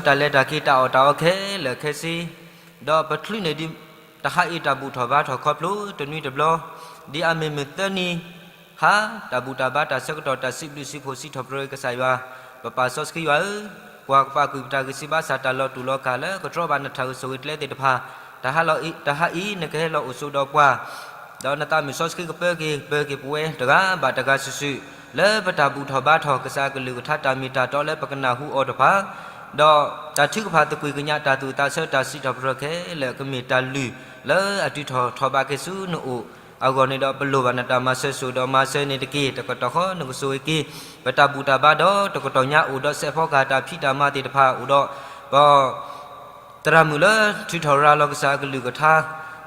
တၢ်လဲၤတၢ်က့ၤတၢ်အီၣ်တၢ်အီခဲလၢာ်ခဲဆ့, ဒီးပချုးန့ၢ်ဒံး တဟါအံၤတၢ်ဘူၣ်ထီၣ်ဘါထီၣ်ခီဖျိတနွံတဘျီ, ဒ်အမ့ၢ်မုၢ်သၢနံၤဟါ တၢ်ဘူၣ်တၢ်ဘါတၢ်ဆၢကတီၢ်တၢ်စံးဘျုးစံးဖှိၣ်စံးထီၣ်ပတြၢၤကစၢ်ယွၤ, ပပၢ်စီဆှံယွၤဧၢ, ကွၢ်ကပာ်ကွံာ်ပတၢ်ဂံၢ်စၢ်ဘါစၢ်တၢ်လီၤတူာ်လီၤကာ်လၢကတြီဘၣ်နတၢ်ဆိၣ်ဂ့ၤကျဲသ့ၣ်တဖၣ်, တဟါလီၤ, တဟါအံၤနကဟဲလီၤအိၣ်ဆိးဒီးပှၤ ဒီးနသးမုာ်စီဆှံကပၢက့ၤ ပၢက့ၤပဝဲတဂၤဘၣ်တဂၤစုာ်စုာ် လၢပတၢ်ဘူၣ်ထီၣ်ဘါထီၣ်ကစၢ်အကလုၢ်ကထါတၢ်မ့ၢ်တၢ်တီလၢပကနၢ်ဟူအီၤတဖၣ်, ဒီးတၢ်ထုကဖၣ်သကွံာ်ကညးတၢ်သူၣ်သးဆၢတၢ်စံးထီၣ်ပတြၢၤခဲလၢာ်ကမ့ၢ်တၢ်လုၢ်လၢအတုၤထီၣ်ထီၣ်ဘးက့ၤဆူနအိၣ်အဂီၢ်န့ၣ်ဒီး ပလိၣ်ဘၣ်နတၢ်မၤစၢၤစိာ်ဒီးမၤစၢၤန့ၣ်တက့ၢ်. တကတီၢ်ဃီနကဆိၣ်ဂ့ၤက့ၤ ပတၢ်ဘူၣ်တၢ်ဘါဒီးတကတီၢ်ညါအိၣ်ဒီးစဲးဖီကဟၣ်တၢ်ဖံးတၢ်မၤသ့ၣ်တဖၣ်အိၣ်ဒီး ပ သရၣ်မုၣ်လၢထုးထီၣ်ရၤလီၤကစၢ်အကလုၢ်ကထါ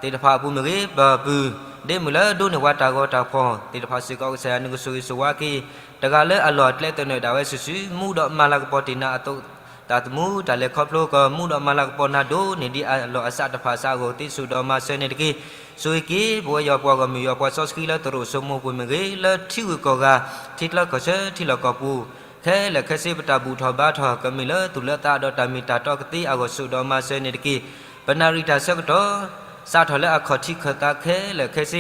သ့ၣ်တဖၣ်အပူၤမ့ၢ်ဂ့ၤ, ပပုၢ်ဒ့မုၣ်လၢဒိးန့ၢ်ပှၤတၢ်ဂီၤတၢ်ဖီၣ်သ့ၣ်တဖၣ်စ့ၢ်ကီး ကစၢ်ယွၤနကဆိၣ်ဂ့ၤဆိၣ်ဝါက့ၤ တဂၤလၢအလီၢ်အကျဲသနၢၣ်ဒၣ်ဝဲစုာ်စုာ် မူဒီးမၤလၤကပီၤတ့ၢ်နၤအသးသမူတၢ်လဲၤခီဖျိကမူဒီးမၤလၤကပီၤနၤဒိၣ်န့ၢ်ဒံးအလီၢ်အစးတဖၣ်စးအဂီၢ်သ့စိာ်ဒီးမၤစၢၤန့ၣ်တက့ၢ်. ဆိၣ်ဂ့ၤက့ၤ ပဝဲယွၤပှၤဂီၢ်မုၢ်ယွၤပှၤစီဆှံလၢသရိာ်စိမိၤပှ့ၤမ့ၢ်ဂ့ၤ လၢထံဂုၤကီၢ်ဂၤ ထံချၢကီၢ်ဆၢထံလီၢ်ကီၢ်ပူၤ ခဲလၢာ်ခဲဆ့ပတၢ်ဘူၣ်ထီၣ်ဘါထီၣ် ကမ့ၢ်လၢသူၣ်လၢသးဒီးတၢ်မ့ၢ်တၢ်တီကသ့အဂီၢ်စိာ်ဒီးမၤစၢၤန့ၣ်တက့ၢ်. ပနၣ်ရံၣ်တၢ်ဆၢကတီၢ် စးထီၣ်လၢအခီၣ်ထံးခၢၣ်သးခဲလၢာ်ခဲဆ့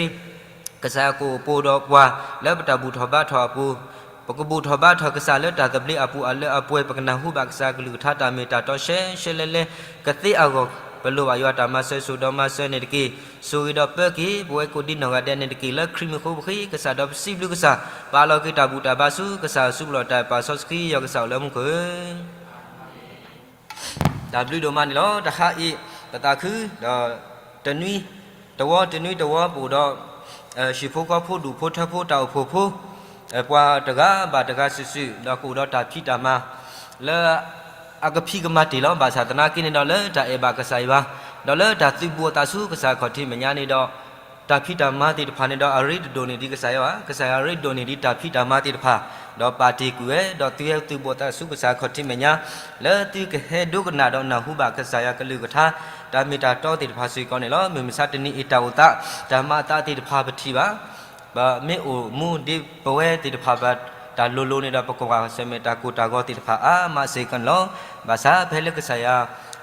ကစၢ်ယွၤကအိၣ်ပိာ်ဒီးပှၤ လၢပတၢ်ဘူၣ်ထီၣ်ဘါထီၣ်အပူၤ, ပကဘူၣ်ထီၣ်ဘါထီၣ်ကစၢ်လၢတၢ်သဘျ့အပူၤအလၢအပှဲၤ ပကနၢ်ဟူဘၣ်ကစၢ်အကလုၢ်ကထါတၢ်မ့ၢ်တၢ်တီရှဲရှဲလဲလဲကသ့အဂီၢ် ပလိၣ်ဘၣ်ယွၤတၢ်မၤစၢၤစိာ်ဒီးမၤစၢၤန့ၣ်တက့ၢ်. ဆိၣ်ဂ့ၤဒီးပၢက့ၤ ပဝဲကိးဒံနီၢ်ဂၤဒဲးန့ၣ်တက့ၢ်. လၢခရံာ်မံၤဃိပဃ့ကစၢ်ဒီးပစံးဘျုးကစၢ် ပာ်လီၤက့ၤတၢ်ဘူၣ်တၢ်ဘါဆူကစၢ်အစုပူၤလီၤ. တၢ်ပၢ်စီဆှံယွၤကစၢ်အိၣ်လၢမူခိၣ်ဧၢ တၢ်ဘျုးဒိၣ်မးန့ၣ်လီၤ. တဟါအံၤ ပသးခု ဒီးတနွံ တဝီတနွံတဝီပအိၣ်ဒီး ဟံၣ်ဖိဃီဖိဒူၣ်ဖိထၢဖိတၢ်အိၣ်ဖှိၣ်ဖိ ပှၤတဂၤဘၣ်တဂၤစုာ်စုာ် ဒီးကအိၣ်ဒီးတၢ်ဖံးတၢ်မၤ လၢ အကဖံးကမၤတ့ၢ်လီၤ. ဘၣ်ဆၣ်သနာ်က့န့ၣ်ဒီး လၢတၢ်အဲၣ်ဘၣ်ကစၢ်ယွၤ ဒီးလၢတၢ်သုးဘူးအသးဆူကစၢ်ခီၣ်ထံးမဲာ်ညါန့ၣ်ဒီး တၢ်ဖံးတၢ်မၤသ့ၣ်တဖၣ်န့ၣ်ဒီး အရ့တဒိၣ်န့ၢ်ဒံးကစၢ်ယွၤဘၣ်. ကစၢ်ယွၤရ့ဒိၣ်န့ၢ်ဒံးတၢ်ဖံးတၢ်မၤသ့ၣ်တဖၣ် ဒီးပာ်တ့ၢ်ကွံာ်ဝဲ ဒီးသုဟဲသုးဘူးအသးဆူကစၢ်ခီၣ်ထံးမဲာ်ညါ လၢသုကဟဲဒိကနၣ်ဒီးနၢ်ဟူဘၣ်ကစၢ်ယွၤကလုၢ်ကထါ တၢ်မ့ၢ်တၢ်တီသ့ၣ်တဖၣ်စ့ၢ်ကီးန့ၣ်လီၤ. မုၢ်မဆါတနံၤအံၤတၢ်အိၣ်သး တၢ်မၤအသးသ့ၣ်တဖၣ်ပထံၣ်ဘၣ် ပမ့ၢ်အိၣ်မူဒ်ပဝဲသ့ၣ်တဖၣ်ဘၣ်တၢ်လိၤလိၤန့ၣ်ဒီး ပကကွၢ်ဆၢၣ်မဲာ်တၢ်ကိၢ်တၢ်ဂီၤသ့ၣ်တဖၣ်အါမးစ့ၢ်ကီးန့ၣ်လီၤ. ဘၣ်ဆၣ်ဖဲလၢကစၢ်ယွၤ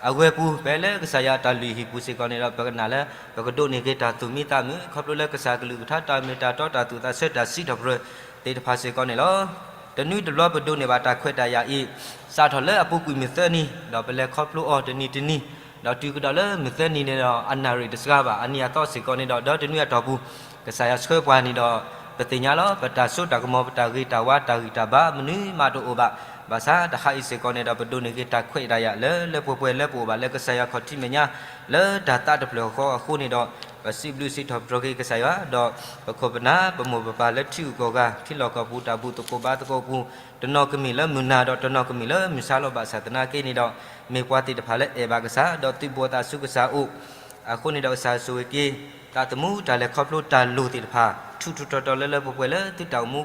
အဝဲပူၤ ဖဲလၢကစၢ်ယွၤတၢ်လုၢ်ဟံၣ်ပူၤစ့ၢ်ကီးန့ၣ်ဒီး ပကနၣ်လၢ ပကဒိးန့ၢ်က့ၤတၢ်သူၣ်မံသးမုာ် ခီဖျိလၢကစၢ်ကလုၢ်ကထါတၢ်မ့ၢ်တၢ်တီတၢ်သူၣ်သးဆၢတၢ်စံးထီၣ်ပတြၢၤသ့ၣ်တဖၣ်စ့ၢ်ကီးန့ၣ်လီၤ. တနွံတဘျီပဒိးန့ၢ်ဘၣ်တၢ်ခွဲးတၢ်ယာ်အံၤ စးထီၣ်လၢအပူၤကွံာ်မုၢ်သၢနံၤ ဒီးပလဲၤခီဖျိအီၤတနံၤတနံၤ ဒီးတုၤကဒီးလၢမုၢ်သၢနံၤန့ၣ်ဒီး အနံၣ်အသီစ့ၢ်ကီးန့ၣ်ဒီး ဒီတနွံအတီၢ်ပူၤ ကစၢ်ယွၤဆှၢပှၤန့ၣ်ဒီး ပသ့ၣ်ညါလီၤ ပတၢ်စိတၢ်ကမီၤ ပတၢ်ဂ့ၤတၢ်ဝါတၢ်ဂံၢ်တၢ်ဘါမနုၤမးတအိၣ်ဘၣ်. ဘၣ်ဆၣ်တဟါအံၤစ့ၢ်ကီးန့ၣ်ဒီး ပဒိးန့ၢ်က့ၤတၢ်ခွဲးတၢ်ယာ်လၢလၢပှဲၤပှဲၤလၢပအိၣ်ဘၣ်လၢကစၢ်ယွၤခီၣ်ထံးမဲာ်ညါ လၢတၢ်သးတဖျၢၣ်ဃီအဃိန့ၣ်ဒီး ပစံးဘျုးစံးထီၣ်ပတြၢၤက့ၤကစၢ်ယွၤ ဒီးပခိၣ်ပနၢ်ပမိၢ်ပပၢ်လၢထံဂုၤကီၢ်ဂၤ ထံလီၢ်ကီၢ်ပူၤ တၢ်ဘူၣ်သကိးဘါသကိးအပူၤ တနီၤကမ့ၢ်လၢမုၢ်နၤဒီးတနီၤကမ့ၢ်လၢမုၢ်ဆါလီၤ. ဘၣ်ဆၣ်သနာ်က့န့ၣ်ဒီး မ့ၢ်ပှၤသ့ၣ်တဖၣ်လၢအဲၣ်ဘၣ်ကစၢ် ဒီးသုးဘူးအသးဆူကစၢ်အအိၣ် အဃိန့ၣ်ဒီး ကစၢ်ဆိၣ်ဂ့ၤက့ၤ သးသမူတၢ်လဲၤခီဖျိတၢ်လိၤသ့ၣ်တဖၣ် ထူးထူးတီၤတီၤလၢလၢပှဲၤပှဲၤလၢသုတၢ်အိၣ်မူ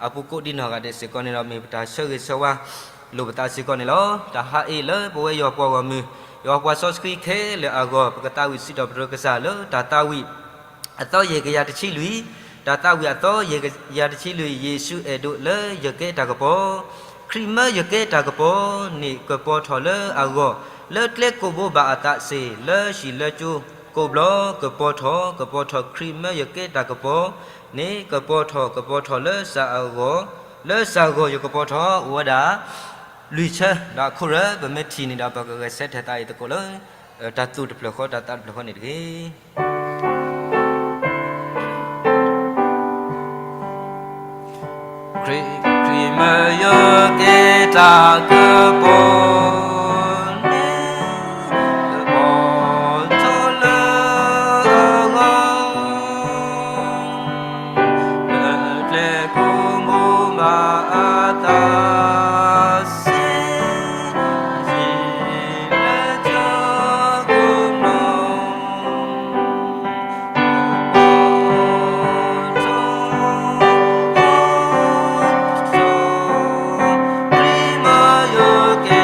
အပူၤကိးဒံနီၢ်ဂၤဒဲးစ့ၢ်ကီးန့ၣ်ဒီး မ့ၢ်ပတၢ်ဆၢဂ့ၤဆၢဝါလိာ်ပသးစ့ၢ်ကီးန့ၣ်လီၤ. တဟါအံၤလၢပဝဲယွၤပှၤဂီၢ်မုၢ် ယွၤပှၤစီဆှံခဲလၢာ်အဂီၢ် ပကသးဝံၣ်စံးထီၣ်ပတြၢၤကစၢ်လၢတၢ်သးဝံၣ် အသီယဲၢ်ကယၤတဆံလွံၢ်, တၢ်သးဝံၣ်အသီယဲၢ်ကယၤတဆံလွံၢ်, ယ့ၣ်ၡူးအဲၣ်ဒိးလၢယကဲတၢ်ကပီၤ, ခရံာ်မၢယကဲတၢ်ကပီၤန့ၣ် ကပီၤထီၣ်လၢအဂီၢ်, လၢကျဲကိးဘိဘၣ်အသးစ့ၢ်, လၢဟံၣ်လၢကၠိကိးဘျီ ကပီၤထီၣ်, ကပီၤထီၣ်ခရံာ်မၢယကဲတၢ်ကပီၤန့ၣ် ကပီၤထီၣ်, ကပီၤထီၣ်လၢစၢ်အဂီၢ်, လၢစၢ်ဂီၢ်ယကပီၤထီၣ် အိၣ်ဝဲဒၣ် လွံၢ်ဆၢ, ဒီးအခိၣ်ရၢ ပမ့ၢ်ထံၣ်န့ၣ်ဒီး ပကဂဲၤဆၢထၢၣ်သးအံၤသကိးလၢ တၢ်သူၣ်တဖျၢၣ်ဃီ တၢ်သးတဖျၢၣ်ဃီန့ၣ်တက့ၢ်. ခရံာ်, ခရံာ်မၢယကဲတၢ်ကပီၤန့ၣ် ကပီၤထီၣ်လၢအဂီၢ် လၢကျဲကိးဘိဘၣ်အသးစ့ၢ်, ဟံၣ်လၢကၠိကိးဘျီ ကပီၤထီၣ်, ကပီၤထီၣ်, ခရံာ်မၢယကဲ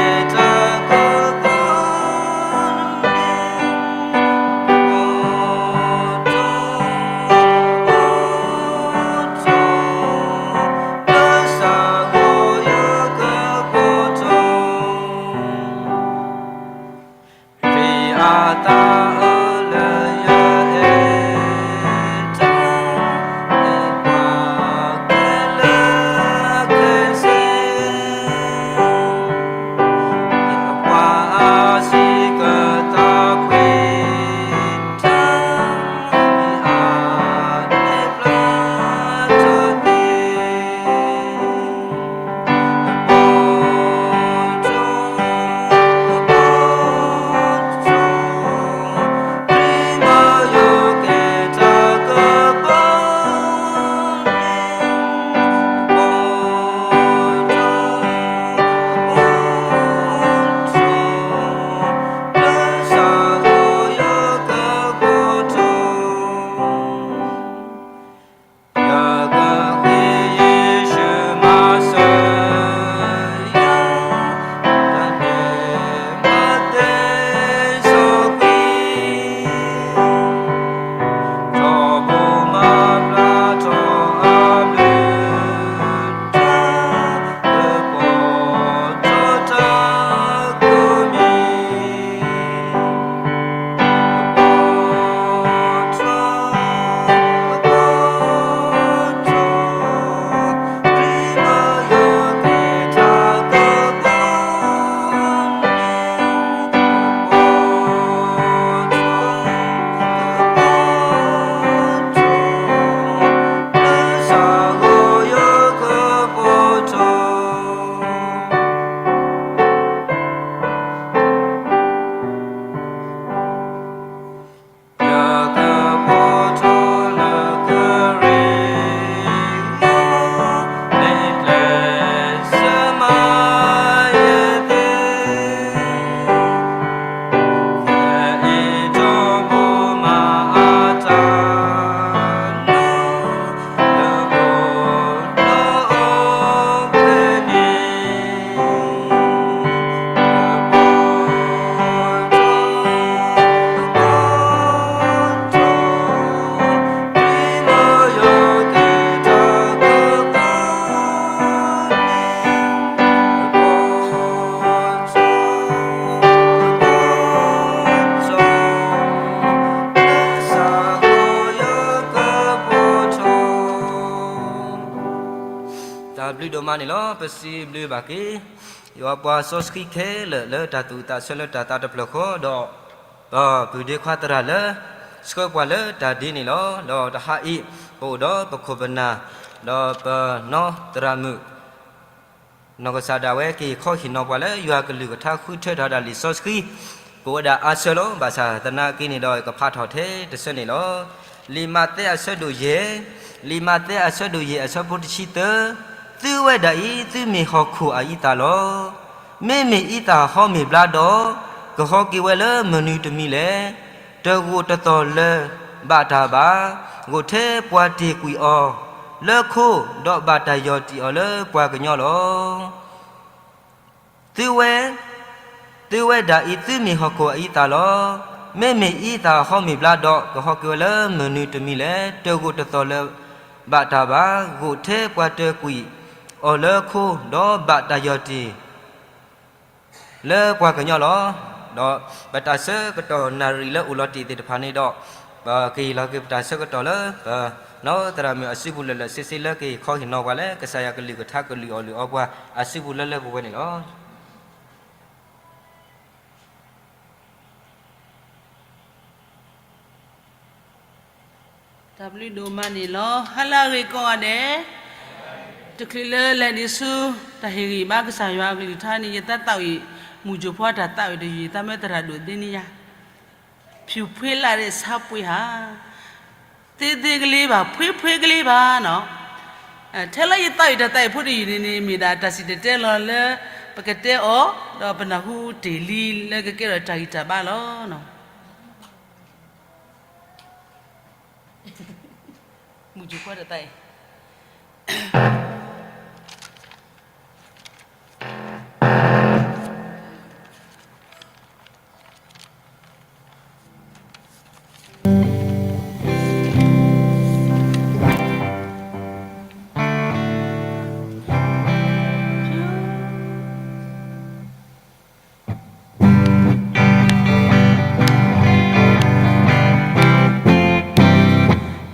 ဘျုးဒိၣ်မးန့ၣ်လီၤ. ပစံးဘျုးဘၣ်က့ၤ ယွၤပှၤစီဆှံခဲလၢာ်လၢတၢ်သူၣ်အုးသးဆၢလၢတၢ်သးတဖျၢၣ်ဃီဒီး ပပုၢ်ဒ့ခွါသရၣ်လၢ ဆှၢပှၤလၢတၢ်ဒ်န့ၣ်လီၤ. ဒီးတဟါအံၤ ပအိၣ်ဒီးပခိၣ်ပနၢ် ဒီးပနီၢ်သရၣ်မုၣ် နီၢ်ကစၢ်ဒၣ်ဝဲ က့ၤခီဟ့ၣ်နီၤပှၤလၢယွၤကလုၢ်ကထါဃုထၢထီၣ်ဒၣ်လံာ်စီဆှံ ပဝဲဒၣ်အါဆၢလီၤ. ဘၣ်ဆၣ်သနာ်က့န့ၣ်ဒီး ကဖးထီၣ်ထဲတဆၢန့ၣ်လီၤ. လံာ်မးသဲအဆၢဒိၣ်ယဲၢ်, လံာ်မးသဲအဆၢဒိၣ်ယဲၢ်အဆၢဖိတဆံသၢ, သုဝဲဒၣ်အံၤ သုမ့ၢ်ဟီၣ်ခိၣ်အအံသၣ်လီၤ. မ့မ့ၢ်အံသၣ်ဟီမ့ၢ်ဘျါဒီး ကဟီက့ၤဝဲလၢမနုၤတမံၤလဲၣ်. တဂိာ်တသီၣ်လၢၤဘၣ်တၢ်ဘၣ်, ဂိာ်ထဲပှၤတ့ၢ်ကွံာ်အီၤလၢခိ, ဒီးဘၣ်တၢ်ယီၢ်တံၢ်အီၤလၢပှၤကညီလီၤ. သုဝဲ, သုဝဲဒၣ်အံၤ သုမ့ၢ်ဟီၣ်ခိၣ်အအံသၣ်လီၤ. မ့မ့ၢ်အံသၣ်ဟီမ့ၢ်ဘျါဒီး ကဟီက့ၤဝဲလၢမနုၤတမံၤလဲၣ်. တဂိာ်တသီၣ်လၢၤဘၣ်တၢ်ဘၣ်, ဂိာ်ထဲပှၤတ့ၢ်ကွံာ်အီၤလၢခိ, ဒီးဘၣ်တၢ်ယီၢ်တံၢ် လၢပှၤကညီလီၤ. ဒီးပတၢ်ဆၢကတီၢ်နၣ်ရံၣ်လၢအိၣ်လီၤတံၢ်သ့ၣ်တဖၣ်န့ၣ်ဒီး ပကဟ့ၣ်လီၤက့ၤပတၢ်ဆၢကတီၢ်လၢ ပနီၢ်သရၣ်မုၣ်အစုပူၤလၢာ်လၢာ်ဆ့ဆ့လၢကဟ့ၣ်ခီဟ့ၣ်နီၤပှၤလၢ ကစၢ်ယွၤကလုၢ်ကထါကလုၢ်အီၣ်လုၢ်အီပှၤအစုပူၤလၢလၢပှဲၤပှဲၤန့ၣ်လီၤ. တၢ်ဘျုးဒိၣ်မးန့ၣ်လီၤ. ဟါလၢအဂ့ၤကိးဂၤဒဲး, တချုးလၢလဲၤဒံးဆူ တၢ်ဟ့ၣ်ဂံၢ်ဘါကစၢ်ယွၤအကလုၢ်ကထါန့ၣ် ယတၢ်သးဝံၣ် မုၢ်ကၠိဖီတၢ်သးဝံၣ်တယုၢ် ယတၢ်မၢသရၣ်ဒိၣ်သ့န့ၣ်ယါ ဖြူဖွေးလာတဲ့ဆပ်ပွင့်ဟာ သေးသေးကလေးပါ, ဖွေးဖွေးကလေးပါနီၤ. ထဲလၢယသးဝံၣ်တၢ်သးဝံၣ်ဖိတယုၢ်န့ၣ်န့ၣ် မ့ၢ်ဒၣ်တၢ်စံၣ်တဲၤတဲလီၤလၢ ပကတဲအီၤ ဒီးပနၢ်ဟူတ့ၢ်လံလၢကကဲထီၣ်တၢ်ဂံၢ်တၢ်ဘါလီၤ. မုၢ်ကၠိဖီတၢ်သးဝံၣ်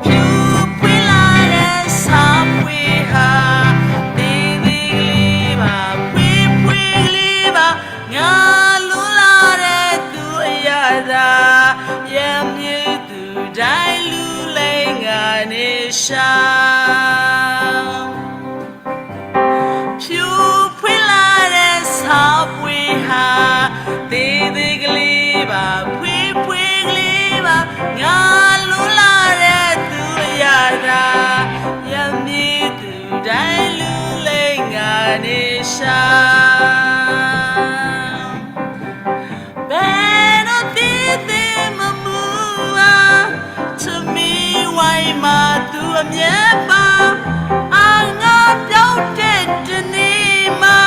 ဖြူဖွေးလာတဲ့ဆပ်ပွင့်ဟာ သေးသေးကလေးပါ, ဖွေးဖွေးကလေးပါ, ငါလိုလားတဲ့သူအရသာ, ရန်ဘျုးသူတိုင်းလူလိမ့်ငါနေရှာ ဖြူဖွေးလာတဲ့ဆပ်ပွင့်ဟာ သေးသေးကလေးပါ, ဖွေးဖွေးကလေးပါ, ငါလိုလားတဲ့သူအရသာ, ရန်ဘျုးသူတိုင်းလူလိမ့်ငါနေရှာ ဘယ်တော့သေးသေးမမူပါ, ထမင်းဝိုင်းမှာသူအမြဲပါ, အငှားပျောက်တဲ့တနေ့မှာ,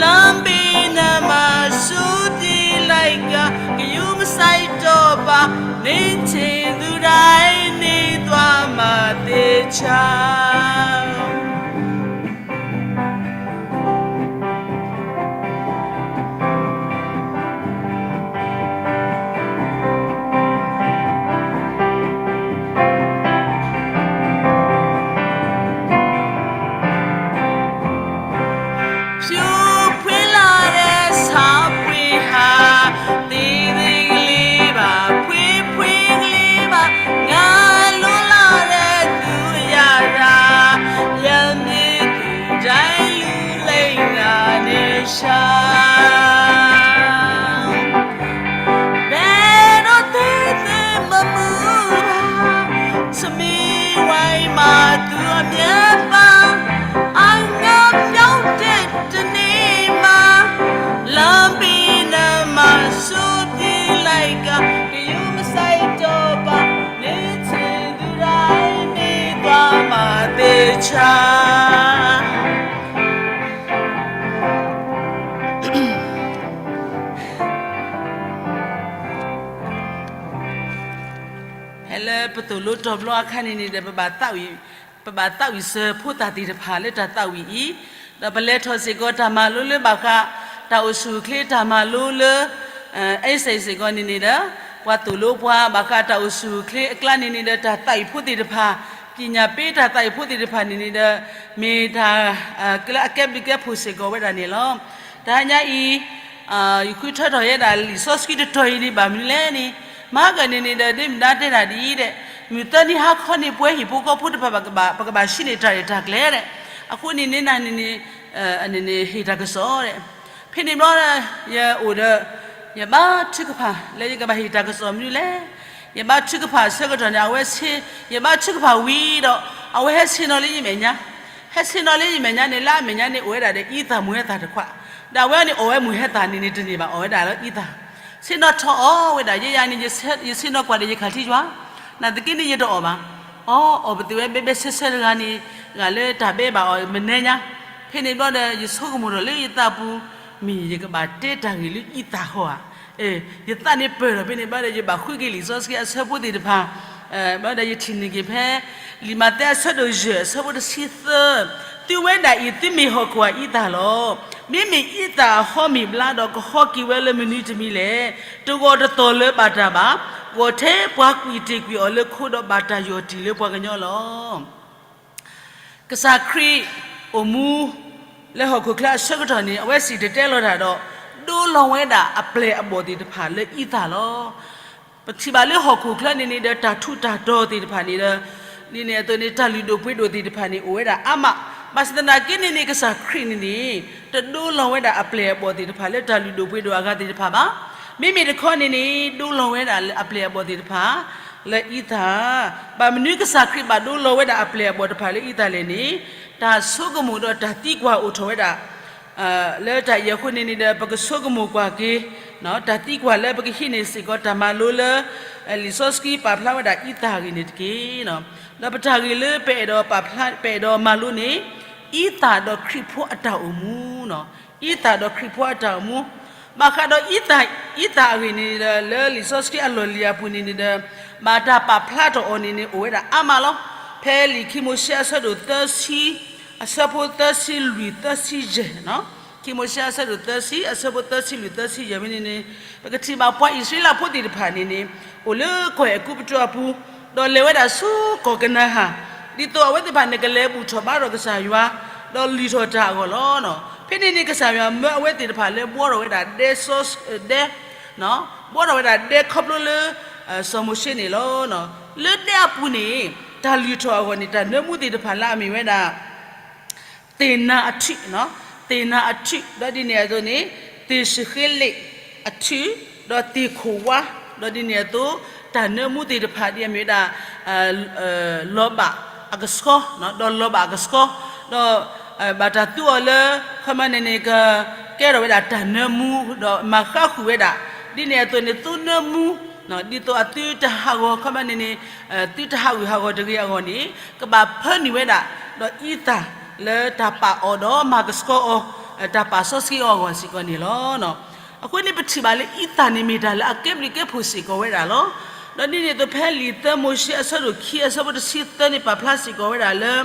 လမ်းဘေးနားမှာစွန့်ပစ်လိုက်က ဂရုမစိုက်တော့ပါ, နေ့ထင်သူတိုင်းနေသွားမှာသေချာ ဖြူဖွေးလာတဲ့ဆပ်ပွင့်ဟာ သေးသေးကလေးပါ, ဖွေးဖွေးကလေးပါ, ငါလိုလားတဲ့သူအရသာ, ရန်ဘျုးသူတိုင်းလူလိမ့်ငါနေရှာ ဘယ်တော့သေးသေးမမူပါ, ထမင်းဝိုင်းမှာသူအမြဲပါ, အငှားပျောက်တဲ့တနေ့မှာ, လမ်းဘေးနားမှာစွန့်ပစ်လိုက်က ဂရုမစိုက်တော့ပါ, နေ့ထင်သူတိုင်းနေသွားမှာသေချာ ဖဲလၢပသိၣ်လိတီၤဘျီအခါန့ၣ်န့ၣ်ဒီး ပဘၣ်သးဝံၣ်, ပဘၣ်သးဝံၣ်စၢၤဖိသၣ်သ့ၣ်တဖၣ်လၢတၢ်သးဝံၣ်အံၤ, ဒီးပလဲၤထီၣ်စ့ၢ်ကီးတၢ်မၤလိလၢဘၣ်ဃး တၢ်အိၣ်ဆူၣ်အိၣ်ချ့ တၢ်မၤလိလၢ အဲစဲးစ့ၢ်ကီးန့ၣ်န့ၣ်ဒီး ပှၤသိၣ်လိပှၤဘၣ်ဃးတၢ်အိၣ်ဆူၣ်အိၣ်ချ့အကျါန့ၣ်န့ၣ်ဒီး တၢ်သးဝံၣ်ဖိသ့ၣ်တဖၣ်, ပညာပေးတၢ်သးဝံၣ်ဖိသ့ၣ်တဖၣ်န့ၣ်န့ၣ်ဒီး မ့ၢ်တၢ်လၢအကဲဘျုးကဲဖှိၣ်စ့ၢ်ကီးဝဲဒၣ်န့ၣ်လီၤ. တဟါညါအံၤ ယဃုထၢထီၣ်ယဲဒၣ်လံာ်စီဆှံတတီၤအံၤန့ၣ် ဘၣ်မနုၤလဲၣ်န့ၣ်, မဟါကၢန့ၣ်န့ၣ်ဒီး ဒ့မုၣ်ဒါတဲတၢ်ဒ်အံၤဒီး, မုၢ်သၢနံၤဟါခီန့ၣ် ပဝဲဟံၣ်ဖိဃီဖိတဖၣ် ပကဘၣ် ပကဘၣ်ဆှၢန့ၢ်တၢ်ရဲၣ်တၢ်ကျဲၤဒီး, အဃိန့ၣ်န့ၣ်နၤန့ၣ်န့ၣ် အန့ၣ်န့ၣ် ဟ့ၣ်တၢ်ကစီၣ်ဒီး, ဖဲန့ၣ်ဘျီ ယအိၣ်ဒီး ယဘါထုကဖၣ်လၢယကဘၣ်ဟ့ၣ်တၢ်ကစီၣ်မနုၤလဲၣ်. ယဘါထုကဖၣ်အဆၢကတီၢ်န့ၣ် အဝဲဆ့, ယဘါထုကဖၣ်ဝံၤဒီး အဝဲဟဲဆ့ၣ်နီၤလၢယမဲာ်ညါ, ဟဲဆ့ၣ်နီၤလၢယမဲာ်ညါန့ၣ် လၢအမဲာ်ညါန့ၣ် အိၣ်ဝဲဒၣ်ဒီးအံသၣ်မုၢ်ဟဲသၣ်တခွး, ဒီးအဝဲန့ၣ်အီၣ်ဝဲမုၢ်ဟဲသၣ်န့ၣ်န့ၣ် တန့ၢ်ဘၣ် အီၣ်ဝဲဒၣ်လၢအံသၣ် ဆ့ၣ်နီၤထီၣ်အီၣ်ဝဲဒၣ် ယဲယၤန့ၣ် ယဆ့ၣ်နီၤကွၢ်ဒီးယခးထံယွၤ, နာ်သက့န့ၣ်ယတအီၣ်ဘၣ်. အီၣ် အီၣ်ပသ့ၣ်ဝဲဘဲဘဲဆဲဆဲတဂၤန့ၣ်, ဂၤလၢတၢ်ဘဲဘၣ်အီၤမနဲညါ, ဖဲန့ၣ်ဘျီဒီး ယဆိကမိၣ်ထီၣ်လၢယသးပူၤ, မ့ၢ်ယကဘၣ်တဲတၢ်ဂ့ၢ်လၢအံသၣ်ဃီဧါ. ယသးန့ၣ်ပၢၢ်ထီၣ်ဖဲန့ၣ်ဘျီဒီး ယဘၣ်ဃုက့ၤလံာ်စီဆှံအဆၢဖိသ့ၣ်တဖၣ်, ဘျီဒီးယထံၣ်န့ၢ်က့ၤဖဲ လံာ်မးသဲအဆၢဒိၣ်ယဲၢ် အဆၢဖိတဆံသၢ, သုဝဲဒၣ်အံၤ သုမ့ၢ်ဟီၣ်ခိၣ်အံသၣ်လီၤ. မ့မ့ၢ်အံသၣ်အဟီမ့ၢ်ဘျါဒီး ကဟီက့ၤဝဲလၢမနုၤတမံၤလဲၣ်. တဂီၢ်တသီၣ်လၢၤဘၣ်တၢ်ဘၣ်, ဂီၢ်ထဲပှၤကွံာ်တ့ၢ်ကွံာ်အီၤလၢခိဒီး ဘၣ်တၢ်ယီၢ်တံၢ်လၢပှၤကညီလီၤ. ကစၢ်ခရံာ်အိၣ်မူ လၢဟီၣ်ခိၣ်ချၢအဆၢကတီၢ်န့ၣ် အဝဲစံၣ်တဲၤတဲလီၤတၢ်ဒီး ဒိလီၤဝဲဒၣ်အပျဲၢ်အဘီၣ်သ့ၣ်တဖၣ်လၢအံသၣ်လီၤ. ပထံၣ်ဘၣ်လၢဟီၣ်ခိၣ်ချၢန့ၣ်န့ၣ်ဒီး တၢ်ထူးတၢ်တီၤသ့ၣ်တဖၣ်န့ၣ်ဒီး ဒ်န့ၣ်အသိးန့ၣ် တၢ်လုၢ်ဒိၣ်ပှ့ၤဒိၣ်သ့ၣ်တဖၣ်န့ၣ် အိၣ်ဝဲဒၣ်အါမး, ဘၣ်ဆၣ်သနာ်က့န့ၣ်န့ၣ် ကစၢ်ခရံာ်န့ၣ်န့ၣ် တဒိလီၤဝဲဒၣ်အပျဲၢ်အဘီၣ်သ့ၣ်တဖၣ်လၢတၢ်လုၢ်ဒိၣ်ပှ့ၤဒိၣ်အဂၤသ့ၣ်တဖၣ်ဘၣ်. မ့မ့ၢ်တခီန့ၣ်န့ၣ် ဒိလီၤဝဲဒၣ်လၢအပျဲၢ်အဘီၣ်သ့ၣ်တဖၣ် လၢအံသၣ်, ဘၣ်မနုၤကစၢ်ခရံာ်ဘၣ်ဒိလီၤဝဲဒၣ်အပျဲၢ်အဘီၣ်တဖၣ်လၢအံသၣ်လဲၣ်န့ၣ်, တၢ်ဆိကမိၣ်ဒီးတၢ်သံကွၢ်အိၣ်ထီၣ်ဝဲဒၣ် လၢတၢ်အံၤအဃိန့ၣ်န့ၣ်ဒီး ပကဆိကမိၣ်ကွၢ်က့ၤ တၢ်သံကွၢ်လၢပကဟံးန့ၢ်စ့ၢ်ကီးတၢ်မၤလိလၢ လံာ်စီဆှံပာ်ဖျါဝဲဒၣ်အံသၣ်အဂ့ၢ်န့ၣ်တက့ၢ်. ဒီးပတၢ်ဂ့ၢ်လၢပအဲၣ်ဒိးပာ်ဖျါ ပအဲၣ်ဒိးမၤလိန့ၣ် အံသၣ်ဒီးခရံာ်ဖိအတၢ်အိၣ်မူ, အံသၣ်ဒီးခရံာ်ဖိအတၢ်အိၣ်မူ, ဘၣ်ဃးဒီးအံသၣ်, အံသၣ်အဂ့ၢ်န့ၣ်ဒီး လၢလံာ်စီဆှံအလီၢ်လံၤအပူၤန့ၣ်န့ၣ်ဒီး ဘၣ်တၢ်ပာ်ဖျါထီၣ်အီၤန့ၣ်န့ၣ် အိၣ်ဝဲဒၣ်အါမးလီၤ. ဖဲလံာ်ခံမိၤၡ့အဆၢဒိၣ်သၢဆံ အဆၢဖိသၢဆံလွံၢ်သၢဆံယဲၢ်, ခံမိၤၡ့အဆၢဒိၣ်သၢဆံ အဆၢဖိသၢဆံလွံၢ်သၢဆံယဲၢ်ဝဲန့ၣ်န့ၣ် ပကထံၣ်ဘၣ်ပှၤအံၣ်စရ့လးဖိသ့ၣ်တဖၣ်န့ၣ်န့ၣ် အိၣ်လၢကီၢ်အဲၤကူပတူးအပူၤ, ဒီးလဲၤဝဲဒၣ်ဆူကီၢ်ကနၤဧၣ်, ဒ်သိးအဝဲသ့ၣ်တဖၣ်န့ၣ်ကလဲၤဘူၣ်ထီၣ်ဘါထီၣ်ကစၢ်ယွၤ, ဒီးလုၢ်ထီၣ်တၢ်အဂီၢ်လီၤ. ဖဲန့ၣ်န့ၣ် ကစၢ်ယွၤမၢအဝဲသ့ၣ်တဖၣ်လၢဘှီထီၣ်ဝဲဒၣ်ဒဲစီ, ဒဲ ဘှီထီၣ်ဝဲဒၣ်ဒဲခီဖျိလၢ စီၤမိၤၡ့န့ၣ်လီၤ. လၢဒဲအပူၤန့ၣ် တၢ်လုၢ်ထီၣ်အဂီၢ်န့ၣ် တၢ်နၢမူသ့ၣ်တဖၣ်လၢအမ့ၢ်ဝဲဒၣ် သ့ၣ်နၤအထု, သ့ၣ်နၤအထု, ဒီးဒ်န့ၣ်အသိးန့ၣ် သ့ၣ်ၡဃ့လ့းအထု, ဒီးသ့ၣ်ခိၣ်ဝါ, ဒီးဒ်န့ၣ်အသိး တၢ်နၢမူသ့ၣ်တဖၣ်ဒ်အမ့ၢ်ဝဲဒၣ် လီၤဘၣ်အကဆှီ, ဒီးလီၤဘၣ်အကဆှီ, ဒီး ဘၣ်တၢ်သူအီၤလၢ ခီမီန့ၣ်န့ၣ် ကကဲထီၣ်ဝဲဒၣ်တၢ်နၢမူ, ဒီးမၤဃါဃုာ်ဝဲဒၣ်, ဒ်န့ၣ်အသိးန့ၣ် သုနၢမူ ဒ်သိးအသုတဟးဂီၤ ခီမီန့ၣ်န့ၣ် သုတဟးဂူာ်ဟးဂီၤတဂ့ၤအဂီၢ်န့ၣ် ကဘၣ်ဖၢနုာ်ဝဲဒၣ် ဒီးအံသၣ်လၢတၢ်ပာ်အီၤဒီးမၤကဆှီအီၤ, တၢ်ပာ်စီဆှံအီၤအဂီၢ်စ့ၢ်ကီးန့ၣ်လီၤ. အဃိန့ၣ်ပထံၣ်ဘၣ်လၢအံသၣ်န့ၣ်မ့ၢ်တၢ်လၢအကဲဘျုးကဲဖှိၣ်စ့ၢ်ကီးဝဲဒၣ်လီၤ. ဒီးဒ်န့ၣ်အသိးဖဲလံာ်သၢမိၤၡ့အဆၢဒိၣ်ခံအဆၢဖိတဆံသၢန့ၣ် ပာ်ဖျါစ့ၢ်ကီးဝဲဒၣ်လၢ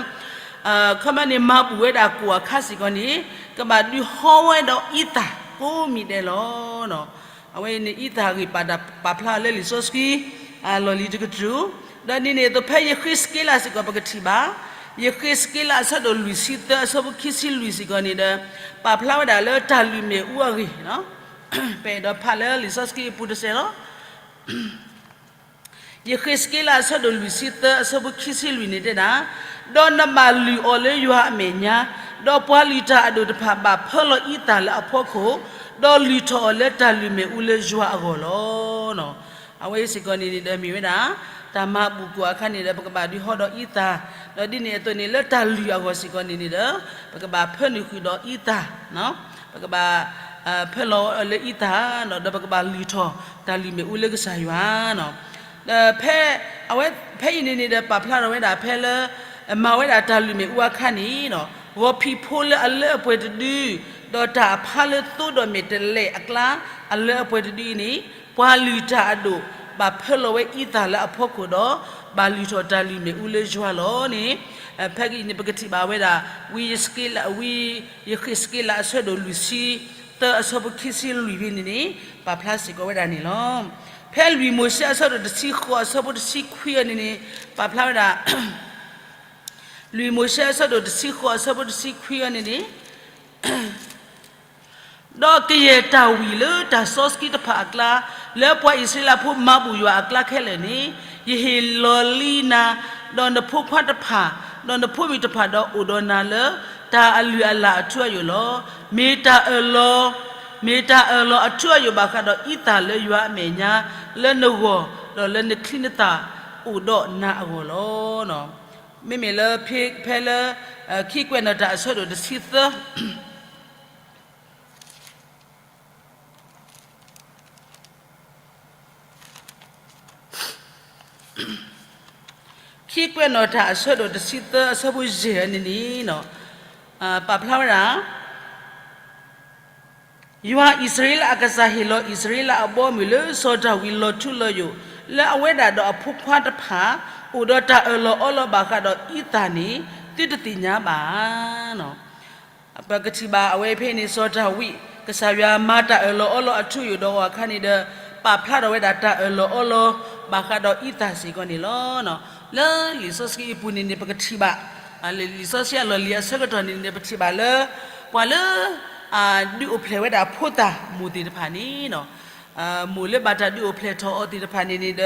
ခီမီန့ၣ် မၤဘူၣ်ဝဲဒၣ်ကိၣ်အခါစ့ၢ်ကီးန့ၣ် ကဘၣ်ဒုးဟီဝဲဒီးအံသၣ်ကိးမံၤဒဲးလီၤ. အဝဲအံၤန့ၣ် အံသၣ်အဂ့ၢ်ပာ်ဖျါလၢလံာ်စီဆှံ လီၢ်လံၤတကတြူၢ်, ဒီးဒ်န့ၣ်အသိးဖဲယဃ့းစက့လးစ့ၢ်ကီးပကထံၣ်ဘၣ်, ယဃ့းစက့လးအဆၢဒိၣ်လွံၢ်ဆံသၢအဆၢဖိခံဆံလွံၢ်စ့ၢ်ကီးန့ၣ်ဒီး ပာ်ဖျါဝဲဒၣ်လၢတၢ်လုၢ်မ့ၣ်အူအဂ့ၢ်, ပအဲၣ်ဒိးဖးလၢလံာ်စီဆှံအပူၤတစဲးလီၤ. ယဃ့းစက့လးအဆၢဒိၣ်လွံၢ်ဆံသၢအဆၢဖိခံဆံလွံၢ်န့ၣ်တဲဒၣ်, ဒီးနဘၣ်လုၢ်အီၤလၢယွၤအမဲာ်ညါ, ဒီးပှၤလုၢ်တၢ်အဒိၣ်တဖၣ်ဘၣ်ဖၢလီၤအံသၣ်လၢအဖီခိၣ်, ဒီးလုၢ်ထီၣ်အီၤလၢတၢ်လုၢ်မ့ၣ်အူလၢယွၤအဂီၢ်လီၤ. အဝဲအံၤစ့ၢ်ကီးန့ၣ်န့ၣ်ဒီးမ့ၢ်ဝဲဒၣ် တၢ်မၤဘူၣ်ကိၣ်အခါန့ၣ်ဒီး ပကဘၣ်ဒုးဟီဒီးအံသၣ်, ဒီးဒ်န့ၣ်အသိးန့ၣ် လၢတၢ်လုၢ်အဂီၢ်စ့ၢ်ကီးန့ၣ်န့ၣ်ဒီး ပကဘၣ်ဖၢနုာ်ဃုာ်ဒီးအံသၣ်, ပကဘၣ် ဖၢလီၤလၢအံသၣ်, ဒီးပကဘၣ်လုၢ်ထီၣ်တၢ်လုၢ်မ့ၣ်အူလၢကစၢ်ယွၤ, ဒီးဖဲ အဝဲ ဖဲအံၤန့ၣ်န့ၣ်ဒီး ပာ်ဖျါထီၣ်ဝဲဒၣ်ဖဲလၢ မၤဝဲဒၣ်တၢ်လုၢ်မ့ၣ်အူအခါန့ၣ်, ဂီၤဖံးဖိလၢအလၢအပှဲၤတဒု, ဒီးတၢ်အဖးလၢသိဒီးမဲာ်တဲးလဲးအကျါ အလၢအပှဲၤတဒုအံၤန့ၣ်, ပှၤလုၢ်တၢ်အဒိၣ် ဘၣ်ဖၢလီၤဝဲအံသၣ်လၢအဖီခိၣ်ဒီး ဘၣ်လုၢ်ထီၣ်တၢ်လုၢ်မ့ၣ်အူလၢယွၤလီၤန့ၣ်, ဖဲအံၤန့ၣ် ပကထံၣ်ဘၣ်ဝဲဒၣ် ဝံယဃ့းစက့လး ဝံယဃ့းစက့လးအဆၢဒိၣ်လွံၢ်ဆံ သၢအဆၢဖိခံဆံလွံၢ်ဖဲန့ၣ်န့ၣ် ပာ်ဖျါစ့ၢ်ကီးဝဲဒၣ်န့ၣ်လီၤ. ဖဲလွံၢ်မိၤၡ့အဆၢဒိၣ်တဆံဃိးအဆၢဖိတဆံခွံအန့ၣ်န့ၣ် ပာ်ဖျါဝဲဒၣ် လွံၢ်မိၤၡ့အဆၢဒိၣ်တဆံဃိးအဆၢဖိတဆံခွံအံၤန့ၣ်န့ၣ်, ဒီးကယဲၢ်တၢ်ဝံၣ်လၢတၢ်စီဆှံတဖၣ်အကျါ, လၢပှၤအံၣ်စရ့လးဖိမၤဘူၣ်ယွၤအကျါခဲလၢာ်န့ၣ်, ယဟ့ၣ်လီၤလံနၤ, ဒီးနဖိခွါတဖၣ်, ဒီးနဖိမုၣ်တဖၣ်ဒီးအိၣ်ဒီးနၤလၢ တၢ်အလုၢ်အလၢ်အထူအယိာ်လီၤ. မ့ၢ်တၢ်အၢၣ်လီၤ, မ့ၢ်တၢ်အၢၣ်လီၤအထူအယိာ်ဘၣ်ဃးဒီးအံသၣ်လၢယွၤအမဲာ်ညါ, လၢနဂီၢ်, ဒီးလၢနချံနသၣ်အိၣ်ဒီးနၤအဂီၢ်လီၤ. မ့မ့ၢ်လၢဖဲလၢ ခံကွဲးနီၣ်တၢ်အဆၢဒိၣ်တဆံသၢ ခံကွဲးနီၣ်တၢ်အဆၢဒိၣ်တဆံသၢအဆၢဖိယဲၢ်န့ၣ်န့ၣ်, ပာ်ဖျါဝဲဒၣ် ယွၤအံၣ်စရ့လးအကစၢ်ဟ့ၣ်လီၤအံၣ်စရ့လးအဘီအမုၢ်လၢစီၤဒၤဝံးလီၤထူလီၤယိာ်, လၢအဝဲဒၣ်ဒီးအဖိခွါတဖၣ် အိၣ်ဒီးတၢ်အၢၣ်လီၤအီလီၤဘၣ်ဃးဒီးအံသၣ်န့ၣ် သုတသ့ၣ်ညါဘၣ်ဧါ. ပကထံၣ်ဘၣ်အဝဲဖဲန့ၣ် စီၤဒၤဝံး ကစၢ်ယွၤမၤတၢ်အၢၣ်လီၤအီလီၤအထူအယိာ်ဒီးအီၤအခါန့ၣ်ဒီး ပာ်ဖျါထီၣ်ဝဲဒၣ်တၢ်အၢၣ်လီၤအီလီၤ ဘၣ်ဃးဒီးအံသၣ်စ့ၢ်ကီးန့ၣ်လီၤ. လၢလံာ်စီဆှံအပူၤန့ၣ်န့ၣ် ပကထံၣ်ဘၣ် လံာ်စီဆှံအလီၢ်လံၤအဆၢကတီၢ်န့ၣ်န့ၣ် ပထံၣ်ဘၣ်လၢ ပှၤလၢ ဒုးအိၣ်ဖျဲၣ်ဝဲဒၣ်ဖိသၣ်မိၢ်သ့ၣ်တဖၣ်န့ၣ် မိၢ်လၢဘၣ်တၢ်ဒုးအိၣ်ဖျဲၣ်ထီၣ်အီၤသ့ၣ်တဖၣ်န့ၣ်န့ၣ်ဒီး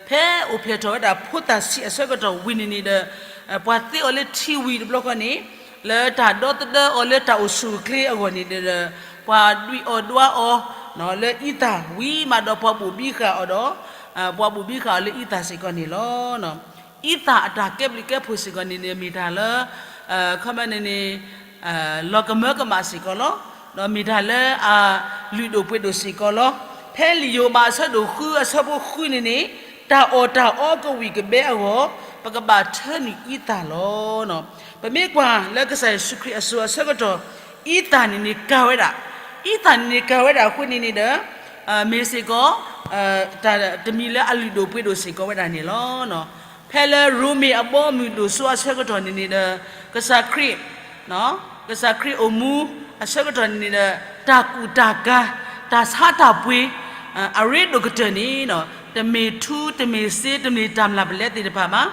ဖဲအိၣ်ဖျဲၣ်ထီၣ်ဝဲဒၣ်ဖိသၣ်ဆံးအဆၢကတီၢ်ဝံၤန့ၣ်န့ၣ်ဒီး ပှၤသ့အီၤလၢထံဝံၤတဘျီဃီန့ၣ် လၢတၢ်ဒီသဒၢအီၤလၢတၢ်အိၣ်ဆူၣ်အိၣ်ချ့အဂီၢ်န့ၣ်ဒီး ပှၤဒွံၣ်အီၣ်ဒွါအီၤ လၢအံသၣ်ဝံၤမးဒီးပှၤဘိၣ်ဘံဃာ်အီၤဒီး ပှၤဘိၣ်ဘံဃာ်အီၤလၢအံသၣ်စ့ၢ်ကီးန့ၣ်လီၤ. အံသၣ်အတၢ်ကဲဘျုးကဲဖှိၣ်စ့ၢ်ကီးန့ၣ်န့ၣ် မ့ၢ်တၢ်လၢ ခီမန့ၣ်န့ၣ် လီၤကမၢကမၣ်စ့ၢ်ကီးလီၤ. ဒီးမ့ၢ်တၢ်လၢအလုၢ်ဒိၣ်ပှ့ၤဒိၣ်စ့ၢ်ကီးလီၤ. ဖဲလံာ်ယိၤဘးအဆၢဒိၣ်ဃုအဆၢဖိဃုန့ၣ်န့ၣ် တၢ်အီၣ်တၢ်အီကဝံၣ်ကဘဲအဂီၢ် ပကဘၣ်ထၢနုာ်အံသၣ်လီၤ. ပမ့ၢ်ကွၢ်လၢကစၢ်ယ့ၣ်ၡူးခရံာ်အစိၤအဆၢကတီၢ် အံသၣ်န့ၣ်န့ၣ်ကၤဝဲဒၣ်, အံသၣ်န့ၣ်န့ၣ်ကၤဝဲဒၣ်အဃိန့ၣ်န့ၣ်ဒီး မ့ၢ်စ့ၢ်ကီး တၢ်တမံၤလၢအလုၢ်ဒိၣ်ပှ့ၤဒိၣ်စ့ၢ်ကီးဝဲဒၣ်န့ၣ်လီၤ. ဖဲလၢရိမ့ၤအဘီအမုၢ်ဒိၣ်စိအဆၢကတီၢ်န့ၣ်န့ၣ်ဒီး ကစၢ်ခရံာ် ကစၢ်ခရံာ်အိၣ်မူအဆၢကတီၢ်န့ၣ်န့ၣ်ဒီး တၢ်ကူၣ်တၢ်ကၤ တၢ်ဆါတၢ်ပှ့ၤ အရ့ဒိၣ်ကတၢၢ်န့ၣ် တမ့ၢ်ထူ တမ့ၢ်စ့ တမ့ၢ်တၢ်မျၢ်ပလဲသ့ၣ်တဖၣ်ဘၣ်,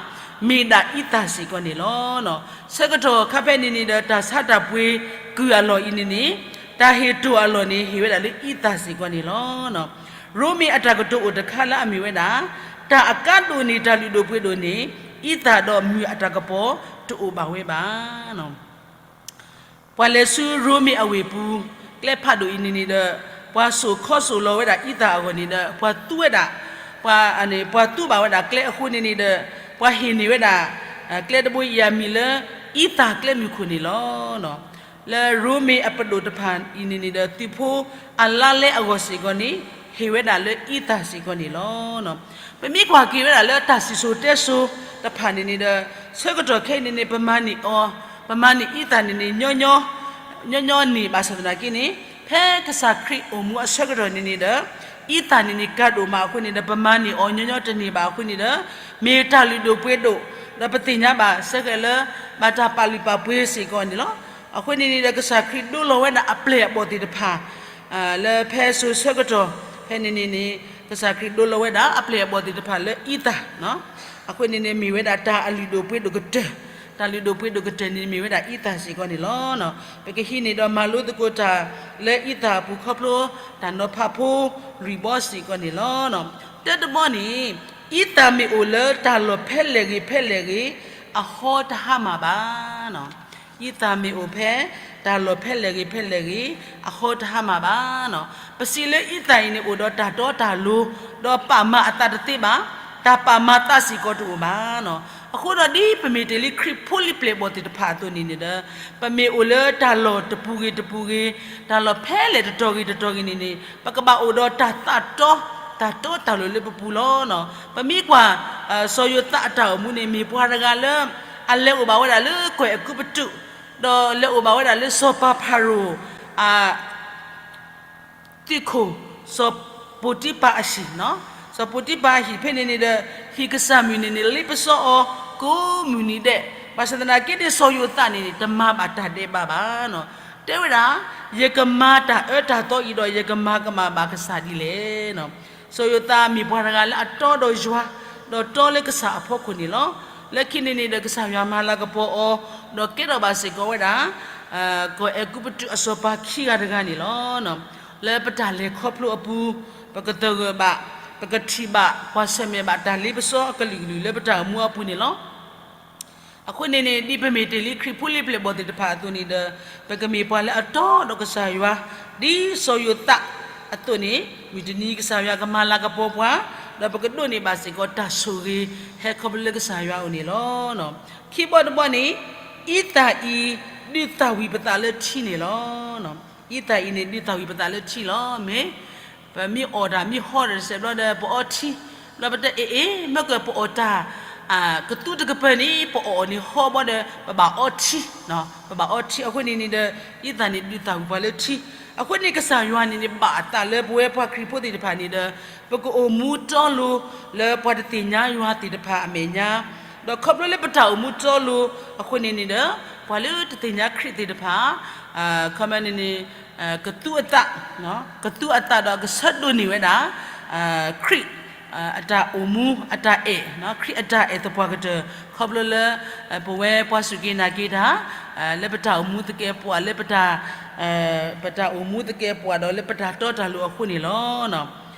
မ့ၢ်ဒၣ်အံသၣ်စ့ၢ်ကီးန့ၣ်လီၤ. ဆၢကတီၢ်ခါဖဲန့ၣ်န့ၣ်ဒီး တၢ်ဆါတၢ်ပှ့ၤကုၢ်အလီၢ်အံၤန့ၣ်န့ၣ် တၢ်ဟ့ၣ်တိၢ်အလီၢ်န့ၣ် ဟ့ၣ်ဝဲဒၣ်လၢအံသၣ်စ့ၢ်ကီးန့ၣ်လီၤ. ရိမ့ၤအတၢ်ကတိၤအိၣ်တခါလၢအမ့ၢ်ဝဲဒၣ် တၢ်အကါဒိၣ်န့ၢ်တၢ်လုၢ်ဒိၣ်ပှ့ၤဒိၣ်န့ၣ် အံသၣ်ဒီးမုၢ်အတၢ်ကပီၤတအိၣ်ဘၣ်ဝဲဘၣ်. ပှၤလဲၤဆူရိမ့ၤအဝ့ၢ်ပူၤ ကျဲဖးဒိၣ်အံၤန့ၣ်န့ၣ်ဒီး ပှၤစိာ်ခီစိာ်လီၤဝဲဒၣ်အံသၣ်အဂီၢ်န့ၣ်ဒီး ပှၤသူဝဲဒၣ် ပှၤ ပှၤသူဘၣ်ဝဲဒၣ်ကျဲအဃိန့ၣ်န့ၣ်ဒီး ပှၤဟ့ၣ်န့ၢ်ဝဲဒၣ် ကျဲတဘိအံၤအမံၤလၢ အံသၣ်ကျဲမုၢ်ခိၣ်န့ၣ်လီၤ. လၢရိမ့ၤအပဒိၣ်တဖၣ်အံၤန့ၣ်န့ၣ်ဒီး သုးဖိအလါလဲအဂီၢ်စ့ၢ်ကီးန့ၣ် ဟ့ၣ်ဝဲဒၣ်လၢအံသၣ်စ့ၢ်ကီးန့ၣ်လီၤ. ပမ့ၢ်ကွၢ်က့ၤဝဲဒၣ်လၢတၢ်စံၣ်စိၤတဲစိၤတဖၣ်န့ၣ်န့ၣ်ဒီး ဆၢကတီၢ်ခဲအံၤန့ၣ်န့ၣ် ပမၤန့ၢ်အီၤ ပမၤန့ၢ်အံသၣ်န့ၣ်န့ၣ် ညီညီန့ၢ်ဘၣ်ဆၣ်သနာ်က့န့ၣ် ဖဲကစၢ်ခရံာ်အိၣ်မူအဆၢကတီၢ်န့ၣ်န့ၣ်ဒီး အံသၣ်န့ၣ်န့ၣ်ကၤဒိၣ်မးအဃိန့ၣ်ဒီး ပမၤန့ၢ်အီၤညီညီတန့ၢ်ဘၣ်အဃိန့ၣ်ဒီး မ့ၢ်တၢ်လုၢ်ဒိၣ်ပှ့ၤဒိၣ် ဒီးပသ့ၣ်ညါဘၣ်စ့ၢ်ကီးလၢ ဘၣ်တၢ်ပာ်လုၢ်ပာ်ပှ့ၤစ့ၢ်ကီးန့ၣ်လီၤ. အဃိန့ၣ်န့ၣ်ဒီး ကစၢ်ခရံာ်ဒိလီၤဝဲဒၣ်အပျဲၢ်အဘီၣ်သ့ၣ်တဖၣ် လၢဖဲစိၤဆၢကတီၢ် ဖဲန့ၣ်န့ၣ်န့ၣ် ကစၢ်ခရံာ်ဒိလီၤဝဲဒၣ်အပျဲၢ်အဘီၣ်သ့ၣ်တဖၣ်လၢအံသၣ် အဃိန့ၣ်န့ၣ် မ့ၢ်ဝဲဒၣ်တၢ်အလုၢ်ဒိၣ်ပှ့ၤဒိၣ်ကတၢၢ်, တၢ်လုၢ်ဒိၣ်ပှ့ၤဒိၣ်ကတၢၢ်န့ၣ် မ့ၢ်ဝဲဒၣ်အံသၣ်စ့ၢ်ကီးန့ၣ်လီၤ. ပကဟံးန့ၢ်ဒီးမၤလိသကိးတၢ်လၢအံသၣ်အပူၤခီဖျိ တၢ်နီၤဖးဖိလွံၢ်ဘီစ့ၢ်ကီးန့ၣ်လီၤ. တၢတဘီန့ၣ် အံသၣ်မ့ၢ်အိၣ်လၢတၢ်လီၢ်ဖဲလဲၣ်ဂ့ၤဖဲလဲၣ်ဂ့ၤ အဟီတဟါမၢ်ဘၣ် အံသၣ်မ့ၢ်အိၣ်ဖဲ တၢ်လီၢ်ဖဲလဲၣ်ဂ့ၤဖဲလဲၣ်ဂ့ၤ အဟီတဟါမၢ်ဘၣ်. ပစံးလၢအံသၣ်အံၤန့ၣ် အိၣ်ဒီးတၢ်တီတၢ်လိၤ ဒီးပာ်မၤအသးတသ့ဘၣ်, တၢ်ပာ်မၤသးစ့ၢ်ကီးတအိၣ်ဘၣ်. အဃိဒီးဒ်ပမ့ၢ်တ့ၢ်လံခရံာ်ဖိလံပျဲၢ်ဘီၣ်သ့ၣ်တဖၣ်အသိးန့ၣ်န့ၣ်ဒီး ပမ့ၢ်အိၣ်လၢတၢ်လီၢ်တပူၤဂ့ၤတပူၤဂ့ၤ, တၢ်လီၢ်ဖဲလဲၣ်တတီၤဂ့ၤတတီၤဂ့ၤန့ၣ်န့ၣ် ပကဘၣ်အိၣ်ဒီးတၢ်သးတီ တၢ်တီတၢ်လိၤလၢပပူၤလီၤ. ပမ့ၢ်ကွၢ် စီၤယိၤသးအတၢ်အိၣ်မူန့ၣ် မ့ၢ်ပှၤတဂၤလၢ အလဲၤအိၣ်ဘၣ်ဝဲဒၣ်လၢကွဲၢ်အကူပတူး, ဒီးလဲၤအိၣ်ဘၣ်ဝဲဒၣ်လၢစီၤပၤဖၤရိၤ အ သုးခိၣ် စီၤပိၤတံပၤအဟံၣ်, စီၤပိၤတံပၤအဟံၣ်ဖဲန့ၣ်န့ၣ်ဒီး ဟံၣ်ကစၢ်မုၣ်န့ၣ်န့ၣ် လ့ပစီအီၤကိးမုၢ်နံၤဒဲး, ဘၣ်ဆၣ်သနာ်က့န့ၣ် စီၤယိၤသးန့ၣ်န့ၣ် တမၤဘၣ်တၢ်ဒဲးဘးဘၣ်. တဲဝဲဒၣ် ယကမၤတၢ်အၢတၢ်သီအံၤဒီး ယကမၤကမၣ်ဘၣ်ကစၢ်ဒ်လဲၣ်. စီၤယိၤသးမ့ၢ်ပှၤတဂၤလၢအတီဒီးယွၤ, ဒီးတီလၢကစၢ်အဖီခိၣ်န့ၣ်လီၤ. လၢခံန့ၣ်န့ၣ်ဒီး ကစၢ်ယွၤမၤလၤကပီၤအီၤ, ဒီးကဲထီၣ်ဘၣ်စ့ၢ်ကီးဝဲဒၣ် ကီၢ်အဲၤကူပတူးအစီၤပၤခံဂၤတဂၤန့ၣ်လီၤ. လၢပတၢ်လဲၤခီဖျိအပူၤ, ပကသဂၢၢ်ဘၣ်, ပကထံၣ်ဘၣ် ပှၤဆၢၣ်မဲာ်ဘၣ်တၢ်လ့ပစီအကလုာ်ကလုာ်လၢပတၢ်အိၣ်မူအပူၤန့ၣ်လီၤ. အဃိန့ၣ်န့ၣ် ဒ်ပမ့ၢ်တ့ၢ်လံခရံာ်ဖိလံၤပျဲၢ်ဘီၣ်သ့ၣ်တဖၣ်အသိးန့ၣ်ဒီး ပကမ့ၢ်ပှၤလၢအတီဒီးကစၢ်ယွၤ, ဒ်စီၤယိၤသးအသိးန့ၣ် မုၢ်တနံၤကစၢ်ယွၤကမၤလၤကပီၤပှၤ, ဒီးပကဒိးန့ၢ်ဘၣ်စ့ၢ်ကီးတၢ်ဆိၣ်ဂ့ၤ ဟဲခီဖျိလၢကစၢ်ယွၤအအိၣ်န့ၣ်လီၤ. ခံဘီတဘီန့ၣ်, အံသၣ်အံၤ ဒုးသၣ်ဝံၤပသးလၢထံန့ၣ်လီၤ. အံသၣ်အံၤန့ၣ် ဒုးသၣ်ဝံၤပသးလၢထံလီၤ. မ့ၢ် ပမ့ၢ်အီၣ်တၢ်မ့ၢ်ဟီတစဲးဘျီဒီး ပအီထံ, ဘျီပတဲအ့ၣ်အ့ၣ် မ့ၢ်ကပအီၣ်တၢ် ကသူတကပၤန့ၣ် ပအီၣ်န့ၣ်ဟီဘီဒီး ပဘၣ်အီထံ, ပဘၣ်အီထံအဃိန့ၣ်န့ၣ်ဒီး အံသၣ်န့ၣ်ဒုးသၣ်ဝံၤပှၤလၢထံ, အဃိန့ၣ်ကစၢ်ယွၤန့ၣ်န့ၣ် ဘၣ်အသးလၢပဝဲပှၤခရံာ်ဖိသ့ၣ်တဖၣ်န့ၣ်ဒီး ပကအိၣ်မူတီလိၤလၢပှၤတသ့ၣ်ညါယွၤသ့ၣ်တဖၣ်အမဲာ်ညါ, ဒီးခီဖျိလၢပတၢ်အိၣ်မူတီလိၤအဃိန့ၣ်န့ၣ်ဒီး ပှၤလၢတသ့ၣ်ညါခရံာ်သ့ၣ်တဖၣ် ခီမ့ၢ်န့ၣ်န့ၣ် ကသူအသး, ကသူအသးဒီးကဆၢဒိးန့ၢ်ဝဲဒၣ် ခရံာ် အတၢ်အိၣ်မူအတၢ်အဲၣ်, ခရံာ်အတၢ်အဲၣ်သပှၢ်ကတၢၢ် ခီဖျိလၢ ပဝဲပှၤစူၢ်က့ၤနာ်က့ၤတၢ် လၢပတၢ်အိၣ်မူသကဲးပဝး လၢပတၢ် ပတၢ်အိၣ်မူသကဲးပဝးဒီးလၢပတၢ်တီတၢ်လိၤအဃိန့ၣ်လီၤ.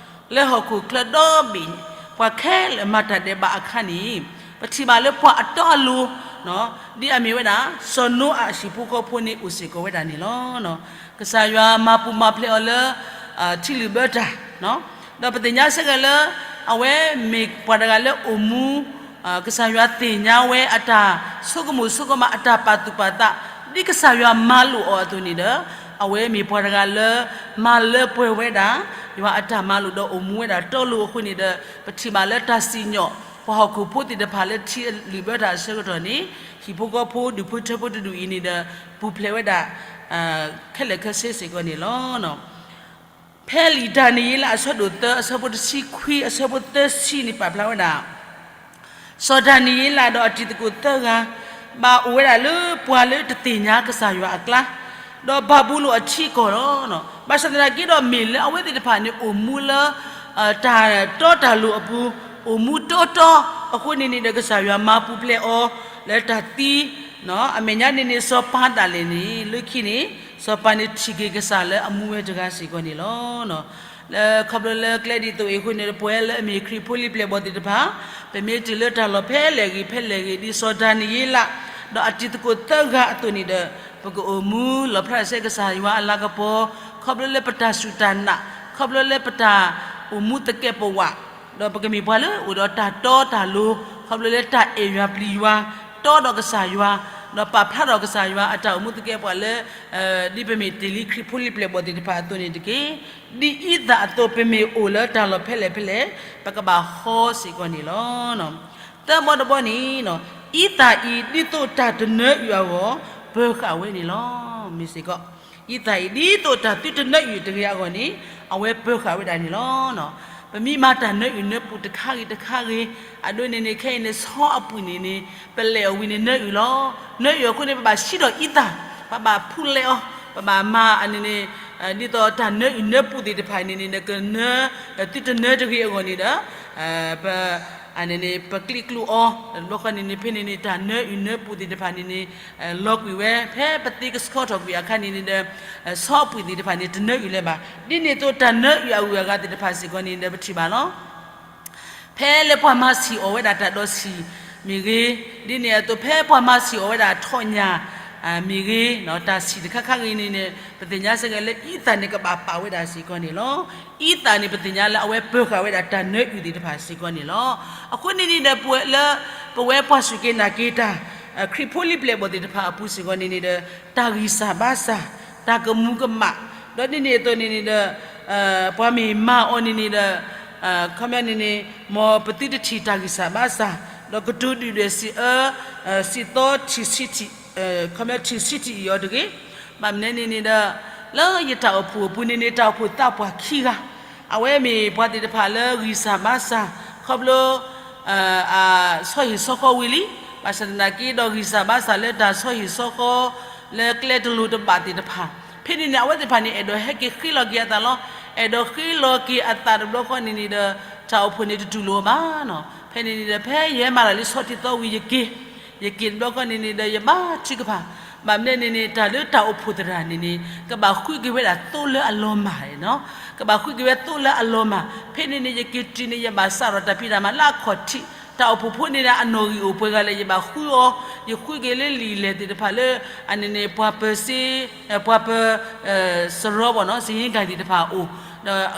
လၢဟီၣ်ခိၣ်ချၢဒီဘ့ၣ် ပှၤခဲလၢာ်မၤတၢ်ဒဲးဘးအခါန့ၣ် ပထံၣ်ဘၣ်လၢပှၤအတီအလိၤ ဒ်အမ့ၢ်ဝဲဒၣ် စီၤနိအၤအဟံၣ်ဖိဃီဖိန့ၣ်အိၣ်စ့ၢ်ကီးဝဲဒၣ်န့ၣ်လီၤ. ကစၢ်ယွၤမၤပူၤမၤဖျဲးအီၤလၢ ထံလုၣ်ဘၢတၢ်, ဒီးပသ့ၣ်ညါစ့ၢ်ကီးလၢ အဝဲမ့ၢ်ပှၤတဂၤလၢအိၣ်မူ ကစၢ်ယွၤသ့ၣ်ညါဝဲအတၢ်ဆိကမိၣ်ဆိကမး အတၢ်ပာ်သူၣ်ပာ်သး ဒ်ကစၢ်ယွၤမၤလိာ်အီၤအသိးန့ၣ်ဒီး အဝဲမ့ၢ်ပှၤတဂၤလၢ မၤလၢပှဲၤဝဲဒၣ် ယွၤအတၢ်မၤလိာ်ဒီးအိၣ်မူဝဲဒၣ်တီလိၤအဃိန့ၣ်ဒီး ပထံၣ်ဘၣ်လၢတၢ်စံၣ်ညီၣ် ပှၤဟီၣ်ခိၣ်ဖိသ့ၣ်တဖၣ်လၢထံလုၣ်ဘၢတၢ်အဆၢကတီၢ်န့ၣ် ဟံၣ်ဖိဃီဖိဒူၣ်ဖိထၢဖိတဒူၣ်အံၤန့ၣ်ဒီး ပူၤဖျဲးဝဲဒၣ် ခဲလၢာ်ခဲဆ့စ့ၢ်ကီးန့ၣ်လီၤ. ဖဲလံာ်ဒၤနံးယ့လးအဆၢဒိၣ်သၢ အဆၢဖိတဆံခွံ အဆၢဖိသၢဆံန့ၣ်ပာ်ဖျါဝဲဒၣ် စီၤဒၤနံးယ့လးဒီးအတံၤသကိးသၢဂၤ ဘၣ်အိၣ်ဝဲဒၣ်လၢပှၤလၢတသ့ၣ်ညါကစၢ်ယွၤအကျါ, ဒီးဘၤဘူလိၣ်အထံအကီၢ်လီၤ. ဘၣ်ဆၣ်သနာ်က့ဒီးမ့ၢ်လၢအဝဲသ့ၣ်တဖၣ်န့ၣ်အိၣ်မူလၢ တၢ်တီတၢ်လိၤအပူၤ အိၣ်မူတီတီ အဃိန့ၣ်န့ၣ်ဒီး ကစၢ်ယွၤမၤပူၤဖျဲးအီၤ လၢတၢ်သံ အမဲာ်ညါန့ၣ်န့ၣ် စီၤပၤဒၣ်လဲာ်န့ၣ် လၢခံန့ၣ် စီၤပၤန့ၣ်ထံၣ်က့ၤကစၢ်လၢအမူဝဲတဂၤစ့ၢ်ကီးန့ၣ်လီၤ. လၢခီဖျိလၢကျဲဒ်သိးအံၤအဃိန့ၣ်ဒီး ပဝဲလၢအမ့ၢ်ခရံာ်ဖိလံၤပျဲၢ်ဘီၣ်သ့ၣ်တဖၣ် ပမ့ၢ်တုၤလၢတၢ်လီၢ်ဖဲလဲၣ်ဂ့ၤဖဲလဲၣ်ဂ့ၤ ဒ်စီၤဒၤနံးယ့လး ဒီးအတံၤသကိးသၢဂၤအသိးန့ၣ်ဒီး ပကအိၣ်မူလီၣ်ဖျါတၢ်ဆဲကစၢ်ယွၤအလၤကပီၤ ခီဖျိလၢပတၢ်စူၢ်တၢ်နာ် ခီဖျိလၢပတၢ်အိၣ်မူသကဲးပဝး ဒီးပကမ့ၢ်ပှၤလၢအိၣ်ဒီးတၢ်တီတၢ်လိၤ ခီဖျိလၢတၢ်အဲၣ်ယွၤပျံၤယွၤ တီဒီးကစၢ်ယွၤ ဒီးပာ်ဖျါထီၣ်ကစၢ်ယွၤအတၢ်အိၣ်မူသကဲးပဝးလၢ ဒ်ပမ့ၢ်တ့ၢ်လံခရံာ်ဖိလံၤပျဲၢ်ဘီၣ်သ့ၣ်တဖၣ်အသိးန့ၣ်တက့ၢ်. ဒ်အံသၣ်အသိး ပမ့ၢ်အိၣ်လၢတၢ်လီၢ်ဖဲလဲၣ်ဖဲလဲၣ် ပကဘၣ်ဟီစ့ၢ်ကီးန့ၣ်လီၤ. သၢဘီတဘီန့ၣ် အံသၣ်အံၤ ဒ်သိးတၢ်တနၢအုၣ်အဂီၢ် ပၢၤဃာ်ဝဲန့ၣ်လီၤ. မ့ၢ်စ့ၢ်ကီး အံသၣ်အံၤ ဒ်သိးတၢ်သုတနၢအုၣ်တဂ့ၤအဂီၢ်န့ၣ် အဝဲပၢၤဃာ်ဝဲဒၣ်န့ၣ်လီၤ. ပမ့ၢ်မၤတၢ်နၢအုၣ်နၢပူၤတခါဂ့ၤတခါဂ့ၤ အဒိန့ၣ်န့ၣ် ခဲအံၤန့ၣ် ဆီအပုၢ်န့ၣ်န့ၣ် ပလဲၤအီၤဝံၤန့ၣ် နၢအုၣ်လီၤ. နၢအုၣ်အဃိန့ၣ် ပဘၣ်ဟံးဒီးအံသၣ် ပဘၣ်ဖူလဲအီၤ ပဘၣ်မၤအန့ၣ်န့ၣ် ဒ်သိးတၢ်နၢအုၣ်နၢပူၤသ့ၣ်တဖၣ်န့ၣ်န့ၣ် ကနၢ သုတနၢတဂ့ၤအဂီၢ်န့ၣ်ဒီး ပ အန့ၣ်န့ၣ် ပကျံးကျိအီၤ တဘျီဃီန့ၣ်န့ၣ် ဖဲန့ၣ်န့ၣ် တၢ်နၢအုၣ်နၢပူၤသ့ၣ်တဖၣ်န့ၣ်န့ၣ် လီၤကွံာ်ဝဲ ဖဲပသ့ကဆှီထီၣ်ကွံာ်အခါန့ၣ်န့ၣ်ဒီး ဆီအပုၢ်သ့ၣ်တဖၣ်န့ၣ် တနၢအုၣ်လၢၤဘၣ်. ဒ်န့ၣ်အသိးတၢ်နၢအုၣ်အဂုၤအဂၤသ့ၣ်တဖၣ်စ့ၢ်ကီးန့ၣ်ဒီး ပထံၣ်ဘၣ်လီၤ. ဖဲလၢပှၤမၤဆံၣ်အီၣ်ဝဲဒၣ်တၢ်ဒီးဆံၣ်မ့ၢ်ဂ့ၤ, ဒ်န့ၣ်အသိးဖဲပှၤမၤဆံၣ်အီၣ်ဝဲဒၣ်ထီၣ်ညၣ် မ့ၢ်ဂ့ၤ, တၢ်ဆံၣ်တခါခါဂ့ၤန့ၣ်န့ၣ် ပသ့ၣ်ညါစ့ၢ်ကီးလၢအံသၣ်န့ၣ်ကဘၣ်ပာ်ဝဲဒၣ်စ့ၢ်ကီးန့ၣ်လီၤ. အံသၣ်န့ၣ်ပသ့ၣ်ညါလၢအဝဲပၢၤဃာ်ဝဲဒၣ်တၢ်နၢအုၣ်သ့ၣ်တဖၣ်စ့ၢ်ကီးန့ၣ်လီၤ. အဃိန့ၣ်န့ၣ်ဒီး ပဝဲလၢ ပဝဲပှၤစူၢ်က့ၤနာ်က့ၤတၢ် ခရံာ်ဖိလံၤပျဲၢ်ဘီၣ်သ့ၣ်တဖၣ်အပူၤစ့ၢ်ကီးန့ၣ်န့ၣ်ဒီး တၢ်ဂံၢ်စၢ်ဘါစၢ်, တၢ်ကမူၤကမၣ်, ဒီးဒ်န့ၣ်အသိးန့ၣ်န့ၣ်ဒီး ပှၤမ့ၢ်မၤအီၤန့ၣ်န့ၣ်ဒီး ခီပညီန့ၣ်န့ၣ် မ်ပသုတထံၣ်တၢ်ဂံၢ်စၢ်ဘါစၢ်, ဒီးကတိၤဒုၣ်ဒွဲၣ်စံးအၢ စံးသီထံၣ်ဆံးထံၣ်, ခီပညီထံၣ်ဆံးထံၣ်အံၤအီၤတဂ့ၤ. ဘၣ်မနုၤန့ၣ်န့ၣ်ဒီး လၢယတၢ်အိၣ်ဖှိၣ်အပူၤန့ၣ်န့ၣ် တၢ်အိၣ်ဖှိၣ်သးပှၢ်ခံဂၤ, အဝဲမ့ၢ်ပှၤသ့ၣ်တဖၣ်လၢဂံၢ်စၢ်ဘါစၢ် ခီဖျိ အဆီဟံၣ်ဆီဃီဝံၤလံ, ဘၣ်ဆၣ်သနာ်က့ဒီးဂံၢ်စၢ်ဘါစၢ်လၢတၢ်ဆီဟံၣ်ဆီဃီ လၢကျဲတလိၤတဘၣ်သ့ၣ်တဖၣ်, ဖဲန့ၣ်န့ၣ် အဝဲသ့ၣ်တဖၣ်န့ၣ် အဲၣ်ဒိးဟဲက့ၤဃ့လီၤက့ၤအသးလီၤ. အဲၣ်ဒိးဃ့လီၤက့ၤအသးတဘျီဃီန့ၣ်န့ၣ်ဒီး တၢ်အိၣ်ဖှိၣ်န့ၣ်တတူၢ်လိာ်အီၤဘၣ်နီၤ. ဖဲန့ၣ်န့ၣ်ဒီး ဖဲယဟဲမၤတၢ်လၢဆီထံသီဝံၤယက့ၤ, ယက့ၤတဘျီဃီန့ၣ်န့ၣ်ဒီး ယဘါထုကဖၣ်, ဘၣ်မနုၤန့ၣ်န့ၣ် တၢ်လၢတၢ်အိၣ်ဖှိၣ်သရၣ်န့ၣ်န့ၣ် ကဘၣ်ဃုက့ၤဝဲဒၣ်သိလၢအလီၤမၢ်နီၤ, ကဘၣ်ဃုက့ၤဝဲသိလၢအလီၤမၢ်. ဖဲန့ၣ်န့ၣ် ယက့ၤတုၤန့ၣ် ယဘၣ်စးထီၣ်တၢ်ဖံးတၢ်မၤလၢအခီၣ်ထံး, တၢ်အိၣ်ဖှိၣ်ဖိန့ၣ်ဒီး အနီၣ်ဂံၢ်အိၣ်ပှဲၤဂၤလဲၣ် ယဘၣ်ဃုအီၤ, ယဃုက့ၤလၢလံာ်လဲၢ်သ့ၣ်တဖၣ်လၢ အန့ၣ်န့ၣ် ပှၤပၢၤစ့ ပှၤပၢၤ စရီဘၣ်နီၤ စ့ဟ့ကၤသ့ၣ်တဖၣ်အအိၣ်,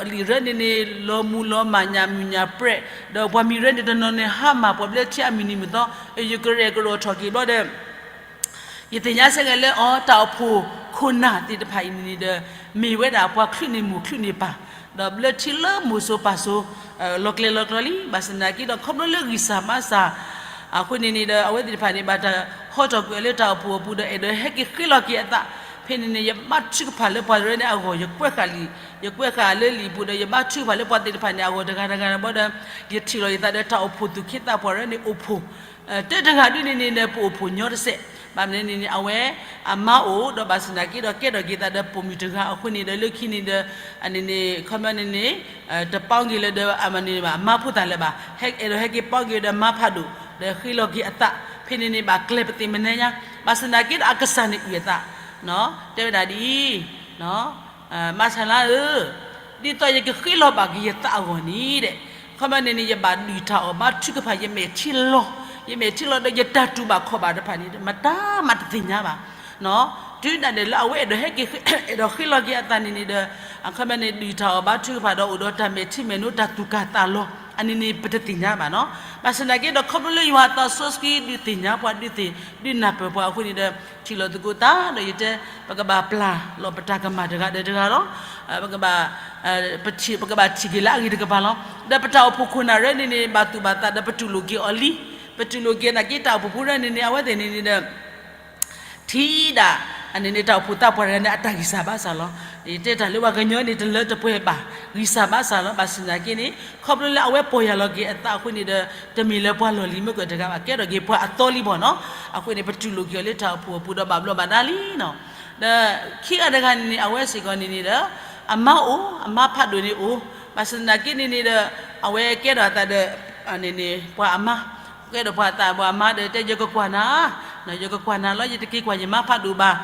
ဒီးလံာ်ရၢန့ၣ်န့ၣ် လီၤမုၢ်လီၤမၢ် ညၣ်မုၢ်ညၣ်ပြဲး, ဒီးပှၤမံၤရၢန့ၣ် တနီၤန့ၣ်ဟါမၢ်ပှၤဘျၢထံအမုၢ်နံၤမုၢ်သီ, ယကရဲၣ်ကရိၣ်ထီၣ်က့ၤဘျီဒီး ယသ့ၣ်ညါဆၢက့ၤလၢအီၤ တၢ်အိၣ်ဖှိၣ်ခိၣ်နၢ်သ့ၣ်တဖၣ်အံၤန့ၣ်န့ၣ်ဒီး မ့ၢ်ဝဲဒၣ်ပှၤချုးန့ၢ်မိၢ်ချုးန့ၢ်ပၢ်, ဒီးဘျၢထံလၢမိၢ်စိၤပၢ်စိၤ လီၤကျဲၤလီၤကျီလံ. ဘၣ်ဆၣ်သနာ်က့ဒီး ခီဖျိလၢဂံၢ်စၢ်ဘါစၢ် အဃိန့ၣ်န့ၣ်ဒီး အဝဲသ့ၣ်တဖၣ်န့ၣ် ဘၣ်တၢ်ဟီထီၣ်ကွံာ်အီၤလၢတၢ်အိၣ်ဖှိၣ်အပူၤဒီး အဲၣ်ဒိးဟဲက့ၤဃ့လီၤက့ၤအသး, ဖဲန့ၣ်န့ၣ် ယဘါထုကဖၣ်လၢပှၤတရၢန့ၣ်အဂီၢ် ယကွဲးဃာ်လံာ်, ယကွဲးဃာ်လၢလံာ်ပူၤဒီး ယဘါထုကဖၣ်လၢပှၤသ့ၣ်တဖၣ်န့ၣ်အဂီၢ်တဂၤတဂၤဘျီဒီး ယထံၣ်လီၤယသးဒီးတၢ်အိၣ်ဖှိၣ်သူၣ်က့သးပှၢ်တရၢန့ၣ်အိၣ်ဖှိၣ် တၢတဂၤဒ်န့ၣ်န့ၣ်ဒီး ပအိၣ်ဖှိၣ်ညီတစဲး, ဘၣ်မနုၤန့ၣ်န့ၣ် အဝဲအမါအိၣ်ဒီး ဘၣ်ဆၣ်သနာ်က့ဒီး ကဲထီၣ်က့ၤသးဒီးပိာ်မုၣ်တဂၤအဃိန့ၣ်ဒီး လၢခံန့ၣ်ဒီး အန့ၣ်န့ၣ် ခီပညီန့ၣ်န့ၣ် တပီက့ၤလၢဒီး အမါန့ၣ်ဘၣ် အမါဖိသၣ်လၢၤဘၣ်, ဟဲအဲၣ်ဒိးဟဲက့ၤပီက့ၤဒီးမါဖးဒိၣ် ဒီးဃ့လီၤက့ၤအသး, ဖဲန့ၣ်န့ၣ် ဘၣ်ကျဲၤပသ့ၣ်မနုၤညါ, ဘၣ်ဆၣ်သနာ်က့ဒီး အကစၢ်န့ၣ်အုၣ်အသး တဲဝဲဒၣ်ဒ်အံၤ, မၤဆါလါဧၢ, ဒ်သိးယကဃ့လီၤဘၣ်က့ၤယသးအဂီၢ်န့ၣ်ဒီး ခီပညီန့ၣ်န့ၣ် ယဘၣ်ဒုၣ်တၢ်အီၣ်ဘါထုကဖၣ် ယမဲာ်ထံလီၤ, ယမဲာ်ထံလီၤဒီးယတၢ်တူၢ်ဘၣ်ခီၣ်ဘၣ်တဖၣ်န့ၣ် မတၤမးတသ့ၣ်ညါဘၣ်. တုၤဒၣ်လဲာ်လၢအဝဲအဲၣ်ဒိးဟဲက့ၤ အဲၣ်ဒိးဃ့လီၤက့ၤအသးန့ၣ်န့ၣ်ဒီး အခီပညီန့ၣ် ဒုၣ်တၢ်အီၣ်ဘါထုကဖၣ်ဒီးအိၣ်ဒီးတၢ်မဲာ်ထံမဲာ်နိ တၢ်သူၣ်ကၢ်သးလီၤ အန့ၣ်န့ၣ် ပတသ့ၣ်ညါဘၣ်နီၤ. ဘၣ်ဆၣ်သနာ်က့ဒီး ခီဖျိလၢယွၤအသးစီဆှံဒုးသ့ၣ်ညါပှၤ ဒုးသ့ၣ် ဒုးနၢ်ပၢၢ်ပှၤအဃိန့ၣ်ဒီး ထံၣ်လိာ်သကိးသးဒီးယတဲ ပကဘၣ်ပျၢ်လီၤပတၢ်ကမၣ်တဂၤဒီးတဂၤလီၤ. ပကဘၣ် ပထံၣ် ပကဘၣ်ထံၣ်က့ၤလၢအဂ့ၤတကပၤလီၤ. ဒီးပတၢ်အိၣ်ဖှိၣ်ခိၣ်နၢ်ရၢန့ၣ်န့ၣ် ဘၣ်သူၣ်ဘၣ်သးဒီးပတူၢ်လိာ်က့ၤအီၤလံ. ပတူၢ်လိာ်က့ၤနာ်က့ တၢ်အိၣ်ဖှိၣ်ဖိရၢန့ၣ်န့ၣ် အဝဲသ့ၣ်န့ၣ်န့ၣ်ဒီး ထံၣ်ဒၣ် အန့ၣ်န့ၣ် တၢ်အိၣ်ဖှိၣ်သးပှၢ်တဂၤန့ၣ် အတၢ်ဂံၢ်စၢ်ဘါစၢ်လီၤ. ယတဲတၢ်လၢပှၤကညီန့ၣ် တလၢတပှဲၤဘၣ် ဂံၢ်စၢ်ဘါစၢ်လီၤ. ဘၣ်ဆၣ်သနာ်က့န့ၣ် ခီဖျိလၢအဝဲပီၢ်ယၢ်လီၤက့ၤအသးအဃိန့ၣ်ဒီး တမ့ၢ်လၢပှၤလီၢ်လံၤမ့ၢ်ကတဂၤဘၣ် ကဲထီၣ်က့ၤပှၤအသီလံဘၣ်နီၤ. အဃိန့ၣ် ပတူၢ်လိာ်က့ၤအီၤလၢတၢ်အိၣ်ဖှိၣ်အပူၤဒီးဘၣ်ဘျီးဘၣ်ဒါလံနီၤ. ဒီးခံဂၤတဂၤန့ၣ်န့ၣ် အဝဲစ့ၢ်ကီးန့ၣ်န့ၣ်ဒီး အမါအိၣ် အမါဖးဒိၣ်န့ၣ်အိၣ် ဘၣ်ဆၣ်သနာ်က့န့ၣ်န့ၣ်ဒီး အဝဲကဲထီၣ်အသးဒီး န့ၣ်န့ၣ် ပှၤအမါ ကဲထီၣ်ပှၤအသးပှၤအမါဒီးတဲ ယကကွၢ်နၤ, ယကကွၢ်နၤလီၤ ယတက့ၤကွၢ်ယမါဖးဒိၣ်ဘၣ်,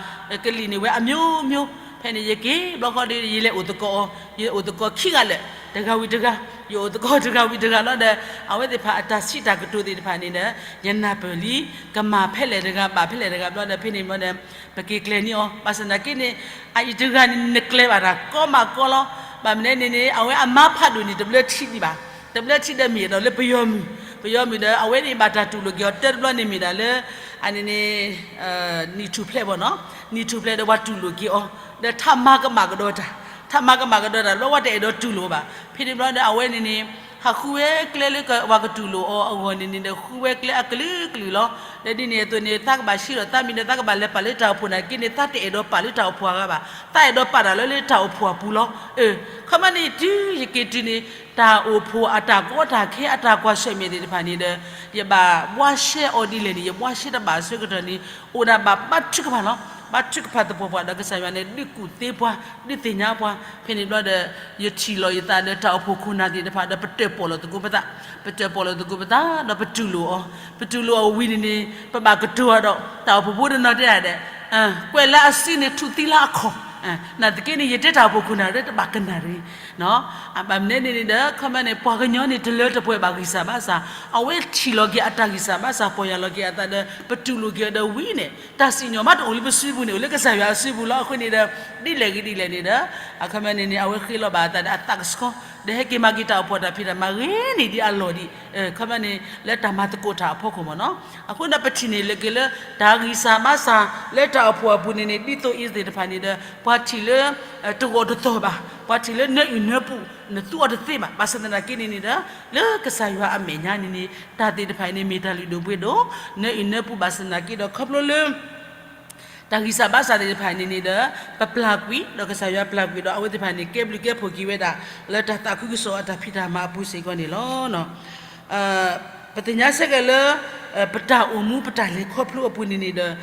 ကလံၣ်န့ၣ်ဝဲအမျိုးမျိုး ဖဲန့ၣ်ယက့ၤဘျီဃီဒီး ယလဲၤအိၣ်သကိးအီၤ, ယအိၣ်သကိးခံဂၤလၢာ် တဂၤဝံၤတဂၤ, ယအိၣ်သကိးတဂၤဝံၤတဂၤလီၤဒီး အဝဲသ့ၣ်တဖၣ်အတၢ်စံးတၢ်ကတိၤသ့ၣ်တဖၣ်န့ၣ်ဒီး ယနၢ်ပၢၢ်လံ ကမၣ်ဖဲလဲၣ်တဂၤ ဘၣ်ဖဲလဲၣ်တဂၤဘျီဒီး ဖဲန့ၣ်ဘျီဒီး ပက့ၤကျဲၤန့ၢ်အီၤ ဘၣ်ဆၣ်သနာ်က့န့ၣ် အအံၤတဂၤန့ၣ် နကျဲၤဘၣ်တၢ်ကီမးကီလီၤ. ဘၣ်မနုၤန့ၣ်န့ၣ် အဝဲအမါဖးဒိၣ်န့ၣ် တဘျၢထံဒံးဘၣ်, တဘျၢထံဒီးမ့ၢ်အဲၣ်ဒိးလၢပယီၤမုၢ်, ပယီၤမုၢ်ဒီး အဝဲန့ၣ်ဘၣ်တၢ်တူၢ်လိာ်က့ၤအီၤတၢ်တဘျီန့ၣ်မ့ၢ်ဒၣ်လၢ အန့ၣ်န့ၣ် နံၣ်ထူၣ်ဖျဲးဘၣ်နီၤ, နံၣ်ထူၣ်ဖျဲးဒီးပှၤတူၢ်လိာ်က့ၤအီၤ ဒီးထးမၤကမၣ်ကဒီးတၢ်, ထးမၤကမၣ်ကဒီးတၢ် ဘျီဝဲတအဲၣ်ဒိးတူၢ်လိာ်ဘၣ်. ဖဲန့ၣ်ဘျီဒီး အဝဲန့ၣ်န့ၣ် ဟးဃုဝဲကျဲလၢပှၤကတူၢ်လိာ်အီၤအဂီၢ်န့ၣ်န့ၣ်ဒီး ဃုဝဲကျဲအကလုာ်ကလုာ်လီၤ. ဒီးဒ်န့ၣ်အသိးန့ၣ် သးကဘၣ်ဆှံဒီးသးမံၤဒီး သးကဘၣ်လဲၤပာ်လၢတၢ်အိၣ်ဖှိၣ်နာ်က့န့ၣ် သးတအဲၣ်ဒိးပာ်လၢတၢ်အိၣ်ဖှိၣ်အဂၤဘၣ်, သးအဲၣ်ဒိးပာ်တၢ်လၢလၢတၢ်အိၣ်ဖှိၣ်အပူၤလီၤ. ခီမ့ၢ်န့ၣ် တုၤယက့ၤတုၤန့ၣ် တၢ်အိၣ်ဖှိၣ်အတၢ်ကီတၢ်ခဲ အတၢ်ကွၢ်ဆၢၣ်မဲာ်သ့ၣ်တဖၣ်န့ၣ်ဒီး ယဘၣ်ဘှါရှဲအီၤဒ်လဲၣ်န့ၣ် ယဘှါရှဲတဘၣ်အဆၢကတီၢ်န့ၣ် အိၣ်ဒၣ်ဘၣ်ဘါထုကဖၣ်လီၤ. ဘါထုကဖၣ်သပှၢ်ပှၢ်ဒီးကစၢ်ယွၤန့ၣ် ဒုးကူၣ်သ့ပှၤ ဒုးသ့ၣ်ညါပှၤ ဖဲန့ၣ်ဘျီဒီး ယထံၣ်လီၤယသးဒီးတၢ်အိၣ်ဖှိၣ်ခိၣ်နၢ်သ့ၣ်တဖၣ်ဒီး ပတၢၣ်ပီၣ်လီၤသကိးပသး, ပတၢၣ်ပီၣ်လီၤသကိးပသး ဒီးပတူၢ်လိာ်အီၤ, ပတူၢ်လိာ်အီၤဝံၤန့ၣ်န့ၣ် ပဘၣ်ကတိၤအီၤဒီး တၢ်အိၣ်ဖှိၣ်ဖိတနီၤတဲဒၣ်ဒီး ကွဲးလၢအစုန့ၣ် ထူၣ်သံလၢအခီၣ်, နာ်သက့န့ၣ် ယတဲတၢ်အိၣ်ဖှိၣ်ခိၣ်နၢ်ရၢတဘၣ်ကနၣ်ရံၣ် ဘၣ်မနုၤန့ၣ်န့ၣ်ဒီး ခီမ့ၢ်န့ၣ် ပှၤကညီန့ၣ် တလၢတပှဲၤဘၣ်ဂံၢ်စၢ်ဘါစၢ်, အဝဲထံၣ်လီၤက့ၤအတၢ်ဂံၢ်စၢ်ဘါစၢ် ပီၢ်ယၢ်လီၤက့ၤအသးဒီး ပတူၢ်လိာ်က့ၤအီၤဒီးဝံၤန့ၣ် တၢ်စံၣ်ညီၣ်မးတအိၣ်လၢပစုပူၤန့ၣ် အိၣ်လၢကစၢ်ယွၤအစုပူၤလီၤ. အဃိန့ၣ်ဒီး ဒ်လဲၣ်ဂ့ၤဒ်လဲၣ်န့ၣ်ဒီး အခီမ့ၢ်န့ၣ်န့ၣ် အဝဲဃ့လီၤဘၣ်အသးဒီးအသးကဆှီ ဒီးဟဲက့ၤမၤက့ၤတၢ်အိၣ်ဖှိၣ်တၢ်ဖံးတၢ်မၤဂ့ၤန့ၢ်ဒံးအလီၢ်ဒံး ခီမ့ၢ်န့ၣ် လၢတၢ်မၤသကိးတၢ်အဖီခိၣ်မ့ၢ်နီၤ. အဃိဒီးပထံၣ်န့ၢ်လၢက့ၤလၢ တၢ်ဂံၢ်စၢ်ဘါစၢ် လၢတၢ်အိၣ်ဖှိၣ်အပူၤန့ၣ်န့ၣ် ဒ်သိးအံၤသ့ၣ်တဖၣ်န့ၣ်ဒီး ပှၤထံၣ်လၢ တဂီၢ်တသီၣ်ဘၣ်, ပှၤထံၣ်လၢနၢအုၣ်နၢပူၤ နသူအီၤတသ့ဘၣ်. ဘၣ်ဆၣ်သနာ်က့န့ၣ်န့ၣ်ဒီး လၢကစၢ်ယွၤအမဲာ်ညါန့ၣ်န့ၣ် တၢ်သ့ၣ်တဖၣ်အံၤန့ၣ် မ့ၢ်တၢ်လုၢ်ဒိၣ်ပှ့ၤဒိၣ် နၢအုၣ်နၢပူၤ ဘၣ်ဆၣ်သနာ်က့ဒီး ခီဖျိလၢ တၢ်ဂံၢ်စၢ်ဘါစၢ်သ့ၣ်တဖၣ်န့ၣ်န့ၣ်ဒီး ပပျၢ်ကွံာ် ဒီးကစၢ်ယွၤပျၢ်ကွံာ်ဒီး အဝဲသ့ၣ်တဖၣ်န့ၣ် ကဲဘျုးကဲဖှိၣ်က့ၤဝဲဒၣ် လၢတၢ်သးခုကစီၣ်အတၢ်ဖံးတၢ်မၤအပူၤစ့ၢ်ကီးန့ၣ်လီၤ. ပသ့ၣ်ညါဆၢက့ၤလၢ ပတၢ်အိၣ်မူပတၢ်လဲၤခီဖျိအပူၤန့ၣ်န့ၣ်ဒီး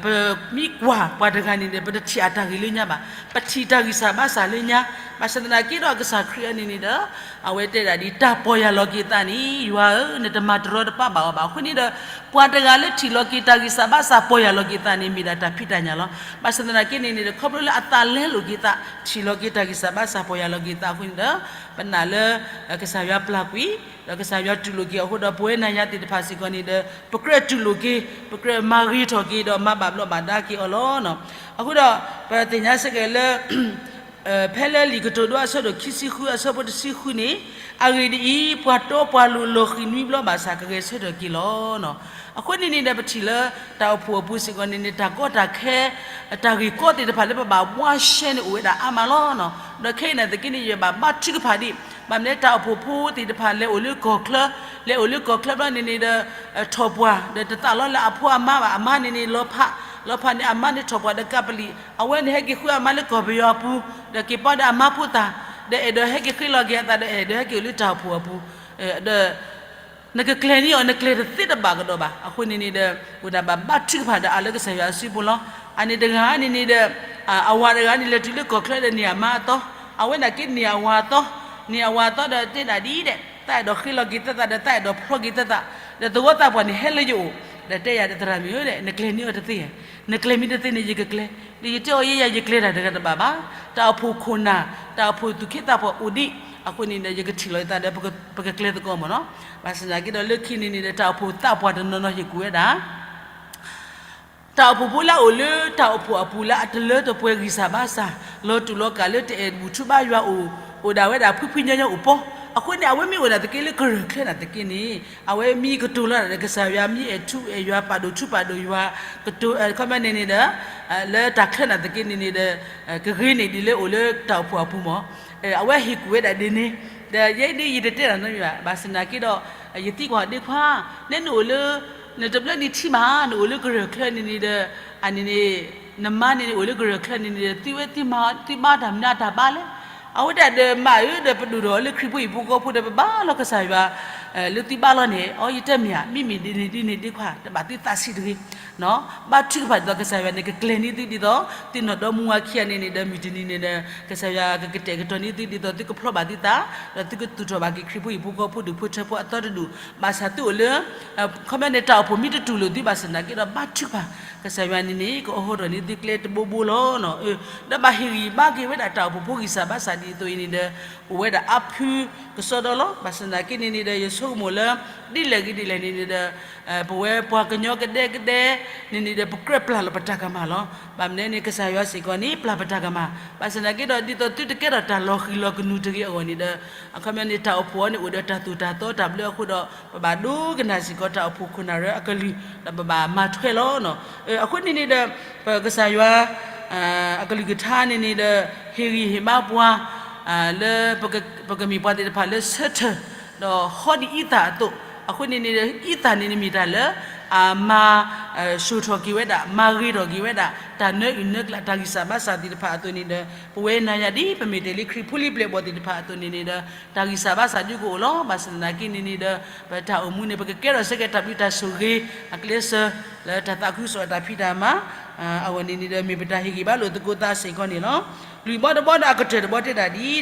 ပမ့ၢ်ကွၢ်ပှၤတဂၤန့ၣ်ဒီး ပတထံၣ်အတၢ်ဂ့ၤလၢညါဘၣ်. ပထံၣ်တၢ်ဂံၢ်စၢ်ဘါစၢ်လၢညါ, ဘၣ်ဆၣ်သနာ်က့ဒီးကစၢ်ခရံာ်အန့ၣ်န့ၣ်ဒီး အဝဲတဲဒၣ်ဒ်တၢ်ပီၢ်ယၢ်လီၤက့ၤသးန့ၣ် ယွၤဧၢ, နတမၤတရီတပါဘၣ်အီၤဘၣ်. အဃိန့ၣ်ဒီး ပှၤတဂၤလၢထံၣ်လီၤက့ၤတၢ်ဂံၢ်စၢ်ဘါစၢ်ပီၢ်ယၢ်လီၤက့ၤသးန့ၣ် မ့ၢ်ဒၣ်တၢ်ဖံးတၢ်ညၣ်လီၤ. ဘၣ်ဆၣ်သနာ်က့န့ၣ်န့ၣ်ဒီး ခီဖျိလၢအသးလဲလိာ်က့ၤသး ထံၣ်လီၤက့ၤတၢ်ဂံၢ်စၢ်ဘါစၢ်ပီၢ်ယၢ်လီၤက့ၤသးအဃိန့ၣ်ဒီး ပနာ်လၢ ကစၢ်ယွၤပျၢ်ကွံာ် ဒီးကစၢ်ယွၤတူၢ်လိာ်က့ၤအဃိဒီး ပဝဲနၤယၤသ့ၣ်တဖၣ်စ့ၢ်ကီးန့ၣ်ဒီး ပကြၢးတူၢ်လိာ်က့ၤ ပကြၢးမၤဂ့ၤထီၣ်က့ၤဒီးမၤဘၣ်ဘျီးဘၣ်ဒါက့ၤအီၤလီၤ. အဃိဒီး ပသ့ၣ်ညါဆၢက့ၤလၢ ဖဲလၢလံာ်ကတိၤဒိအဆၢဒိၣ်ခံဆံဃုအဆၢဖိတဆံဃုန့ၣ်, အဂ့ၢ်ဒ်အံၤ, ပှၤတီပှၤလိၤလီၤဃံၤနွံဘျီဘၣ်ဆၣ် ကဂဲၤဆၢထၢၣ်က့ၤလီၤ. အဃိန့ၣ်န့ၣ်ဒီး ပထံၣ်လၢတၢ်အိၣ်ဖှိၣ်အပူၤစ့ၢ်ကီးန့ၣ်န့ၣ် တၢ်ကီတၢ်ခဲ တၢ်ဂ့ၢ်ကီသ့ၣ်တဖၣ်လၢပဘၣ်ဘှါရှဲန့ၣ်အိၣ်ဝဲဒၣ်အါမးလီၤ. ဒီးခဲအံၤနာ်သက့န့ၣ် ယဘၣ်ဘါထုကဖၣ်ဒံး ဘၣ်မနုၤတၢ်အိၣ်ဖှိၣ်ဖိသ့ၣ်တဖၣ်လဲၤအိၣ်လၢကီၢ်ချၢ, လဲၤအိၣ်လၢကီၢ်ချၢဘျီန့ၣ်န့ၣ်ဒီး ထီၣ်ပှၢ် ဒီးတသးလီလၢအဖိအမါဘၣ်, အမါန့ၣ်န့ၣ်လီၤဖး, လီၤဖးန့ၣ်အမါန့ၣ်ထီၣ်ပှၢ်ဒီးကးပလံာ်, အဝဲန့ၣ်ဟဲက့ၤဃုအမါလၢကီၢ်ပယီၤအပူၤ, ဒီးက့ၤပီဒီးအမါဖိသၣ်, ဒီးအဲၣ်ဒိးဟဲက့ၤဃ့လီၤက့ၤအသးဒီးအဲၣ်ဒိးဟဲက့ၤအိၣ်လၢတၢ်အိၣ်ဖှိၣ်အပူၤ, ဒီး နကကျဲၤန့ၢ်အီၤ နကျဲၤတသ့တဘၣ်ကဒီးဘၣ်. အဃိန့ၣ်န့ၣ်ဒီး အိၣ်ဒၣ်ဘၣ်ဘါထုကဖၣ်ဒီးအါလၢကစၢ်ယွၤအစုပူၤလီၤ. အန့ၣ်တဂၤန့ၣ်န့ၣ်ဒီး အဝၤတဂၤန့ၣ် လဲၤတုၤလၢကီၢ်ချၢဒီးန့ၢ်အမါအသီ, အဝဲန့ၣ်က့န့ၢ်အဝၤအသီ, န့ၢ်အဝၤအသီဒီးတဲဒၣ်ဒ်ဒီး သးအဲၣ်ဒိးဃ့လီၤက့ၤသးသးဒီး သးအဲၣ်ဒိးဖျီက့ၤသးသး, ဒီးသဝီသးပှၢ်န့ၣ်ဟဲလၢယအိၣ်, ဒီးတဲယၤဒီး သရၣ်မုၣ်ဧၢ, နကျဲၤန့ၢ်အီၤတသ့ဧါ, နကျဲၤမ့ၢ်တသ့န့ၣ် ယကကျဲၤ, ဒီးယတဲအီၤယဲယၤ ယကျဲၤတၢ်တဂၤတဘၣ်ဘၣ်. တၢ်အိၣ်ဖှိၣ်ခိၣ်နၢ်, တၢ်အိၣ်ဖှိၣ်သူၣ်က့သးပှၢ်အိၣ်ဒံး, အဃိန့ၣ်ဒီး ယကထံၣ်လီၤယသးဒီး ပကကျဲၤသကိးမ့ၢ်နီၤ. ဘၣ်ဆၣ်သနာ်က့ဒီး လၢခံန့ၣ်န့ၣ်ဒီး တၢ်အိၣ်ဖှိၣ်သးပှၢ်တနီၤနီၤဟ့ၣ်ကူၣ်ဝဲဒၣ် တၢ်အိၣ်ဖှိၣ်ဖိလၢအအိၣ်လၢတၢ်အိၣ်ဖှိၣ်အပူၤလၢအတလၢတပှဲၤဂံၢ်စၢ်ဘါစၢ်, လီၤတူာ်လီၤကာ်လၢတအဲၣ်ဘူၣ်ထူဘါယွၤအိၣ်, အိၣ်ဒၣ်ဝဲဒၣ်ဖှံဖှံညီညီအိၣ်ပီ, အဃိန့ၣ် အဝဲမ့ၢ်အိၣ်ဒၣ်သက့လၢကရၢၢ်ချၢနာ်သက့န့ၣ် အဝဲမ့ၢ်ကတိၤလီၤဒၣ်ဒီးကစၢ်ယွၤ မ့ၢ်အဲၣ်ထူအဲၣ်ယွၤ ပာ်ဒိၣ်ထူပာ်ဒိၣ်ယွၤ, ကတိၤ ခီပညီန့ၣ်န့ၣ်ဒီး လၢတၢ်ချၢနာ်သက့န့ၣ်န့ၣ်ဒီး ကဂ့ၤန့ၢ်ဒ်လၢအိၣ်လၢတၢ်အိၣ်ဖှိၣ်အပူၤမ့ၢ်, အဝဲဟ့ၣ်ကူၣ်ဝဲဒၣ်ဒ်န့ၣ်, ဒီးယဲဒ်ယတတဲတၢ်နီတမံၤဘၣ်, ဘၣ်ဆၣ်သနာ်က့ဒီး ယသံကွၢ်ဒ့ခွါ, နဲနအိၣ်လၢ နတဘျၢနံၣ်ထံမး နအိၣ်လၢကရၢၢ်ချၢန့ၣ်န့ၣ်ဒီး အန့ၣ်န့ၣ် နမါန့ၣ်န့ၣ် အိၣ်လၢကရၢၢ်ချၢန့ၣ်န့ၣ်ဒီး သုဝဲသုမါ သုဘါတၢ်မနုၤအတၢ်ဘါလဲၣ်. အဝဲဒၣ်ဒီးမးဧၢ ဒီးပဒိၣ်ထီၣ်လၢခရံာ်ဖိဟံၣ်ဖိဃီဖိဒီး ပဘါလီၤကစၢ်ယွၤ လၢသုဘါလီၤန့ၣ်, အိ ယတဲမ့ၢ်ဧါ, မ့မ့ၢ်ဒ်န့ၣ်ဒ်န့ၣ်ဒ့ခွါ တဘၣ်သုသးဆံးတဂ့ၤ ဘါထုကဖၣ်ဒ်သိးကစၢ်ယွၤန့ၣ် ကကျဲၤန့ၢ်သုဒ်သိး သုနီၢ်ဒီမါဝၤခံဂၤန့ၣ်န့ၣ်ဒီး မုၢ်တနံၤန့ၣ်ဒီး ကစၢ်ယွၤကကတဲာ်ကတီၤန့ၢ်သုဒ်သိး သုကဖျီဘၣ်သုသး, ဒီးသုကသူၣ်ထီၣ်ဘၣ်က့ၤခရံာ်ဖိဟံၣ်ဖိဃီဖိဒူၣ်ဖိထၢဖိအသီတဒူၣ်, ဘၣ်ဆၣ်သုအိၣ်လၢ ခီပညီန့ၣ် တၢ်အိၣ်ဖှိၣ်မ့ၢ်တတူၢ်လိာ်သုဘၣ်ဆၣ်သနာ်က့ဒီး ဘါထုကဖၣ် ကစၢ်ယွၤန့ၣ်န့ၣ် ကအိးထီၣ်န့ၢ်သုကျဲတဘိဘိလီၤ. ဒီးဘၣ်ဟ့ၣ်ဂံၢ်ဘါက့ၤဝဲဒၣ်တၢ်အိၣ်ဖှိၣ်ဖိဂံၢ်စၢ်ဘါစၢ်ဒ်သိးအံၤန့ၣ်ဒီး အိၣ်ဝဲဒၣ်အါဖုကစီဒီလီၤ. ဘၣ်ဆၣ်သနာ်က့န့ၣ်န့ၣ်ဒီး ယဆိကမိၣ်လၢ ဒ်လဲၣ်ဂ့ၤဒ်လဲၣ်န့ၣ်န့ၣ်ဒီး ပဝဲပှၤကညီကဒဲကဒဲ န့ၣ်န့ၣ်ဒီး ပကြၢးပျၢ်လီၤပတၢ်ကမၣ်လီၤ. ဘၣ်မနုၤန့ၣ် ကစၢ်ယွၤစ့ၢ်ကီးန့ၣ် ပျၢ်ပတၢ်ကမၣ်, ဘၣ်ဆၣ်သနာ်က့ဒီး ဒ်သိးသုတကဲထီၣ်တၢ်လီၤဃံၤလီၤကနူၤတဂ့ၤအဂီၢ်န့ၣ်ဒီး အခီပညီန့ၣ် တၢ်အိၣ်ဖှိၣ်အံၤန့ၣ် အိၣ်ဒီးတၢ်သိၣ်တၢ်သီတၢ်ဘျၢအဃိဒီး ပဘၣ်ဒိကနၣ်စ့ၢ်ကီးတၢ်အိၣ်ဖှိၣ်ခိၣ်နၢ်ရၢအကလုၢ် ဒီးပဘၣ်မၤထွဲလီၤ. အဃိန့ၣ်န့ၣ်ဒီး ပကစၢ်ယွၤ အကလုၢ်ကထါန့ၣ်န့ၣ်ဒီး ဟ့ၣ်ဂံၢ်ဟ့ၣ်ဘါပှၤ လၢ ပကမ့ၢ်ပှၤသ့ၣ်တဖၣ်လၢဆၢထၢၣ် ဒီးဟီဒ်အံသၣ်အသိး, အဃိန့ၣ်န့ၣ်ဒီး အံသၣ်န့ၣ်န့ၣ်မ့ၢ်တၢ်လၢ အမၤ စိာ်ထီၣ်က့ၤဝဲဒၣ် မၤဂ့ၤထီၣ်က့ၤဝဲဒၣ် တၢ်နၢအုၣ်နၢကျး တၢ်ဂံၢ်စၢ်ဘါစၢ်သ့ၣ်တဖၣ်အသိးန့ၣ်ဒီး ပဝဲနၤယၤဒ် ပမ့ၢ်တဲလံခရံာ်ဖိလံပျဲၢ်ဘီၣ်သ့ၣ်တဖၣ်အသိးန့ၣ်န့ၣ်ဒီး တၢ်ဂံၢ်စၢ်ဘါစၢ်ဒုကအိၣ်လီၤ. ဘၣ်ဆၣ်သနာ်က့န့ၣ်န့ၣ်ဒီး ပတၢ်အိၣ်မူန့ၣ် ပကကဲထီၣ်စ့ၢ်ကီးတၢ်ဘျုးတၢ်ဆိၣ်ဂ့ၤ အကျဲးစၢး လၢတၢ်သးခုကစီၣ်တၢ်ဖံးတၢ်မၤ အဂီၢ်န့ၣ်န့ၣ်ဒီး မ့ၢ်ပတၢ်ဟ့ၣ်ဂံၢ်ဘါလိာ်သကိးသးစ့ၢ်ကီးန့ၣ်လီၤ. လွံၢ်ဘီတဘီဒီးအကတၢၢ်တဘီတဲဒၣ်ဒ်ဒီး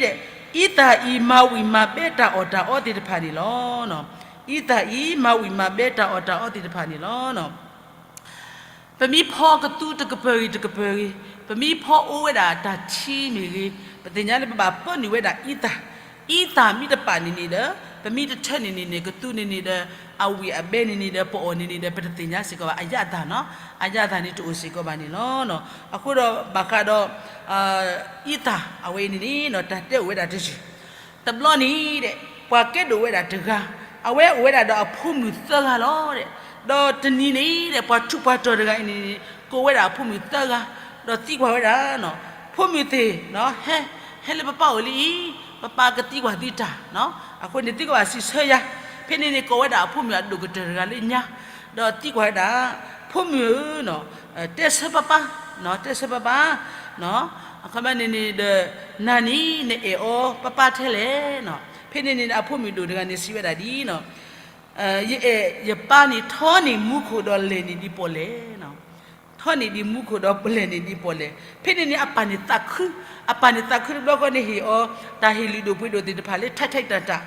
အံသၣ်အံၤမၤဝံၤမၤဘဲတၢ်အီၣ်တၢ်အီသ့ၣ်တဖၣ်န့ၣ်လီၤ. အံသၣ်အံၤမၤဝံၤမၤဘဲတၢ်အီၣ်တၢ်အီသ့ၣ်တဖၣ်န့ၣ်လီၤ. ပမ့ၢ်ဖီကသူတကပၢၤဂ့ၤတကပၢၤဂ့ၤ, ပမ့ၢ်ဖီအိၣ်ဝဲဒၣ်တၢ်ထံမ့ၢ်ဂ့ၤ, ပသ့ၣ်ညါလၢပဘၣ်ပၢနုာ်ဝဲဒၣ်အံသၣ်, အံသၣ်မ့ၢ်တပာ်န့ၣ်န့ၣ်ဒီး ပမ့ၢ်တထၢန့ၣ်န့ၣ်န့ၣ် ကသူန့ၣ်န့ၣ်ဒီး အဝံၤအဘဲန့ၣ်န့ၣ်ဒီး ပအီၣ်န့ၣ်န့ၣ်ဒီး ပတသ့ၣ်ညါစ့ၢ်ကီးဘၣ် အယသၣ်နီၤ, အယသၣ်န့ၣ်တအိၣ်စ့ၢ်ကီးဘၣ်န့ၣ်လီၤ. အဃိဒီးဘၣ်ဃးဒီး အံသၣ်အဝဲအံၤန့ၣ်န့ၣ် တၢ်တဲအိၣ်ဝဲဒၣ်တယုၢ် တဘျီန့ၣ်ဒီး ပှၤကဲဒိၣ်ဝဲဒၣ်တဂၤ, အဝဲအိၣ်ဝဲဒၣ်ဒီးအဖိမုၣ်သၢဂၤလီၤ. ဒီးတနံၤန့ၣ်ဒီး ပှၤထူးပှၤတီၤတဂၤအံၤန့ၣ် ကိးဝဲဒၣ်အဖိမုၣ်သၢဂၤ, ဒီးသံကွၢ်ဝဲဒၣ်, ဖိမုၣ်သ့ၣ်, ဟဲလၢပပၢ်အိၣ်လံအံၤ, ပပၢ်ကသံကွၢ်သုတၢ်, အဃိန့ၣ်သုကဘၣ်စံးဆၢယၤ. ဖဲန့ၣ်န့ၣ် ကိးဝဲဒၣ်အဖိမုၣ်အဒိၣ်ကတၢၢ်တဂၤလၢညါ, ဒီးသံကွၢ်ဝဲဒၣ်, ဖိမုၣ်ဧၢ, တဲဆၢပၢ်ပၢ်, တဲဆၢပၢ်ပၢ်, အခီပညီန့ၣ်န့ၣ်ဒီး နၤန့ၣ် နအဲၣ်အီၤပၢ်ပၢ်ထဲလဲၣ်. ဖဲန့ၣ်န့ၣ် အဖိမုၣ်ဒိၣ်တဂၤန့ၣ် စံးဝဲဒၣ်ဒ် ယအဲၣ်ယပၢ်န့ၣ်ထီန့ၢ်မူခိၣ်ဒီးလဲၤန့ၢ်ဒံးပီၣ်လဲၣ်, ထီန့ၢ်ဒံးမူခိၣ်ဒီးလဲၤန့ၢ်ဒံးပီၣ်လဲၣ်. ဖဲန့ၣ်န့ၣ်အပၢ်န့ၣ်သးခု, အပၢ်န့ၣ်သးခုတဘျီဃီန့ၣ်ဟ့ၣ်အီၤ တၢ်ဟ့ၣ်လုၢ်ဒိၣ်ပှ့ၤဒိၣ်သ့ၣ်တဖၣ်လၢ ထဲးထဲးတၢ်တၢ်,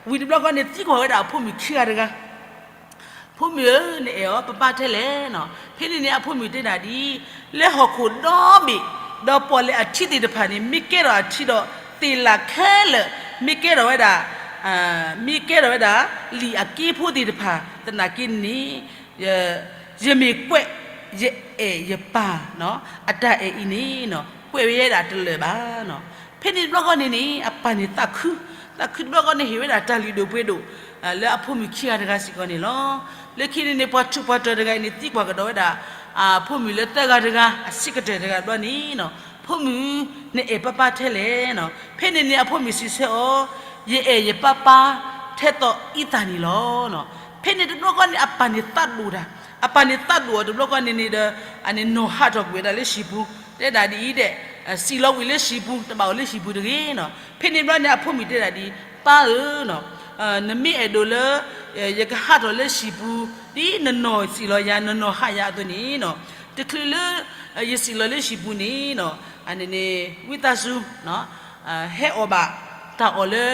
ဝံၤတဘျီဃီန့ၣ်သံကွၢ်ဝဲဒၣ်အဖိမုၣ်ခံဂၤတဂၤ ဖိမုၣ်ဧၢ, နအဲၣ်အီၤပၢ်ပၢ်ထဲလဲၣ်နီၤ. ဖဲန့ၣ်န့ၣ် အဖိမုၣ်တဲဒၣ်ဒ်အံၤ, လၢဟီၣ်ခိၣ်ဒီဘ့ၣ်, ဒီးပီၣ်လဲၣ်အထံသ့ၣ်တဖၣ်န့ၣ် မ့ၢ်ကဲထီၣ်အထံဒီး သ့ၣ်လၣ်ခဲလၢာ်, မ့ၢ်ကဲထီၣ်ဝဲဒၣ်, မ့ၢ်ကဲထီၣ်ဝဲဒၣ် လံာ်အက့ဖိသ့ၣ်တဖၣ်, သနာ်က့န့ၣ် ယမ့ၢ်ကွဲး ယအဲၣ်ယပၢ် အတၢ်အဲၣ်အံၤန့ၣ် ကွဲးဝဲဒၣ်တလၢာ်ဘၣ်နီၤ. ဖဲန့ၣ်တဘျီဃီန့ၣ်န့ၣ် အပၢ်န့ၣ်သးခု, သးခုတဘျီဃီန့ၣ် ဟ့ၣ်ဝဲဒၣ်တၢ်လုၢ်ဒိၣ်ပှ့ၤဒိၣ် လၢအဖိမုၣ်ခံဂၤတဂၤစ့ၢ်ကီးန့ၣ်လီၤ. လၢခံန့ၣ်န့ၣ် ပှၤထူးပှၤတီၤတဂၤအံၤန့ၣ် သံကွၢ်ကဒီးဝဲဒၣ် အဖိမုၣ်လၢသၢဂၤတဂၤ အဆံးကတၢၢ်တဂၤတဘျီန့ၣ်နီၤ, ဖိမုၣ် နအဲၣ်ပၢ်ပၢ်ထဲလဲၣ်နီၤ. ဖဲန့ၣ်န့ၣ် အဖိမုၣ်စံးဆၢအီၤ, ယအဲၣ်ယပၢ်ပၢ်ထဲသိးအံသၣ်န့ၣ်လီၤ. ဖဲန့ၣ်တဘျီဃီန့ၣ် အပၢ်န့ၣ်သးဒိၣ်တၢ်, အပၢ်န့ၣ်သးဒိၣ်အီၤတဘျီဃီန့ၣ်န့ၣ်ဒီး အန့ၣ်နီၢ်ဟးထီၣ်ကွံာ်ဝဲဒၣ်လၢဟံၣ်ပူၤ, တဲဒၣ်ဒ်အံၤဒဲး, စံၣ်လီၤဝံၤလၢဟံၣ်ပူၤ, တဘၣ်အိၣ်လၢဟံၣ်ပူၤတဂ့ၤနီၤ. ဖဲန့ၣ်တဘျီန့ၣ် အဖိမုၣ်တဲဒၣ်ဒ်အံၤ, ပၢ်ဧၢ, နမ့ၢ်အဲၣ်ဒိးလၢ ယကဟးထီၣ်လၢဟံၣ်ပူၤ, ဒ်နနီၢ်စံၣ်လီၤယၤ နနီၢ်ဟးယၤအသိးန့ၣ်နီၤ, တချုးလၢ ယစံၣ်လီၤလၢဟံၣ်ပူၤန့ၣ်နီၤ, အန့ၣ်န့ၣ် ဝံသးစူၤ ဟဲအီၣ်ဘၣ်တၢ်အီၣ်လၢ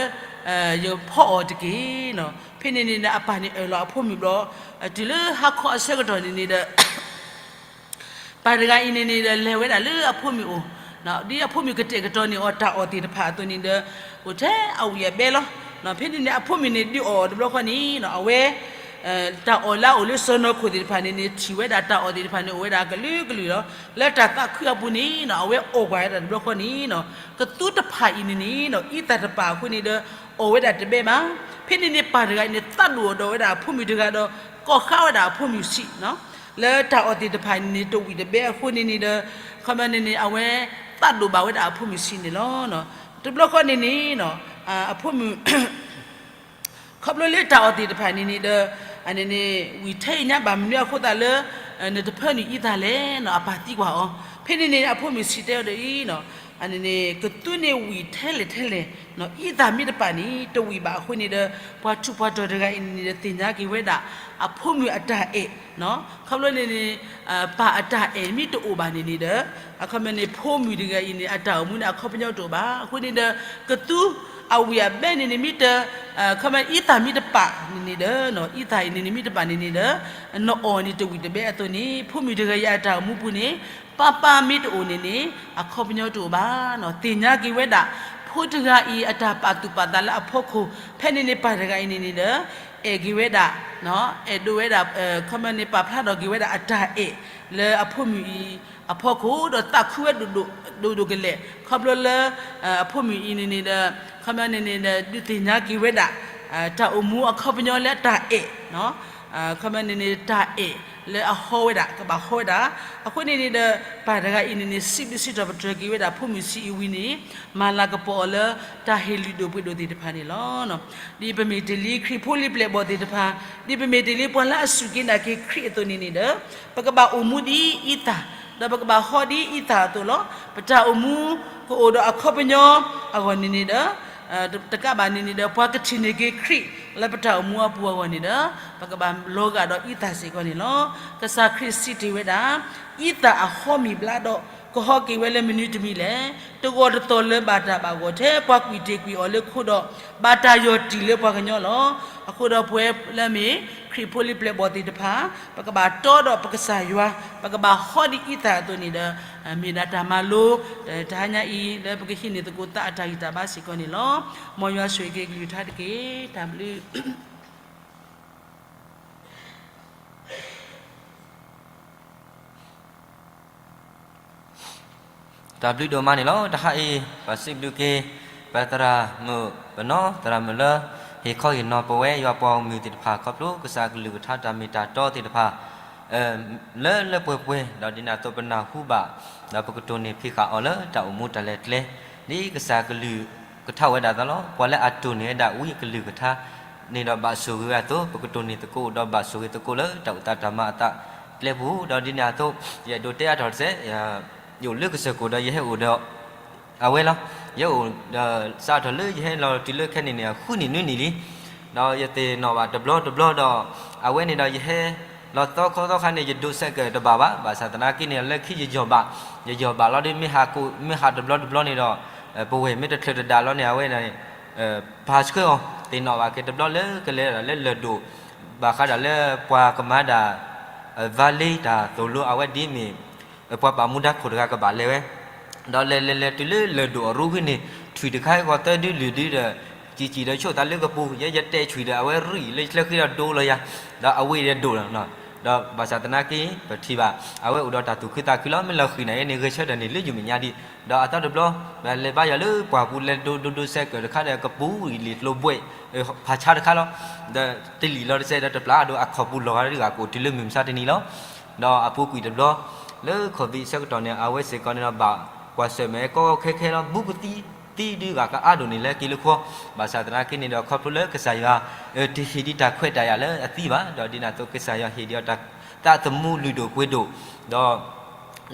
ယဖီအီၤတက့ၢ်နီၤ. ဖဲန့ၣ်န့ၣ်ဒီး အပၢ်န့ၣ်အၢၣ်လီၤအဖိမုၣ်ဘျီ, တုၤလၢဟါခီအဆၢကတီၢ်န့ၣ်န့ၣ်ဒီး ပၢ်တဂၤအံၤန့ၣ်န့ၣ်ဒီး လဲၤဝဲဒၣ်လၢအဖိမုၣ်အအိၣ်, ဒ်အဖိမုၣ်ကတဲာ်ကတီၤန့ၢ်အီၤတၢ်အီၣ်သ့ၣ်တဖၣ်အသိးန့ၣ်ဒီး အိၣ်ထဲအဝံၢ်အဘဲလီၤ. ဖဲန့ၣ်န့ၣ် အဖိမုၣ်န့ၣ်ဒုးအီၣ်အီၤတဘျီဃီန့ၣ်နီၤ, အဝဲ တၢ်အီၣ်လၢအအိၣ်လၢစီၢ်နီၤခိၣ်သ့ၣ်တဖၣ်န့ၣ်န့ၣ် ထံၣ်ဝဲဒၣ်တၢ်အီၣ်သ့ၣ်တဖၣ်န့ၣ် အိၣ်ဝဲဒၣ်ကလုာ်ကလုာ်လီၤ. လၢတၢ်သးခုအပူၤန့ၣ်နီၤ အဝဲအီၣ်ကွၢ်ဝဲဒၣ်တဘျီဃီန့ၣ်နီၤ, ကသူတဖၣ်အံၤန့ၣ်န့ၣ်နီၤ အံသၣ်တပာ်အဃိန့ၣ်ဒီး အီၣ်ဝဲဒၣ်တဘဲဘၣ်. ဖဲန့ၣ်န့ၣ် ပၢ်တဂၤအံၤန့ၣ် သးဒိၣ်အီၤဒီးဝဲဒၣ်အဖိမုၣ်တဂၤဒီး ကိးဃါဝဲဒၣ်အဖိမုၣ်ဆံးနီၤ, လၢတၢ်အီၣ်သ့ၣ်တဖၣ်န့ၣ်န့ၣ် တဝံၣ်တဘဲအဃိန့ၣ်န့ၣ်ဒီး ခီပညီန့ၣ်န့ၣ် အဝဲသးဒိၣ်ဘၣ်ဝဲဒၣ်အဖိမုၣ်ဆံးန့ၣ်လီၤ. တဘျီဃီန့ၣ်န့ၣ်နီၤ အဖိမုၣ် ခီဖျိလၢတၢ်အီၣ်သ့ၣ်တဖၣ်န့ၣ်န့ၣ်ဒီး အန့ၣ်န့ၣ် ဝံၣ်ထဲအံၤညါဘၣ်မနုၤအဃိသတးလၢ နတဖၢနုာ်အံသၣ်လဲၣ်နီၤ, အပၢ်သံကွၢ်အီၤ. ဖဲန့ၣ်န့ၣ် အဖိမုၣ်ဆံးတဲအီၤဒ်အံၤနီၤ, အန့ၣ်န့ၣ် ကသူန့ၣ်ဝံၣ်ထဲလဲၣ်ထဲလဲၣ်နီၤ, အံသၣ်မ့ၢ်တပာ်န့ၣ် တဝံၣ်ဘၣ်အဃိန့ၣ်ဒီး ပှၤထူးပှၤတီၤတဂၤအံၤန့ၣ်န့ၣ်ဒီး သ့ၣ်ညါက့ၤဝဲဒၣ် အဖိမုၣ်အတၢ်အဲၣ်နီၤ, ခီဖျိန့ၣ်န့ၣ် ပၢ်အတၢ်အဲၣ်မ့ၢ်တအိၣ်ဘၣ်န့ၣ်န့ၣ်ဒီး အခီပညီန့ၣ် ဖိမုၣ်တဂၤအံၤန့ၣ် အတၢ်အိၣ်မူန့ၣ် အခီပညီတအိၣ်ဘၣ်. အဃိန့ၣ်ဒီး ကသူအဝံၢ်အဘဲန့ၣ်န့ၣ်မ့ၢ်တ ခီပညီအံသၣ်မ့ၢ်တပာ်န့ၣ်န့ၣ်ဒီး အံသၣ်အံၤန့ၣ်န့ၣ်မ့ၢ်တပာ်န့ၣ်န့ၣ်ဒီး နအီၣ်န့ၣ်တဝံၣ်တဘဲအသိးန့ၣ် ဖိမုၣ်တဂၤအံၤအတၢ်အိၣ်မူပူၤန့ၣ် ပၢ်ပၢ်မ့ၢ်တအိၣ်န့ၣ်န့ၣ် အခီပညီတအိၣ်ဘၣ်နီၤ. သ့ၣ်ညါက့ၤဝဲဒၣ် ဖိတဂၤအံၤအတၢ်ပာ်သူၣ်ပာ်သးလၢအဖီခိၣ် ဖဲန့ၣ်န့ၣ် ပၢ်တဂၤအံၤန့ၣ်န့ၣ်ဒီး အဲၣ်က့ၤဝဲဒၣ် အဲၣ်ဒိးဝဲဒၣ် ခီပညီန့ၣ် ပာ်ဖျါထီၣ်က့ၤဝဲဒၣ်အတၢ်အဲၣ်လၢအဖိမုၣ်အံၤအဖီခိၣ် ဒီးသးခုဝဲဒိၣ်ဒိၣ်ကလဲာ် ခီဖျိလၢ အဖိမုၣ်အံၤန့ၣ်န့ၣ်ဒီး ခီပညီန့ၣ်န့ၣ်ဒီး ဒုးသ့ၣ်ညါက့ၤဝဲဒၣ် တၢ်အိၣ်မူအခီပညီလၢတၢ်အဲၣ် ခီပညီန့ၣ်န့ၣ် တၢ်အဲၣ်လၢအဟီဝဲဒၣ် ကဘၣ်ဟီဝဲဒၣ် အဃိန့ၣ်န့ၣ်ဒီး ပၢ်တဂၤအံၤန့ၣ်န့ၣ် စံးဘျုးစံးထီၣ်ပတြၢၤက့ၤဝဲဒၣ် ဖိမုၣ်ဆံးအံၤဝံၤန့ၣ် မၤလၤကပီၤအီၤလၢ တၢ်ဟ့ၣ်လုၢ်ဒိၣ်ပှ့ၤဒိၣ်သ့ၣ်တဖၣ်န့ၣ်လီၤ. ဒ်ပမ့ၢ်တ့ၢ်လံခရံာ်ဖိလံၤပျဲၢ်ဘီၣ်သ့ၣ်တဖၣ်, ဒ်ပမ့ၢ်တ့ၢ်လံပှၤလၢအစူၢ်က့ၤနာ်က့ၤခရံာ်အသိးန့ၣ်န့ၣ်ဒီး ပကဘၣ်အိၣ်မူဒ်အံသၣ်, ဒီးပကဘၣ်ဟီဒ်အံသၣ်အသိးလီၤ. ပတၢ်အိၣ်မူကအိၣ်ဒီးအခီပညီအဂီၢ်န့ၣ်န့ၣ်ဒီး တကးဘၣ်န့ၣ်န့ၣ်ဒီး ပှၤကထံၣ်န့ၢ်က့ၤခရံာ်လၢပတၢ်အိၣ်မူအပူၤအဂီၢ်န့ၣ်ဒီး ပကဘၣ်လီၤဂာ်ဒီးအံသၣ်စ့ၢ်ကီးန့ၣ်လီၤ. ကစၢ်ခရံာ်စံးတ့ၢ်ဝဲဒၣ်, အံသၣ်အဟီမ့ၢ်ဘျါဒီး ကဟီက့ၤဝဲလၢမနုၤတမံၤလဲၣ်. တဂီၢ်တသီၣ်လၢၤဘၣ်တၢ်ဘၣ်ဂီၢ်ထဲ ပှၤကွံာ်တ့ၢ်ကွံာ်အီၤလၢခိဒီး ဘၣ်တၢ်ယီၢ်တံၢ်လၢပှၤကညီလီၤ. အဃိဒီးပဝဲလၢမ့ၢ်ခရံာ်ဖိလံၤပျဲၢ်ဘီၣ်သ့ၣ်တဖၣ် ပကဘၣ်တီဒီးပကစၢ်ယွၤ, ပကဘၣ်ဟီဒ်အံသၣ်အသိးန့ၣ်ဒီး မ့ၢ်ဒၣ်တၢ်မၤလိ တဟါညါအံၤလၢပကဟံးန့ၢ်သကိးသးအတၢ်ဂံၢ်တၢ်ဘါစ့ၢ်ကီးန့ၣ်လီၤ. မ်ယွၤဆိၣ်ဂ့ၤက့ၤကလုၢ်ကထါတက့ၢ်. တၢ်ဘျုး တၢ်ဘျုးဒိၣ်မးန့ၣ်လီၤ. တဟါအံၤ ပစံးဘျုးက့ၤ ပသရၣ်မုၣ်ပနီၢ် သရၣ်မုၣ်လၢ ဟ့ၣ်ခီဟ့ၣ်နီၤပဝဲယွၤပှၤဂီၢ်မုၢ်သ့ၣ်တဖၣ် ခီဖျိကစၢ်အကလုၢ်ကထါတၢ်မ့ၢ်တၢ်တီသ့ၣ်တဖၣ် လၢလၢပှဲၤပှဲၤ ဒီးဒ်န့ၣ်အသိးပနၢ်ဟူဘၣ် ဒီးပကတိၢ်နီၣ်ဖံးဃာ်အီၤလၢတၢ်အိၣ်မူတၢ်လဲၤကျဲ ဒ်ကစၢ်အကလုၢ်ကထါအိၣ်ဝဲဒၣ်အသိးလီၤ. ပှၤလၢအတိၢ်န့ၢ်ဝဲဒၣ်ဝံအကလုၢ်ကထါန့ၣ်ဒီးဘၣ်ဆိၣ်ဂ့ၤဝဲအသိး ပကတိၢ်နီၣ်သကိးဒီးဘၣ်ဆိၣ်ဂ့ၤသကိးလၢတၢ်အိၣ်သးတၢ်မၤအသးကျဲပူၤ ဒီးဒ်န့ၣ်အသိး ယအဲၣ်ဒိးတဲအါထီၣ်တစဲး ယအိၣ်လၢကစၢၢ်ခိၣ်ဒီးယဟဲအိၣ်ဒီး အဝဲလီၤ. ယအိၣ်ဒီးစးထီၣ်လၢယဟဲလီၤတုၤလၢခဲန့ၣ်န့ၣ် ဃုနံၣ်နွံနံၣ်လံ. ဒီးယသ့ၣ်နီၣ်ဘၣ်တဘျီတဘျီဒီး အဝဲန့ၣ်ဒီးယဟဲလီၤသီခီသီခါန့ၣ် ယဒိးစဲးကၢၣ်တဘၣ်ဘၣ်. ဘၣ်ဆၣ်သနာ်က့န့ၣ် လၢခံယယီၢ်ဘၣ်, ယယီၢ်ဘၣ်လီၤဒီး မ့ၢ်ဟးကိၣ် မ့ၢ်ဟးတဘျီတဘျီန့ၣ်ဒီး ပဝဲၢ်မ့ၢ်တချုးတဒၣ်လီၤန့ၣ် အဝဲန့ၣ် ပာ်ဆှၢအီၤ သ့ၣ်နီၣ်ဘၣ်က့ၤတဘျီလၢကလဲၤဒၣ်လၢလၢၢ်ဒိၣ် ဘၣ်ဃးဒၣ်လၢပှၤကမၤဒၣ် ဝါလ့တၢ်သိၣ်လိအဝဲဒ်မ့ၢ် ပှၤပာ်မူဒါခိၣ်တဂၤကဘၣ်လဲၤဝဲ, ဒီးလဲၤလဲၤလဲၤတုၤလၢလၢၢ်ဒိၣ်အရူဝံၤန့ၣ် ထွံၣ်တခါအံၤဂီၤသၢဒုလွံၢ်ဒုဒီး စံၣ်စံၣ်ဒီးဆိၣ်သးလၢကပူၤ ယဲယတဲထွံၣ်ဒီး အဝဲရံၣ်လၢယချၢဃံဒီးဒိလီၤယၤ, ဒီးအဝဲဒၣ်ဒိလီၤ, ဒီးဘၣ်ဆၣ်သနာ်က့ ပထံၣ်ဘၣ် အဝဲအိၣ်ဒီးတၢ်သူၣ်ခုသးခုလီၤ. မ့ၢ်လီၤဃံၤနၤယဲန့ၣ် ဂဲၤဆၢထၢၣ်န့ၣ်လၢယမဲာ်ညါဒံး, ဒီးအသီတဘျီ ပလဲၤဘါယွၤလၢပှၢ်ပူၤ လဲၤဒိဒိဒိစဲးကၢၣ်တခါဒီး ကပူၤအံၤလံာ်ကျိၤဘှဲၣ် ဖးဆါတခါလီၤ. ဒီးတလံာ်လီၤတစဲးဒီး တပျၢ်အဒိ အခီၣ်ပူၤလီၤဂာ်ဒ်ဂၤကအိၣ်တုၤလၢမုၢ်မဆါတနံၤလီၤ. ဒီးအပူၤကွံာ်တဘျီ လၢ covid ဆၢကတီၢ်န့ၣ် အဝဲစ့ၢ်ကီးန့ၣ်ဒီး ဘၣ်ကွၢ်ဆၢၣ်မဲာ်ကီခဲခဲလီၤ. ဘူးကသံ သံဒုးဂၤကအါဒိၣ်န့ၣ် လၢက့ၤလၢခီ, ဘၣ်ဆၣ်သနာ်က့န့ၣ်ဒီး ခီဖျိလၢကစၢ်ယွၤ တဟ့ၣ်ဒံးတၢ်ခွဲးတၢ်ယာ်လၢအသံဘၣ်, ဒီးဒ်န့ၣ်အသိး ကစၢ်ယွၤဟ့ၣ်ဒံးအီၤတၢ်သးသမူလုၢ်ဒိၣ်ပှ့ၤဒိၣ်, ဒီး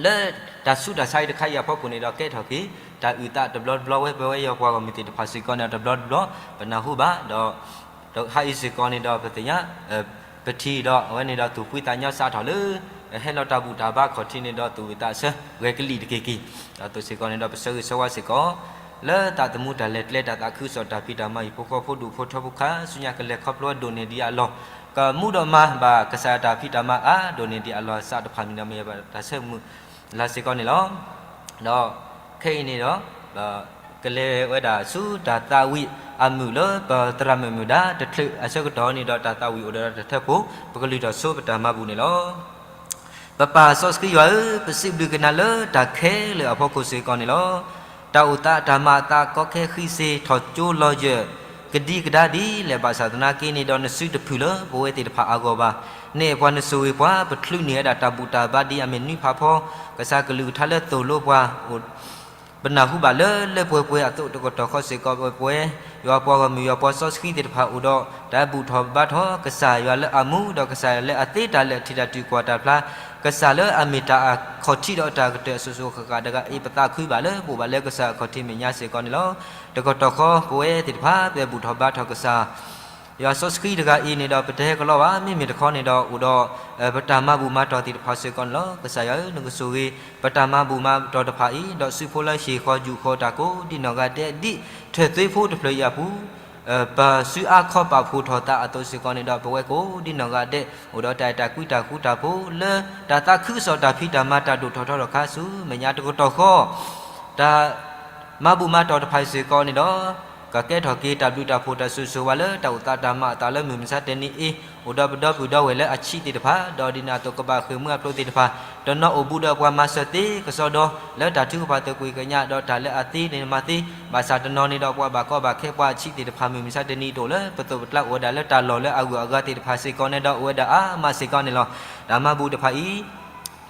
လၢတၢ်ဆူးတၢ်ဆါအံၤတခါအံၤအဖီခိၣ်န့ၣ်ဒီး ကဲထီၣ်က့ၤ တၢ်အုၣ်သးတဘျီတဘျီဝဲ ပဝဲယွၤပှၤဂီၢ်မုၢ်သ့ၣ်တဖၣ်စ့ၢ်ကီးန့ၣ်ဒီး တဘျီတဘျီ ပနၢ်ဟူဘၣ်, ဒီး ဟါအံၤစ့ၢ်ကီးန့ၣ်ဒီး ပသ့ၣ်ညါ ပထံၣ်ဒီး အဝဲန့ၣ်ဒီး သူၣ်ဖှံသးညီစးထီၣ်လၢ ဟဲလီၤတၢ်ဘူၣ်တၢ်ဘါခီၣ်ထံးန့ၣ်ဒီး သူၣ်ဝံၣ်သးဆၢ ဂဲၤကလံၣ်တက့ၢ်က့ၢ်, ဒီးအသိးစ့ၢ်ကီးန့ၣ်ဒီး ပဆၢဂ့ၤဆၢဝါစ့ၢ်ကီး လၢသးသမူတၢ်လဲၤကျဲ တၢ်သးခုကစီၣ် တၢ်ဖံးတၢ်မၤ ဟံၣ်ဖိဃီဖိ ဒူၣ်ဖိထၢဖိခါဆူညါ ကလဲၤခီဖျိဒိၣ်န့ၢ်ဒံးအလီၢ်, ကမူဒီးမၤဘၣ်ကစၢ်တၢ်ဖံးတၢ်မၤအါဒိၣ်န့ၢ်ဒံးအလီၢ် စးတဖၣ်မံၤဒီး မ့ၢ်ယဘၣ်တၢ်ဆၢမုၢ်လၢ်စ့ၢ်ကီးန့ၣ်လီၤ. ဒီးခဲအံၤန့ၣ်ဒီး ကလဲၤဝဲဒၣ်ဆူတၢ်သးဝံၣ်အမုာ်လၢ ပသရၣ်မုၣ်မုၣ်ဒါတချုးအဆၢကတီၢ်န့ၣ်ဒီး တၢ်သးဝံၣ်အိၣ်ဒီးတၢ်ထၢဖှိၣ် ပကလုၢ်ထီၣ်ဆိပတၢ်မၤဘူၣ်န့ၣ်လီၤ. ပပၢ်စီဆှံယွၤဧၢ, ပစံးဘျုးက့ၤနၤလၢတၢ်ခဲလၢာ်အဖီခိၣ်စ့ၢ်ကီးန့ၣ်လီၤ. တၢ်အိၣ်သးတၢ်မၤအသးကီခဲဃံစ့ၢ် ထီၣ်ကၠိလီၤယၢၢ် ကဒံကဒါဒ်လဲၣ်ဘၣ်ဆၣ်သနာ်က့န့ၣ်ဒီး နစုတဖုၣ်လၢပဝဲသ့ၣ်တဖၣ်အဂီၢ်ဘၣ်. နအဲၣ်ပှၤနဆိၣ်ဂ့ၤပှၤ ပချုးန့ၢ်ဝဲဒၣ်တၢ်ဘူၣ်တၢ်ဘါဒ်အမ့ၢ်နွံဖးဖီ ကစၢ်ကလုၢ်ကထါလၢသိၣ်လိပှၤ ပနၢ်ဟူဘၣ်လၢလၢပှဲၤပှဲၤအသိး တကတီၢ်ဃီစ့ၢ်ကီး ပဝဲယွၤပှၤဂီၢ်မုၢ် ယွၤပှၤစီဆှံသ့ၣ်တဖၣ်အိၣ်ဒီး တၢ်ဘူၣ်ထီၣ်ဘါထီၣ်ကစၢ်ယွၤလၢအမူ ဒီးကစၢ်ယွၤလၢအသ့ တၢ်လၢအထံၣ်တၢ်တုၤကွၢ်တၢ်ဖျါ ကစၢ်လၢအမ့ၢ်တၢ်အခီၣ်ထံးဒီးတၢ်ကတၢၢ်အစိၤစိၤအဃၣ်ဃၣ်တဂၤအံၤ ပသးခုဘၣ်လၢပအိၣ်ဘၣ်လၢကစၢ်အခီၣ်ထံးမဲာ်ညါစ့ၢ်ကီးန့ၣ်လီၤ. တကတီၢ်ဃီပဝဲသ့ၣ်တဖၣ် ပဘူၣ်ထီၣ်ဘါထီၣ်ကစၢ် ယွၤစီဆှံတဂၤအံၤန့ၣ်ဒီး ပတဟဲကလီဘၣ်. မ့မ့ၢ်တခီန့ၣ်ဒီး အိၣ်ဒီး ပတၢ်မၤဘူၣ်မၤတီၢ်သ့ၣ်တဖၣ်စ့ၢ်ကီးန့ၣ်လီၤ. ကစၢ်ယွၤဧၢ, နကဆိၣ်ဂ့ၤ ပတၢ်မၤဘူၣ်မၤတီၢ်တဖၣ်အံၤ ဒီးစုဖိလၢဟ့ၣ်ဃီယူာ်ဃီတၢ်ကိးဒ်နီၢ်ဂၤဒဲး ဒ်ထၢၣ်သွ့ဖိတဖျၢၣ်အံၤအပူၤ ပစုအါခီပာ်ဖှိၣ်ထီၣ်သးအသိးစ့ၢ်ကီးန့ၣ်ဒီး ပဝဲကိးဒ်နီၢ်ဂၤဒဲး အိၣ်ဒီးတၢ်အဲၣ်တၢ်ကွံတၢ်ဃူတၢ်ဖိး လၢတၢ်သးခုကစီၣ်တၢ်ဖံးတၢ်မၤတၢ်ဒိၣ်ထီၣ်ထီထီၣ်ခါဆူမဲာ်ညါတကတီၢ်ဃီ တၢ် မၤဘူၣ်မၤတီၢ်တဖၣ်အံၤစ့ၢ်ကီးန့ၣ်ဒီး ကကဲထီၣ်က့ၤတၢ်ဘျုးတၢ်ဖှိၣ်တၢ်စိၤစိၤဝါလၢ တၢ်အိၣ်သးတၢ်မၤအသးလၢမုၢ်မဆါတနံၤအံၤ အိၣ်ဒီးပဒီပုၢ်ဒီဝဲၢ်လၢအဆံးသ့ၣ်တဖၣ် ဒီးဒ်န့ၣ်အသိးကဘၣ်ဃ့ၢ်မှံဟးဖျိးသ့ၣ်တဖၣ် တနီၤအိၣ်ဘူးဒီးပှၤမၤစၢၤသ့ကစီဒီ လၢတၢ်ထုကဖၣ်သကွံာ်ကညး ဒီးတၢ်လၢအသ့န့ၣ်မၤသ့ ဘၣ်ဆၣ်တနီၤန့ၣ်ဒီးပှၤဘၣ်ကီဘၣ်ခဲပှၤအဆံးသ့ၣ်တဖၣ် မုၢ်မဆါတနံၤတအိၣ်လၢပသိးပကျါ အိၣ်ဝဲဒၣ်လၢတၢ်လီၢ်လၢအဂုၤအဂၤသ့ၣ်တဖၣ်စ့ၢ်ကီးန့ၣ်ဒီး အိၣ်ဝဲဒၣ်အါမးစ့ၢ်ကီးန့ၣ်လီၤ. တၢ်မၤဘူၣ်တဖၣ်အံၤ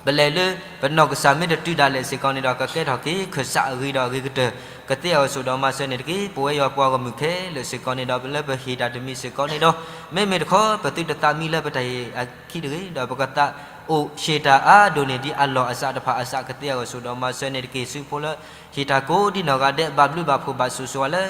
ပလဲၤလၢပနီၢ်ကစၢ်မ့ၢ်တတုၤဒၣ်လဲာ်စ့ၢ်ကီးန့ၣ်ဒီး ကကဲထီၣ်က့ၤခၢၣ်စးအဂ့ၤဒီးအဂ့ၤကတၢၢ် ကသ့အဂီၢ်ဆိးဒီးမၤစၢၤန့ၣ်တက့ၢ်. ပဝဲယွၤပှၤဂီၢ်မုၢ်ခဲလၢာ်စ့ၢ်ကီးန့ၣ်ဒီး လၢပဟ့ၣ်တၢ်တမံၤစ့ၢ်ကီးန့ၣ်ဒီး မ့မ့ၢ်တခီ ပသုတသးမံလၢပတၢ်ဟ့ၣ်အခံတဂ့ၤ ဒီးပကသးအိၣ်ဆ့ၣ်တၢ်အါဒိၣ်န့ၢ်ဒံးအလီၢ်အစးတဖၣ်အစး ကသ့အဂီၢ်ဆိးဒီးမၤစၢၤန့ၣ်တက့ၢ်. စုဖိလၢဟ့ၣ်တၢ်ကိးဒ်နီၢ်ဂၤဒဲး ဘၣ်ဘျုးဘၣ်ဖှိၣ်ဘၣ်ဆိၣ်ဂ့ၤဝဲလၢ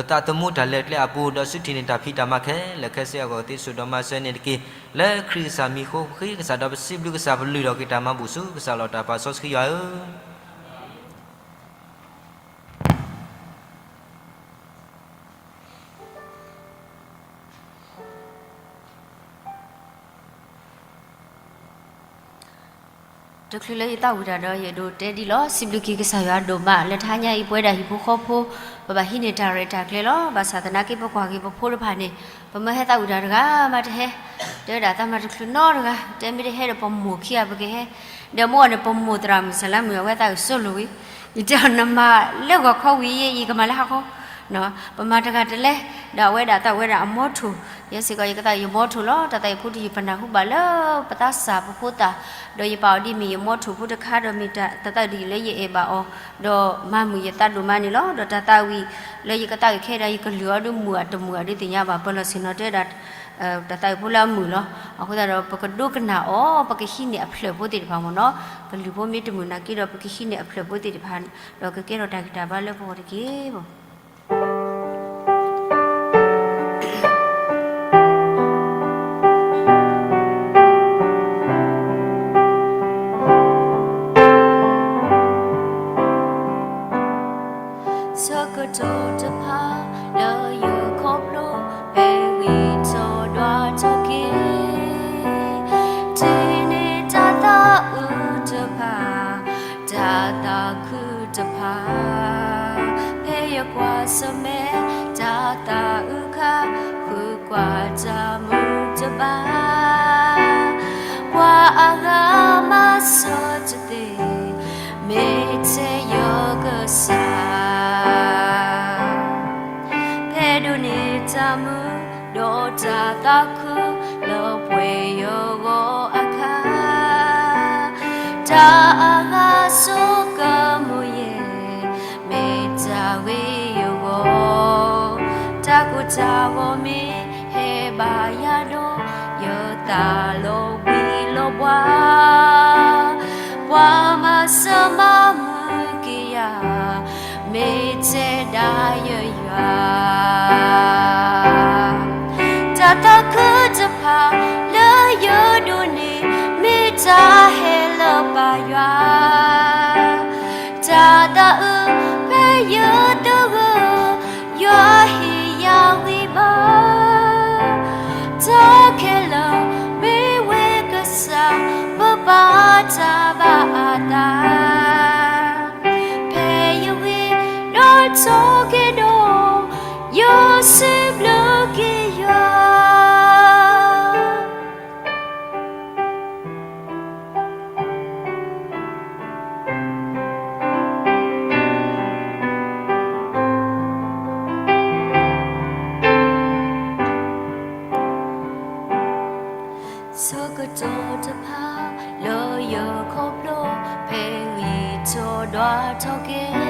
သးသမူတၢ်လဲၤကျဲအပူၤ ဒီးစုထံၣ်န့ၢ်တၢ်ဖံးတၢ်မၤခဲလၢာ်ခဲဆ့အဂီၢ် ကသ့ဆိးဒီးမၤစၢၤန့ၣ်တက့ၢ်. လၢခရံာ်ကစၢ်မံၤအဃိ ပဃ့ကစၢ်ဒီးပစံးဘျုးကစၢ် ပလုၢ်ထီၣ်က့ၤတၢ်မၤဘူၣ်ဆူကစၢ်လီၤ. တၢ်ပၢ်စီဆှံယွၤဧၢ တချုးလၢယသးဝံၣ်တၢ်ဒီး ယအဲၣ်ဒိးတဲဒ်လီၤ. စံးဘျုးက့ၤကစၢ်ယွၤဒိၣ်မး လၢတဟါညါအံၤ ပဝဲဒၣ်ဟံၣ်ဖိဃီဖိ ပဘၣ်ဟံးန့ၢ်တၢ်ရဲၣ်တၢ်ကျဲၤလီၤ. ဘၣ်ဆၣ်သနာ်က့ ပကွၢ်က့ၤပဖိတဖၣ်န့ၣ် ပမၢဟဲသးဝံၣ်တၢ်တဂၤမးတဟဲ, တဲဝဲဒၣ်သးမၤတချုးနီတဂၤ, တဲမ့ၢ်တဟဲဒီးပမိၢ်ခံဂၤပကဟဲ, ဒီးမိၢ်အီၤန့ၣ် ပမိၢ်သရၣ်မုၣ်စလါမုၣ် အဝဲသးအုးစိလိာ်ဝံၤ, ယတဲအီၤနမၤလၢဂီၤခီဝံၤယဲ ယကမၤလၢဟါခီ ပမၤတဂၤတလဲ, ဒီးအဝဲဒၣ်သးဝဲဒၣ်အမိၢ်ထိၣ်, ယဲစ့ၢ်ကီး ယကသးယမိၢ်ထိၣ်လီၤ. တၢ်သးဝံၣ်ဖိတယုၢ် ပနၢ်ဟူဘၣ်လၢပသးစၢ်ပဖိသၣ်, ဒီးယပာ်အီၤဒ်မ့ၢ်ယမိၢ်ထိၣ်ဖိတခါ ဒီးမ့ၢ်တၢ်သးဝံၣ်တယုၢ်လၢယအဲၣ်ဘၣ်အီၤ, ဒီးမၤမုာ်ယသးဒိၣ်မးန့ၣ်လီၤ. ဒီးတၢ်သးဝံၣ်လၢယကသးဝံၣ်ခဲဒီး ယကလုၢ်အီၤဒုးမုာ်အတမုာ်အဒုးသ့ၣ်ညါဘၣ် ပၢၢ်လီၤဆ့ၣ်နီၤတဲဒၣ် တၢ်သးဝံၣ်ဖိလၢအမုာ်လီၤ. အဃိသတးဒီး ပကဒိကနၣ်အီၤ ပကဟံးန့ၢ်အဖျၢၣ်ဖိသ့ၣ်တဖၣ်မ့ၢ်နီၤ, ကလုၢ်ဖိမ့ၢ်တမုာ်နာ်က့ဒီး ပကဟံးန့ၢ်အဖျၢၣ်ဖိသ့ၣ်တဖၣ် ဒီးကကဲထီၣ်တၢ်ဂံၢ်တၢ်ဘါလၢပဂီၢ်တက့ၢ်မ့ၢ် တၢ်သးခုလၢပှဲၤယဂီၢ်အခါ, တၢ်အဂၤဆိကမိၣ်ယဲၢ်, မ့ၢ်တၢ်ဂ့ၤယဂီၢ်, တၢ်ကိၢ်တၢ်ဂီၤမ့ၢ်ဟဲဘၣ်ယၤဒီး, ယသးလီၤဘှံးလီၤဘှါ, ပှၤမၤစၢၤမၤမုာ်က့ၤယၤ, မ့ၢ်တဲဒၣ်ယယွၤ. တၢ်သးခုတဖၣ်လၢယဒိးန့ၢ်, မ့ၢ်တၢ်ဟဲလၢပၢ်ယွၤ, တၢ်သးအုးဖဲယသဂၢၢ်, ယွၤဟ့ၣ်ယၤဂံၢ်ဘါ, တၢ်ခဲလၢာ်မ့ၢ်ဝဲကစၢ်, ပပာ်တၢ်ဘၣ်အသး, ဖဲယဂ့ၤဒီးထီၣ်က့ၤဒီး, ယစံးဘျုးက့ၤယွၤ. ဆၢကတီၢ်တဖၣ်လၢယခီဖျိ, ဖဲဂံၢ်ထီၣ်ဒွးထီၣ်က့ၤ,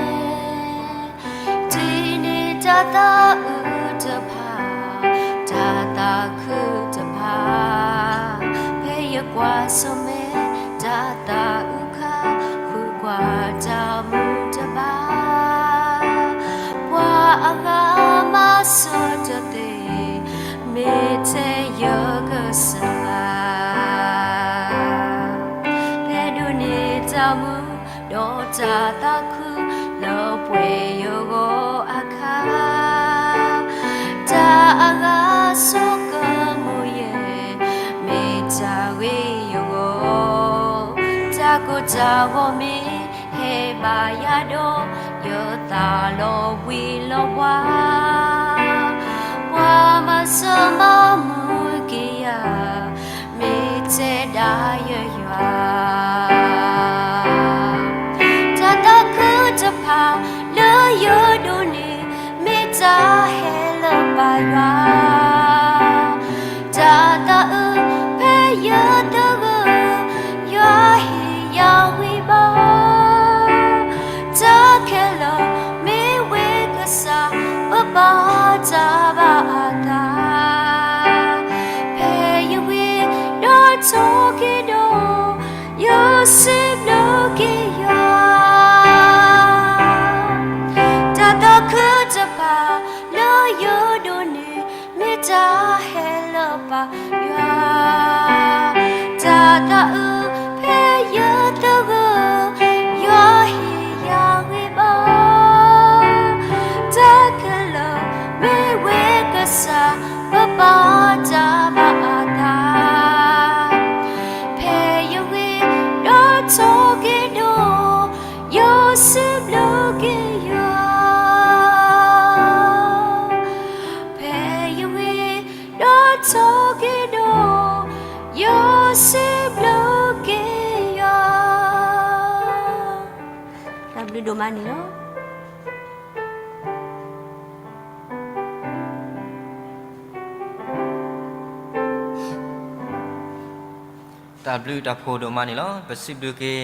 ဒ်န့ၣ်တၢ်သးအုးတဖၣ်, တၢ်သးခုတဖၣ်, ဖဲယကွၢ်ဆၢၣ်မဲာ်တၢ်သးအုးခါ, ဃုကွၢ်တၢ်မုာ်တဘၣ်, ပှၤအဂၤမၤစၢၤတသ့, မ့ၢ်ထဲယကစၢ်ဘၣ်. ဖဲဒိးန့ၢ်တၢ်မုာ်ဒီးတၢ်သးခု, လၢပှဲၤယဂီၢ်အခါ, တၢ်အဂၤဆိကမိၣ်ယဲၢ်, မ့ၢ်တၢ်ဂ့ၤယဂီၢ်, တၢ်ကိၢ်တၢ်ဂီၤမ့ၢ်ဟဲဘၣ်ယၤဒီး, ယသးလီၤဘှံးလီၤဘှါ, ပှၤမၤစၢၤမၤမုာ်က့ၤယၤ, မ့ၢ်တဲဒၣ်ယယွၤ. တၢ်သးခုတဖၣ်လၢယဒိးန့ၢ်, မ့ၢ်တၢ်ဟဲလၢပၢ်ယွၤ, တၢ်သးအုးဖဲယသဂၢၢ်, ယွၤဟ့ၣ်ယၤဂံၢ်ဘါ, တၢ်ခဲလၢာ်မ့ၢ်ဝဲကစၢ်, ပပာ်တၢ်ဘၣ်အသး, ဖဲယဂ့ၤဒီးထီၣ်က့ၤဒီး, ယစံးဘျုးက့ၤယွၤ. တၢ်သးခုတဖၣ်လၢယဒိးန့ၢ်, မ့ၢ်တၢ်ဟဲလၢပၢ်ယွၤ, တၢ်သးအုးဖဲယသဂၢၢ်, ယွၤဟ့ၣ်ယၤဂံၢ်ဘါ, တၢ်ခဲလၢာ်မ့ၢ်ဝဲကစၢ်, ပပာ်တၢ်ဘၣ်အသး, ဖဲယဂ့ၤဒီးထီၣ်က့ၤဒီး, ယစံးဘျုးက့ၤယွၤ. ဖဲယဂ့ၤဒီးထီၣ်က့ၤဒီး, ယစံးဘျုးက့ၤယွၤ. တၢ်ဘျုးဒိၣ်မးန့ၣ်လီၤ. တၢ်ဘျုးတၢ်ဖှိၣ်ဒိၣ်မးန့ၣ်လီၤ. ပစံးဘျုးက့ၤ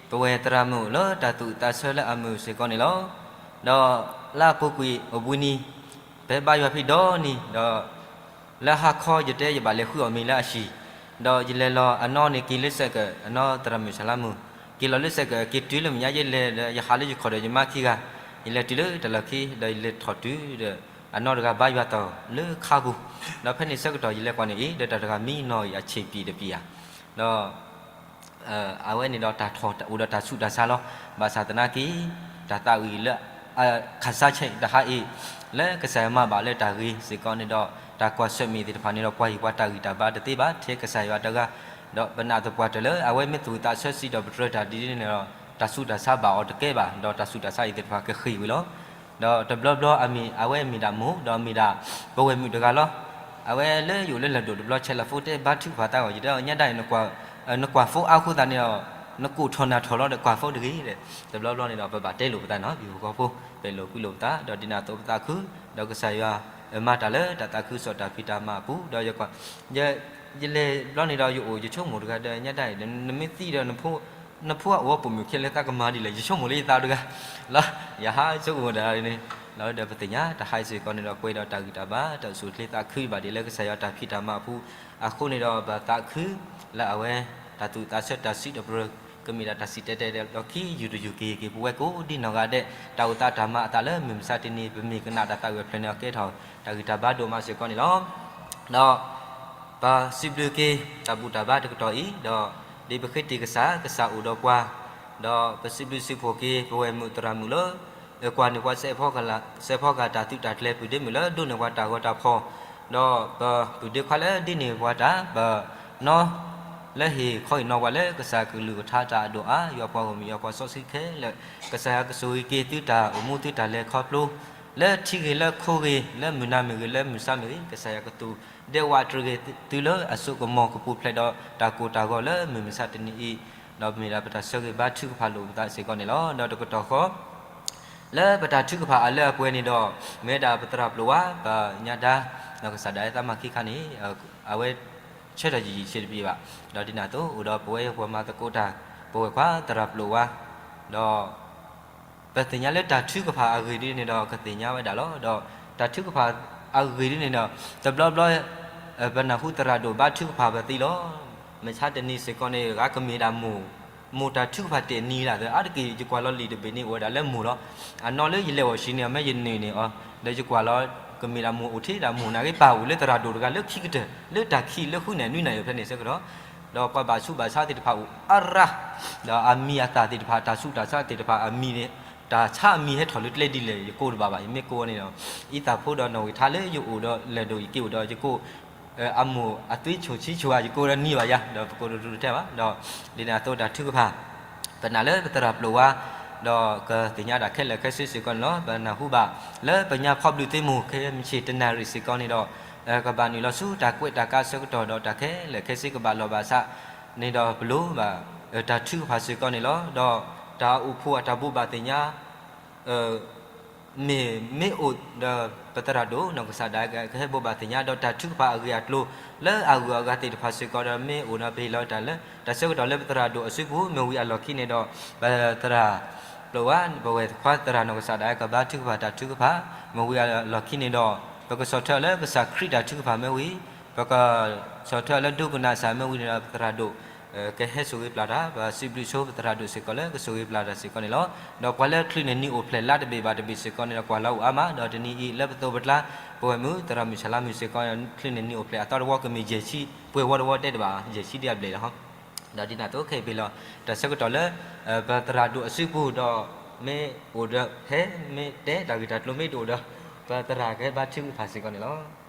ပဝဲသရၣ်မုၣ်လၢတၢ်သူၣ်အုးသးဆၢလၢအမုာ်စ့ၢ်ကီးန့ၣ်လီၤ. ဒီးလၢအပူၤကွံာ်အိၣ်ဘှံးနံၤ, ပဘါယွၤဖဲဒီနံၤ, ဒီးလၢဟါခီယတဲယဘၣ်လဲၤဃုအီၣ်မ့ၤလၢအဟံၣ်, ဒီးယလဲၤလီၤအနီၢ်န့ၣ်က့ၤလၢစဲးကၢး, အနီၢ်သရၣ်မုၣ်စၢ်လါမုၣ်, က့ၤလီၤလၢစဲးကၢး, က့ၤတုၤလၢမဲာ်ညါယဲလဲၤဒီး ယဟးလၢယခီၣ်ဒီးယမါခံဂၤ, ယလဲၤတုၤလၢတၢ်လီၢ်ခံ, ဒီးယလဲၤထီၣ်တုၤဒီး အနီၢ်တဂၤဘါယွၤတီၢ်လၢခါပူၤ, ဒီးဖဲန့ၣ်ဆၢကတီၢ်ယလဲၤကွၢ်န့ၣ်အံၤ, ဒီးတၢ်တဂၤမံနီၢ်အံၤအဆံးပံာ်တပံာ်ဧါ, ဒီး အဝဲန့ၣ်ဒီးတၢ်ထီၣ်အိၣ်ဒီးတၢ်ဆူးတၢ်ဆါလီၤ. ဘၣ်ဆၣ်သနာ်က့ တၢ်သးဝံၣ်လၢ ခါဆါဆဲးတဟါအံၤ လၢကစၢ်ယွၤမၤဘၣ်လၢတၢ်ဂ့ၤစ့ၢ်ကီးန့ၣ်ဒီး တၢ်ကွၢ်ဆၢၣ်မဲာ်သ့ၣ်တဖၣ်န့ၣ်ဒီး ပှၤဟ့ၣ်ပှၤတၢ်ဂံၢ်တၢ်ဘါတသ့ဘၣ် ထဲကစၢ်ယွၤတဂၤ, ဒီးပနာ်သပှၢ်တၢၢ်လၢအဝဲမ့ၢ်သူၣ်သးဆၢစံးဒီးပတြၢၤတၢ်ဒ်န့ၣ်ဒီး တၢ်ဆူးတၢ်ဆါဘၣ်အီၤတကဲဘၣ်, ဒီးတၢ်ဆူးတၢ်ဆါအံၤသ့ၣ်တဖၣ်ကဃ့ၢ်ဝံၤလီၤ. ဒီးတဘျီဘျီအမ့ၢ်အဝဲမ့ၢ်ဒၣ်မိၢ် ဒီးမ့ၢ်ဒၣ်ပဝဲၢ်မုၣ်တဂၤလီၤ. အဝဲလၢယအိၣ်လၢလၢၢ်ဒိၣ်တဘျီ ဆဲးလီၤဖိတဲဘါထုကဖၣ်သးဂီၢ် ယတဲအီၤညါဒၣ်အံၤ နကွၢ်ဖိအါဃိသတးန့ၣ်ဒီး နကိၢ်ထီၣ်နၢ်ထီၣ်လီၤဒီးကွၢ်ဖိတဂ့ၤဒီး တဘျီဘျီန့ၣ်ဒီး ပဘၣ်တဲလိာ်ပသးနီၤ ပဟံၣ်ဖိဃီဖိ ပအဲၣ်လိာ်ကွံလိာ်ပသး ဒီးဒ်န့ၣ်အသိးပသးခု ဒီးကစၢ်ယွၤ မၤတၢ်လၢတၢ်သးခုကစီၣ်တၢ်ဖံးတၢ်မၤအပူၤ, ဒီးယကွၢ်, ယ, ယလဲၤဘျီန့ၣ်ဒီးယအိၣ်ယဆိကမိၣ်တဂၤဒီး ညါတၢ်အံၤ နမ့ၢ်သံဒီး နဖိအအိၣ်အပိာ်မုၣ်ခဲလၢာ်သးကမၤဒ်လဲၣ်, ယဆိကမိၣ်လၢယသးတဂၤလီၤ. ယဟးဆိကမိၣ်တၢ်န့ၣ်လီၤ. ဒီးပသ့ၣ်ညါတၢ်ဟးစ့ၢ်ကီးန့ၣ်ဒီး ကွဲးဒီးတၢ်ဂံၢ်တၢ်ဘါ တၢ်အိၣ်ဆူၣ်အိၣ်ချ့သးခုဘၣ်ဒ်လၢကစၢ်ယွၤတၢ်ဖံးတၢ်မၤအပူၤ, အဃိန့ၣ်ဒီး ပသးခုလၢအဝဲ တၢ်သူၣ်သးဆၢတၢ်စံးထီၣ်ပတြၢၤ ကမ့ၢ်ဒၣ်တၢ်စံၣ်တဲၤတဲလီၤခံ ယူၤတယူၤက့ၤက့ၤ ပဝဲကိးဒ်နီၢ်ဂၤဒဲး တၢ်အိၣ်သးတၢ်မၤအသးလၢမုၢ်မဆါတနံၤ ပမ့ၢ်ကနၣ်တၢ်သးဂၢၢ်ဖျၢၣ်န့ၣ် အကဲထီၣ်တၢ်ဂံၢ်တၢ်ဘါဒိၣ်မးစ့ၢ်ကီးန့ၣ်လီၤ. ဒီးပစံးဘျုးက့ၤတၢ်ဘူၣ်တၢ်ဘါတကတီၢ်အံၤ, ဒီးဒ်ပဃ့တ့ၢ်ကစၢ်, ကစၢ်အိၣ်ဒီးပှၤ, ဒီးပစံးဘျုးစံးဖှိၣ်က့ၤ ပဝဲၢ်မုၣ်သရၣ်မုၣ်လၢ ကွၢ်န့ၢ်ပှၤ စဲးဖီကၤတၢ်သုးတၢ်ကျဲၤ ပုၢ်ဒ့မုၣ်လၢဒိးန့ၢ်ပှၤတၢ်ဂီၤတၢ်ဖီၣ်, ဒီးပပုၢ်ဒ့ခွါလၢဒ်န့ၢ်ပှၤတၢ် ပနီၢ် လၢဟ့ၣ်ခီဟ့ၣ်နီၤပှၤလၢကစၢ်ကလုၢ်ကထါတၢ်အဒိၣ်အါ ယွၤပှၤဂီၢ်မုၢ်ယွၤပှၤစီဆှံခဲလၢာ်, ကစၢ်ယွၤကဆိၣ်ဂ့ၤက့ၤသုတၢ်အိၣ်မူသုတၢ်လဲၤခီဖျိ လၢထံဂ့ၤလၢခိဂ့ၤ လၢမုၢ်နၤမ့ၢ်ဂ့ၤ လၢမုၢ်ဆါမ့ၢ်ဂ့ၤ ကစၢ်ယွၤကသူၣ်ဒဲဝးတြီဂ့ၤသုလၢအစိကမီၤ ကပူၤဖျဲးဒီးတၢ်ကိၢ်တၢ်ဂီၤလၢမုၢ်မဆါတနံၤအံၤ, ဒီးမ့ၢ်ဒၣ်ပတၢ်ဆၢဂ့ၤဘါထုကဖၣ်လိာ်ပသးစ့ၢ်ကီးန့ၣ်လီၤ. ဒီးတကတီၢ်ဃီ လၢပတၢ်ထုကဖၣ်အလၢအပှဲၤန့ၣ်ဒီး မ့ၢ်ဝဲဒၣ်ပသရၣ်ပျိာ်ဝါ ပညါဒါ ဒီးကစၢ်ဒၣ်ဝဲသးမၤခံခါန့ၣ် အဝဲဆၢထၢၣ်ယံာ်ယံာ်ဆံးတပံၤဘၣ်, ဒီးဒ်န့ၣ်အသိး အိၣ်ဒီးပဝဲပှၤမၤသကိးတၢ် ပဝဲၢ်ခွါသရၣ်ပျိာ်ဝါ, ဒီး ပသ့ၣ်ညါလၢတၢ်ထုကဖၣ်အဂ့ၢ်ဒ်န့ၣ်ဒီး ကသ့ၣ်ညါဝဲဒၣ်လီၤ. ဒီးတၢ်ထုကဖၣ်အဂ့ၢ်ဒ်န့ၣ်ဒီး တဘျီဘျီ ပနၢ်ဟူသရၣ်ဒိၣ်ဘါထုကဖၣ်ပသံလီၤ. မဆါတနံၤစ့ၢ်ကီးန့ၣ် ဂၤကမ့ၢ်ဒၣ်မိၢ်, မိၢ်တၢ်ထုကဖၣ်တ့ၢ်နံၤလၢ်သၢ အါတက့ၢ် ယကွၢ်လီၤလံာ်တဘ့ၣ်န့ၣ် အိၣ်ဝဲဒၣ်လၢမိၢ်လီၤ. အနီၢ်လၢယလဲၤအီၣ်ဆံးန့ၣ် အမ့ၢ်ယနုာ်န့ၣ်အီၤ ဒီးယကွၢ်လီၤ ကမ့ၢ်ဒၣ်မိၢ်အိၣ်ထဲဒၣ်မိၢ် နာ်က့ပာ်အိၣ်လၢသရၣ်ဒိၣ်တဂၤလၢခံကတၢၢ် လၢတၢ်ခံးလၢဃုန့ၣ် နွံနၣ်ရံၣ်ဖဲန့ၣ်ဆၢကတီၢ်, ဒီးပှၤဘၣ်ဆူးဘၣ်ဆါသ့ၣ်တဖၣ်အိၣ်အါရၢ်, ဒီးအမံၤအသၣ်သ့ၣ်တဖၣ် တၢ်ဆူးတၢ်ဆါသ့ၣ်တဖၣ်အမံၤန့ၣ် တၢ်ဆါအမံၤဟဲထီၣ်လၢကျဲဒ်လဲၣ် ယကိးတဘၣ်ဘၣ် ယမ့ၢ်ကိးန့ၣ်ဒီး အံသၣ်ဖိဒီးနီၣ်ဂံၢ်ထါလၢယအိၣ်ဒီးလဲၤဒိၣ်ယက့ၤအိၣ်ဒီးယကိး အမိၢ်အသွံဆိၣ်ဆံဆိၣ်ဧါ ယကိးဒီးနံၤဘၣ်ယၤ ဒီးပကိးတရူးတထဲဘၣ်, ဒီးဒ်န့ၣ်အသိးတၢ်ထုကဖၣ် ပနာ်လၢပသရၣ်ပျိာ်ဝါ, ဒီးကသ့ၣ်ညါတၢ်ခဲလၢာ်ခဲဆ့စ့ၢ်ကီးန့ၣ်လီၤ. ပနၢ်ဟူဘၣ်လၢပညါဖီဘျုးသ့မိၢ် ခဲမုၢ်ဆ့ၣ်တနၣ်ရံၣ်စ့ၢ်ကီးန့ၣ်ဒီး ကဘၣ်နုာ်လီၤဆူတၢ်ကွဲးတၢ်ကးဆၢကတီၢ် ဒီးတၢ်ခဲလၢာ်ခဲဆ့ကဘၣ်လီၤဘၣ်ဆၣ်န့ၣ်ဒီး ပလိၣ်ဘၣ်တၢ်ထုကဖၣ်စ့ၢ်ကီးန့ၣ်လီၤ. ဒီးတၢ်အိၣ်ဖှိၣ်အတၢ်ဘိးဘၣ်သ့ၣ်ညါ မ့ၢ်, မ့ၢ်အိၣ်ဒီးပသရၣ်ဒိၣ်နီၢ်ကစၢ်ဒၣ်ကဟဲဘိးဘၣ်သ့ၣ်ညါ ဒီးတၢ်ထုကဖၣ်အဂ့ၢ်အကျိၤ လၢအဂုၤအဂၤသ့ၣ်တဖၣ်စ့ၢ်ကီးဒီး မ့ၢ်အိၣ်ဒီးပဟ့ၣ်လီၤတၢ်လၢ တၢ်ဆၢကတီၢ်လၢပသရၣ်ဒိၣ်အစုပူၤ မ့ၢ်ဝံၤအလီၢ်ခံန့ၣ်ဒီး ပသရၣ်ပျိာ်ဝါ ပဝဲၢ်ခွါသရၣ်နီၢ်ကစၢ်ဒၣ်ကဘါထုကဖၣ်တၢ်ထုကဖၣ် မ့ၢ်ဝံၤအလီၢ်ခံန့ၣ်ဒီး ပကဆီၣ်ထွဲအီၤလၢကစၢ်ခရံာ်တၢ်ထုကဖၣ်မ့ၢ်ဝံၤ ပကဆီၣ်ထွဲအီၤလၢဒိကနၣ်စၢ်မ့ၢ်ဝံၤန့ၣ်ဒီး ပသရၣ်ဒိၣ် ကဟဲဆိၣ်ဂ့ၤပျၢ်တၢ် ပစံးဘျုးဆိပသရၣ်ဒိၣ်စ့ၢ်ကီးလၢကဆိၣ်ဂ့ၤပျၢ်တၢ်စ့ၢ်ကီးန့ၣ်လီၤ. ဒီးပှၤလၢချုးန့ၢ်နံၣ်အိၣ်ဖျဲၣ်လါတဘ့ၣ်ဘၣ်တဘ့ၣ်စ့ၢ်ကီးန့ၣ်ဒီး ကွၢ်လီၤအိၣ်အါမး ဒီးတနံၤအံၤလၢပသိးပကျါ ပဝဲၢ်မုၣ်သရၣ်မုၣ်ဆၣ်လါမုၣ်စ့ၢ်ကီး ချုးန့ၢ်နံၣ်အိၣ်ဖျဲၣ်အသီတဝီကမ့ၢ်ယဲၢ်ဆံ ပှဲၤဝီတဝီတဲတဘၣ် ယဲၢ်ဆံဒ်အဘျဲၣ်လီၤ. ဒီးဒ်န့ၣ်အသိးခဲအံၤပ့ၤလီၤ တၢ်ဆၢကတီၢ်လၢ ပသရၣ်ဒိၣ်အစုပူၤဒီး မ့ၢ်အိၣ်ဒီးဖဲ မ့ၢ်တဲတၢ်ဂ့ၢ်တၢ်ကျိၤမ့ၢ်တအိၣ်ဒီး ပသရၣ်ကဟဲဘါထုကဖၣ်စ့ၢ်ကီးန့ၣ်လီၤ.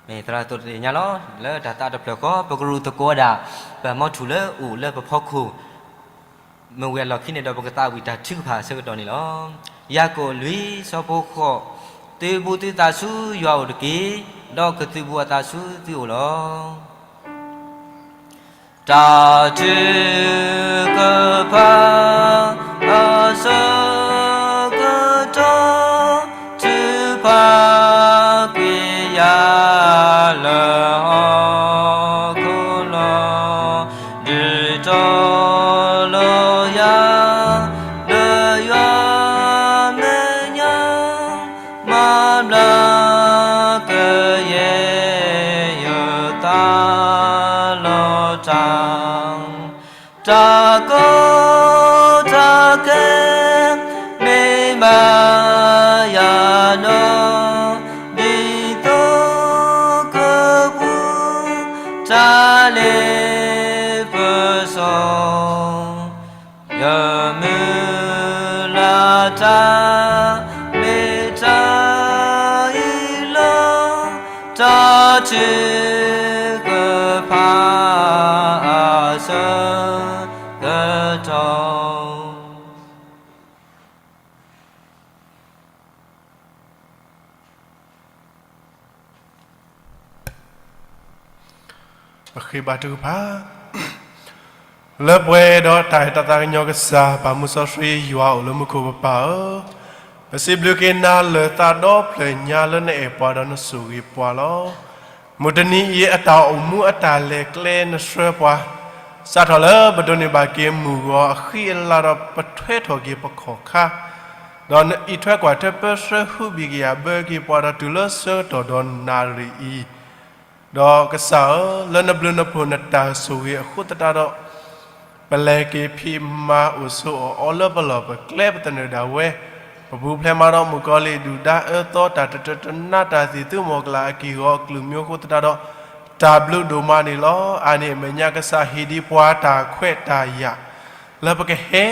မ့ၢ်သရၣ်ဒိၣ်တသ့ၣ်ညါလီၤ လၢတၢ်သးတဖျၢၣ်ဃီ ပကရူၢ်သကိးဒၣ် ပမီထူၣ်လၢအိၣ်လၢပဖီခိၣ် မ့ၢ်ဝံၤအလီၢ်ခံန့ၣ်ဒီး ပကသးဝံၣ်တၢ်ထုကဖၣ်အဆၢကတီၢ်န့ၣ်လီၤ. ယၤကိာ်လွံၢ် ဆၢဖိဃိး, သုဘူးသုသးဆူယွၤအိၣ်တက့ၢ်, ဒီးကသုးဘူးအသးဆူသုအိၣ်လီၤ. တၢ်ထုကဖၣ်အဆၢကတီၢ် ထုကဖၣ်ကွံာ်ယၤလၢဟီၣ်ခိၣ်လီၤ. ဒုးတီၤလီၤယၤ လၢယွၤမဲာ်ညါ မၤဘျါကယဲၢ် ယသးလီၤတၢ်, တၢ်ကီတၢ်ခဲ မ့ၢ်ဘၣ်ယၤဒီး ဒ်သိးကပူၤ တၢ်လ့ပစီ ယမုၢ်လၢ်တၢ် မ့ၢ်တၢ်အံၤလီၤ. တၢ်ထုကဖၣ်အဆၢကတီၢ် ပဃ့ဘါထုကဖၣ်. လၢပှဲၤဒီးတၢ်အဲၣ်တၢ်သးကညီၤကစၢ် ပၢ်မူစီဆှံယွၤအိၣ်လၢမူခိၣ်ပပၢ်ဧၢ, ပစံးဘျုးက့ၤနၤလၢသးဒီဖျၢၣ်ညါလၢနအဲၣ်ပှၤဒီးနဆိၣ်ဂ့ၤပှၤလီၤ. မုၢ်တနံၤအံၤအတၢ်အိၣ်မူအတၢ်လဲၤကျဲနဆှၢပှၤ, စးထီၣ်လၢပဒိးန့ၢ်ဘၣ်က့ၤမုၢ်ဂီၤအဃံအလၤဒီးပထွဲထီၣ်က့ၤပခီၣ်ခါ, ဒီးနအံးထွဲကွၢ်ထွဲပၢဆှၢဟူးဘံၣ်ကယာ်ဘၢက့ၤပှၤဒီးတုၤလၢဆၢကတီၢ်ဒီးနၣ်ရံၣ်အံၤ, ဒီးကစၢ်ဧၢ, လၢနဘျုးနဖှိၣ်နတၢ်ဆိၣ်ဂ့ၤအဃိသတးဒီး, ပလဲၤက့ၤဖံးမၤအိၣ်ဆိးအီၣ်အီလၢပလီၢ်ပကျဲပသနၢၣ်ဒၣ်ဝဲ, ပပူၤဖျဲးမးဒီးမုၣ်ကီၤလံၢ်ဒုၣ်ဒါအၢသီတၢ်တတၢတနါတၢ်သံၣ်သုမီၢ်ကလၢ်အက့ၢ်ဂီၤအကလုၢ်မံၤအဃိသတးဒီး, တၢ်ဘျုးဒိၣ်မးန့ၣ်လီၤ. အါန့ၢ်အမဲာ်ညါကစၢ်ဟ့ၣ်ဒံးပှၤတၢ်ခွဲးတၢ်ယာ် လၢပကဟဲ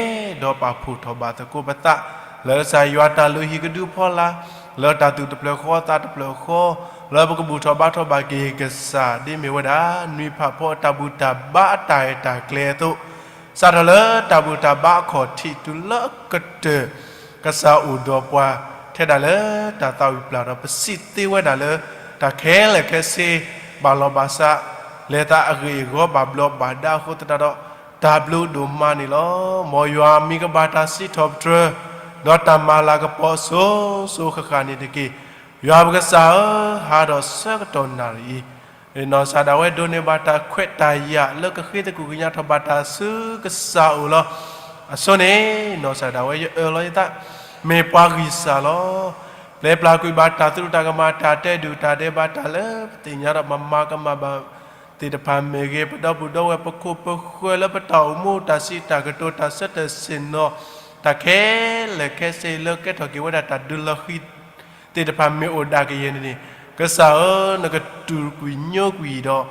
ဒီးပာ်ဖှိၣ်ထီၣ်ဘၣ်သကိးပသး, လၢကစၢ်ယွၤတၢ်လုၢ်ဟံၣ်ကဒုဖီလာ်, လၢတၢ်သူၣ်တဖျၢၣ်ဃီသးတဖျၢၣ်ဃီ, လၢပကဘူၣ်ထီၣ်ဘါထီၣ်ဘၣ်က့ၤကစၢ်ဒ်မ့ၢ်ဝဲဒၣ် နွံဖးဖီအတၢ်ဘူၣ်တၢ်ဘါအတၢ်အဲၣ်တၢ်ကျဲၤအသိး, စးထီၣ်လၢတၢ်ဘူၣ်တၢ်ဘါအခီၣ်ထံးတုၤလၢအကတၢၢ်, ကစၢ်အိၣ်ဒီးပှၤ, ထဲဒၣ်လၢတၢ်သးဝံၣ်ပျၢ်ဒီးပစံးသ့ဝဲဒၣ်လၢ တၢ်ခဲလၢာ်ခဲဆ့, ဘၣ်လီၤဘၣ်စး, လဲၤသးအဂ့ၢ်အဂီၢ်ဘၣ်ဘျီးဘၣ်ဒါအဃိသတးဒီး, တၢ်ဘျုးဒိၣ်မးန့ၣ်လီၤ. မ်ယွၤမံၤကဘၣ်တၢ်စံးထီၣ်ပတြၢၤ, ဒီးတၢ်မၤလၤကပီၤအစိၤစိၤဃၣ်ဃၣ်န့ၣ်တက့ၢ်. ယွၤပကစၢ်ဧၢ, ဟါဒီးဆၢကတီၢ်နၣ်ရံၣ်အံၤ, နီၢ်စၢ်ဒၣ်ဝဲဒိးန့ၢ်ဘၣ်တၢ်ခွဲးတၢ်ယာ်လၢကဃ့သကူၣ်ကညးထီၣ်ဘၣ်တၢ်ဆူကစၢ်အအိၣ်လီၤ. အဆိန့ၣ်, နီၢ်စၢ်ဒၣ်ဝဲယအၢၣ်လီၤယသး, မ့ၢ်ပှၤဂံၢ်စၢ်လီၤ. ပျဲပျၢ်ကွံာ်ဘၣ်တၢ်သရူးတၢ်ကမၣ် တၢ်တဲဒုၣ်တၢ်ဒဲးဘး တၢ်လၢပသ့ၣ်ညါဒီးမၤမၤကမၣ်ဘၣ်သ့ၣ်တဖၣ်မ့ၢ်ဂ့ၤ, ပဒီပုၢ်ဒီဝဲၢ် ပခိၣ်ပဃၢၤလၢပတၢ်အိၣ်မူ တၢ်စံးတၢ်ကတိၤ တၢ်ဆၢတဲာ်ဆ့ၣ်နီၤ, တၢ်ခဲလၢာ်ခဲဆ့လၢကဲထီၣ်က့ၤဝဲဒၣ်တၢ်ဒုးလီၤဃံၤသ့ၣ်တဖၣ်မ့ၢ်အိၣ်ဒၣ်ကယဲၢ်န့ၣ်န့ၣ်, ကစၢ်ဧၢ, နကတူၢ်ကွံာ်ညိကွံာ်ဒီး,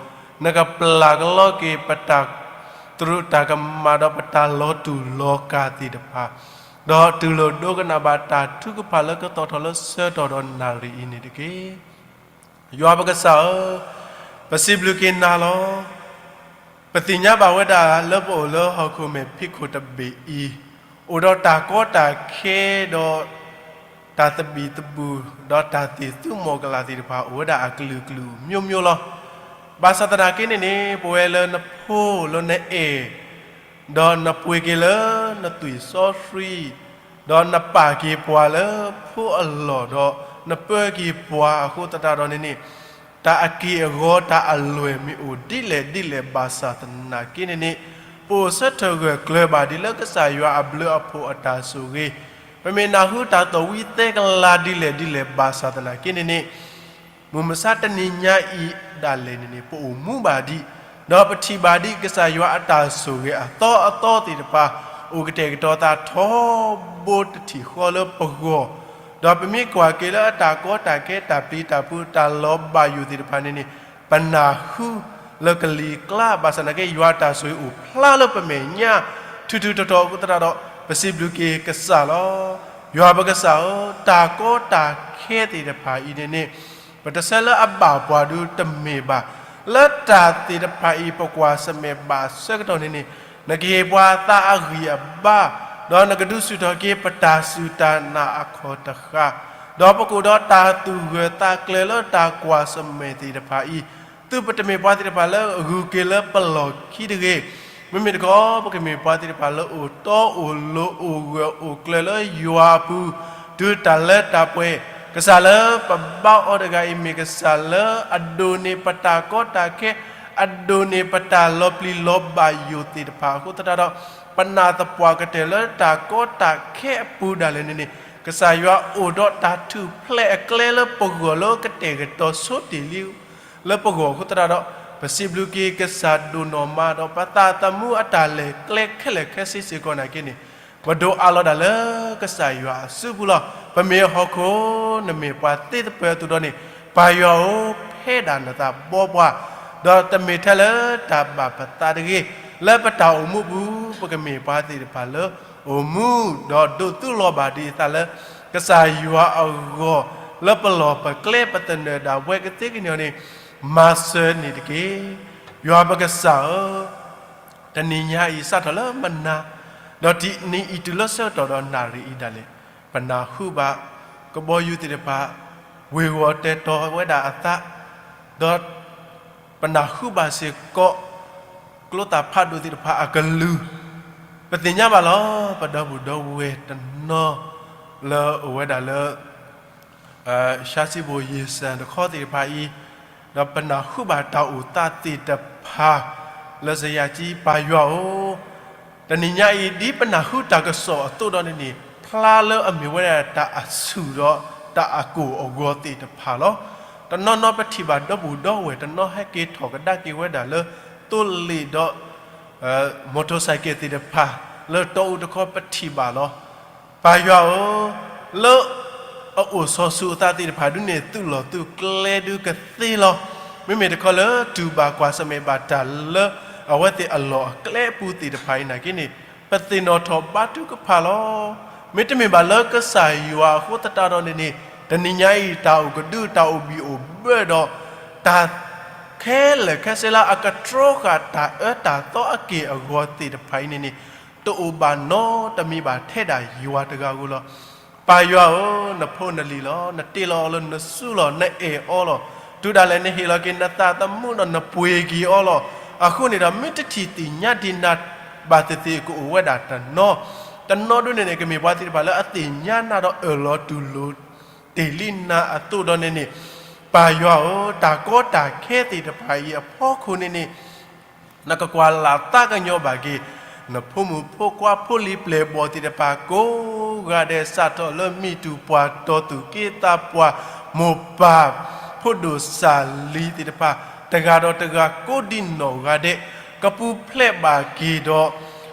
နကပျၢ်ကလီက့ၤပတၢ်သရူးတၢ်ကမၣ်ဒီးပတၢ်လီၤတူာ်လီၤကာ်သ့ၣ်တဖၣ်, ဒီးတူၢ်လိာ်ဒိကနၣ်ဘၣ်တၢ်ထုကဖၣ်လၢကသီၣ်ထီၣ်လၢဆၢကတီၢ်ဒီးနၣ်ရံၣ်အံၤန့ၣ်တက့ၢ်. ယွၤပကစၢ်ဧၢ, ပစံးဘျုးက့ၤနၤလီၤ. ပသ့ၣ်ညါဘၣ်ဝဲဒၣ်လၢပအိၣ်လၢဟီၣ်ခိၣ်မဲာ်ဖံးခိၣ်တဘ့ၣ်အံၤ, အိၣ်ဒီးတၢ်ကီတၢ်ခဲဒီး တၢ်သဘံၣ်သဘုၣ်, ဒီးတၢ်သံၣ်သူမီၢ်ကလၢ်သ့ၣ်တဖၣ် အိၣ်ဝဲဒၣ်အကလုာ်ကလုာ်မျိုးမျိုးလီၤ. ဘၣ်ဆၣ်သနာ်က့န့ၣ်န့ၣ် ပဝဲလၢနဖိလၢနအဲၣ်, ဒီးနပှ့ၤက့ၤလၢနသွံၣ်စီဆှံ, ဒီးနပာ်က့ၤပှၤလၢဖိအလီၢ်, ဒီးနပၢက့ၤပှၤအဃိသတးဒီးန့ၣ်န့ၣ်, တၢ်အက့ၢ်အဂီၤတၢ်အလွဲၢ်မ့ၢ်အိၣ်ဒ်လဲၣ်ဒ်လဲၣ်ဘၣ်ဆၣ်သနာ်က့န့ၣ်န့ၣ်, ပအိၣ်ဆၢထၢၣ်ဂၢၢ်ကျၢၤဘၣ်ဒ်လၢကစၢ်ယွၤအဘျုးအဖှိၣ်အတၢ်ဆိၣ်ဂ့ၤ, ပမ့ၢ်နၢ်ဟူတၢ်သီၣ်ဝံသဲကလၤဒ်လဲၣ်ဒ်လဲၣ်ဘၣ်ဆၣ်သနာ်က့န့ၣ်န့ၣ်, မုၢ်မဆါတနံၤညါအံၤဒၣ်လဲာ်န့ၣ်န့ၣ် ပအိၣ်မူဘၣ်ဒံး, ဒီးပထံၣ်ဘၣ်ဒံးကစၢ်ယွၤအတၢ်ဆိၣ်ဂ့ၤအသီအသီသ့ၣ်တဖၣ်, အိၣ်ကတဲာ်ကတီၤသးထီဘိတထံၣ်ဃီလၢပဂီၢ်, ဒီးပမ့ၢ်ကွၢ်က့ၤလၢအတၢ်ကီတၢ်ခဲတၢ်ပျံၤတၢ်ဖုးတၢ်လီၤဘၣ်ယိၣ်သ့ၣ်တဖၣ်န့ၣ်န့ၣ်, ပနၢ်ဟူလၢကလံၤကျါ ဘၣ်ဆၣ်သနာ်က့ ယွၤတၢ်ဆိၣ်ဂ့ၤအိၣ်ဖျါလၢပမဲာ်ညါ ထူးထူးတီၤတီၤအဃိသတးဒီး, ပစံးဘျုးက့ၤကစၢ်လီၤ. ယွၤပကစၢ်ဧၢ, တၢ်ကီတၢ်ခဲသ့ၣ်တဖၣ်အံၤန့ၣ်န့ၣ်, ပတဆၢလၢအဘၣ်ပှၤဒုးတမ့ၢ်ဘၣ်, လၢတၢ်သ့ၣ်တဖၣ်အံၤ ပကွၢ်ဆၢၣ်မဲာ်ဘၣ်ဆၢကတီၢ်န့ၣ်န့ၣ်, နကဟ့ၣ်ပှၤသးအဂံၢ်အဘါ, ဒီးနကဒုးဆူၣ်ထီၣ်က့ၤပတၢ်စူၢ်တၢ်နာ်အခီၣ်တဃာ်, ဒီးပကအိၣ်ဒီးတၢ်သူၣ်ဂၢၢ်သးကျၢၤလၢတၢ်ကွၢ်ဆၢၣ်မဲာ်သ့ၣ်တဖၣ်အံၤ, သုပတမ့ၢ်ပှၤသ့ၣ်တဖၣ်လၢအဂုၤက့ၤလၢပလီၢ်ခံတဂ့ၤ, မ့မ့ၢ်တခီ ပကမ့ၢ်ပှၤသ့ၣ်တဖၣ်လၢအိၣ်တီအိၣ်လိၤအိၣ်ဂၢၢ်အိၣ်ကျၢၤလၢယွၤအပူၤ, တုၤတၢ်လၢတၢ်ပှဲၤ, ကစၢ်လၢပဘါအီၤတဂၤအံၤမ့ၢ်ကစၢ်လၢအဒိးန့ၢ်ပတၢ်ကီတၢ်ခဲ, အဒိးန့ၢ်ပတၢ်လီၤပျံၤလီၤဘၣ်ယိၣ်သ့ၣ်တဖၣ်အဃိသတးဒီး, ပနာ်သပှၢ်ကတၢၢ်လၢတၢ်ကီတၢ်ခဲအပူၤဒၣ်လဲာ်န့ၣ်န့ၣ်, ကစၢ်ယွၤအိၣ်ဒီးတၢ်ထူၣ်ဖျဲးအကျဲလၢပဂီၢ်လၢကတဲာ်ကတီၤဆိတ့ၢ်လံ လၢပဂီၢ်အဃိသတးဒီး, ပစံးဘျုးက့ၤကစၢ်ဒိၣ်နီၢ်မးဒီး ပသးသမူအတၢ်လဲၤကျဲခဲလၢာ်ခဲဆ့စ့ၢ်ကီးနာ်က့န့ၣ်, ပဒိးအးလီၤဒၣ်လၢကစၢ်ယွၤအစုပူၤလီၤ. ပမ့ၢ်ဟီၣ်ခိၣ်, နမ့ၢ်ပှၤသ့သပၢၤအသိးဒီးန့ၣ်, ပၢ်ယွၤဧၢ, ဖဲဒၣ်နသးဘှီပှၤ, ဒီးတမ့ၢ်ထဲလၢတၢ်ဘၣ်ပသးတဂ့ၤ, လၢပတၢ်အိၣ်မူပူၤ ပကမ့ၢ်ပှၤသ့ၣ်တဖၣ်လၢအိၣ်မူ, ဒီးဒိးသူလီၤဘၣ်ဒံးအသးလၢ ကစၢ်ယွၤအဂီၢ်, လၢပလီၢ်ပကျဲပသနၢၣ်ဒၣ်ဝဲကသ့ကန့ၢ်အီၤန့ၣ်, မၤစၢၤန့ၣ်တက့ၢ်. ယွၤပကစၢ်ဧၢ, တနံၤညါအံၤစးထီၣ်လၢမနၤ, ဒီးတနံၤအံၤတုၤလၢဆၢကတီၢ်ဒီးနၣ်ရံၣ်အံၤဒၣ်လဲာ်, ပနၢ်ဟူဘၣ်ကဘီယူၤသ့ၣ်တဖၣ် ဝ့ၤဝီၤတဲာ်တီၤဝဲဒၣ်အသး, ဒီး ပနၢ်ဟူဘၣ်စ့ၢ်ကီး ကျိသၣ်ဖးဒိၣ်သ့ၣ်တဖၣ်အကလုၢ်, ပသ့ၣ်ညါဘၣ်လီၤ. ပဒီပုၢ်ဒီဝဲၢ်တနီၤ လၢအအိၣ်ဝဲဒၣ်လၢ ရှါစံဘိၣ်ယ့ၣ်စၢၣ်တခီသ့ၣ်တဖၣ်အံၤ, ဒီးပနၢ်ဟူဘၣ်တၢ်အိၣ်သးသ့ၣ်တဖၣ် လၢစယၤကံ ပၢ်ယွၤဧၢ, တနံၤညါအံၤ ဒ်ပနၢ်ဟူတၢ်ကစီၣ်အသိးဒီးန့ၣ်န့ၣ် ဖျါလၢအမ့ၢ်ဝဲဒၣ်တၢ်အဆူၣ်ဒီးတၢ်အကိၢ်အဂီၤသ့ၣ်တဖၣ်လီၤ. တနီၤနီၤပထံၣ်ဘၣ်ဒီပုၢ်ဒီဝဲၢ်တနီၤဟဲက့ၤထီၣ်ကဒါက့ၤဝဲဒၣ်လၢ သိလ့ၣ်ဒီး မော်တော်ဆိုင်ကယ် သ့ၣ်တဖၣ် လၢတီအူတခီပထံၣ်ဘၣ်လီၤ. ပၢ်ယွၤဧၢ, လၢအအိၣ်စီၤဆူၣ်အသးသ့ၣ်တဖၣ်ဒုန့ၣ် သုးလီၢ်သုးကျဲဒုကသ့လီၤ. မ့မ့ၢ်တခီလၢတူၢ်ဘၣ်ကွၢ်ဆၢၣ်မဲာ်ဘၣ်တၢ်လၢ အဝဲသ့ၣ်အလီၢ်အကျဲအပူၤသ့ၣ်တဖၣ်အံၤနာ်က့န့ၣ် ပသ့ၣ်နီၣ်ထီၣ်ဘါထုကဖၣ်လီၤ. မ့တမ့ၢ်ဘၣ်လၢကစၢ်ယွၤအဃိသတးဒီးန့ၣ်န့ၣ် တနံၤညါအံၤ တၢ်အိၣ်ကဒု တၢ်အိၣ်ဘံၣ်အိၣ်ဘၢဒီး တၢ်ခဲလၢာ်ခဲဆ့လၢအကတြီဃာ်တၢ်အၢတၢ်သီအက့ၢ်အဂီၤသ့ၣ်တဖၣ်အံၤန့ၣ်န့ၣ် တအိၣ်ဘၣ်နီတမံၤဘၣ်ထဲဒၣ်ယွၤတဂၤဧိၤလီၤ. ပၢ်ယွၤဧၢ, နဖိနလံၤလီၤ, နတ့လီၤအီၤလၢနစုလီၤ, နအဲၣ်အီၤလီၤ. တုၤဒၣ်လဲာ်နဟ့ၣ်လီၤက့ၤနသးသမူဒီးနပှ့ၤက့ၤအီၤလီၤ. အဃိန့ၣ်ဒီး မ့ၢ်တထံၣ်သ့ၣ်ညါဒံးနၤဘၣ်သ့ၣ်သ့ၣ်ကအိၣ်ဝဲဒၣ်တနီၤ, တနီၤဒုန့ၣ်န့ၣ် ကမ့ၢ်ပှၤသ့ၣ်တဖၣ်လၢအသ့ၣ်ညါနၤဒီးအၢၣ်လီၤတူၢ်လိာ်တ့ၢ်လံနၤအသိးဒီးန့ၣ်န့ၣ်, ပၢ်ယွၤဧၢ, တၢ်ကီတၢ်ခဲသ့ၣ်တဖၣ်အံၤအဖီခိၣ်န့ၣ်န့ၣ် နကကွၢ်လၢ်သးကညီၤဘၣ်က့ၤ နဖိမုၣ်ဖိခွါဖိလံၤပျဲၢ်ဘီၣ်သ့ၣ်တဖၣ်ကိးဂၤဒဲး စးထီၣ်လၢမ့ၢ်တူၢ်ပှၢ်တီၤသူၣ်က့သးပှၢ် မိၢ်ပၢ် ဖိဒိၣ်စၢ်လံၤသ့ၣ်တဖၣ် တဂၤဒီးတဂၤကိးဒံနီၢ်ဂၤဒဲး ကပူၤဖျဲးဘၣ်က့ၤဒီး ကျိ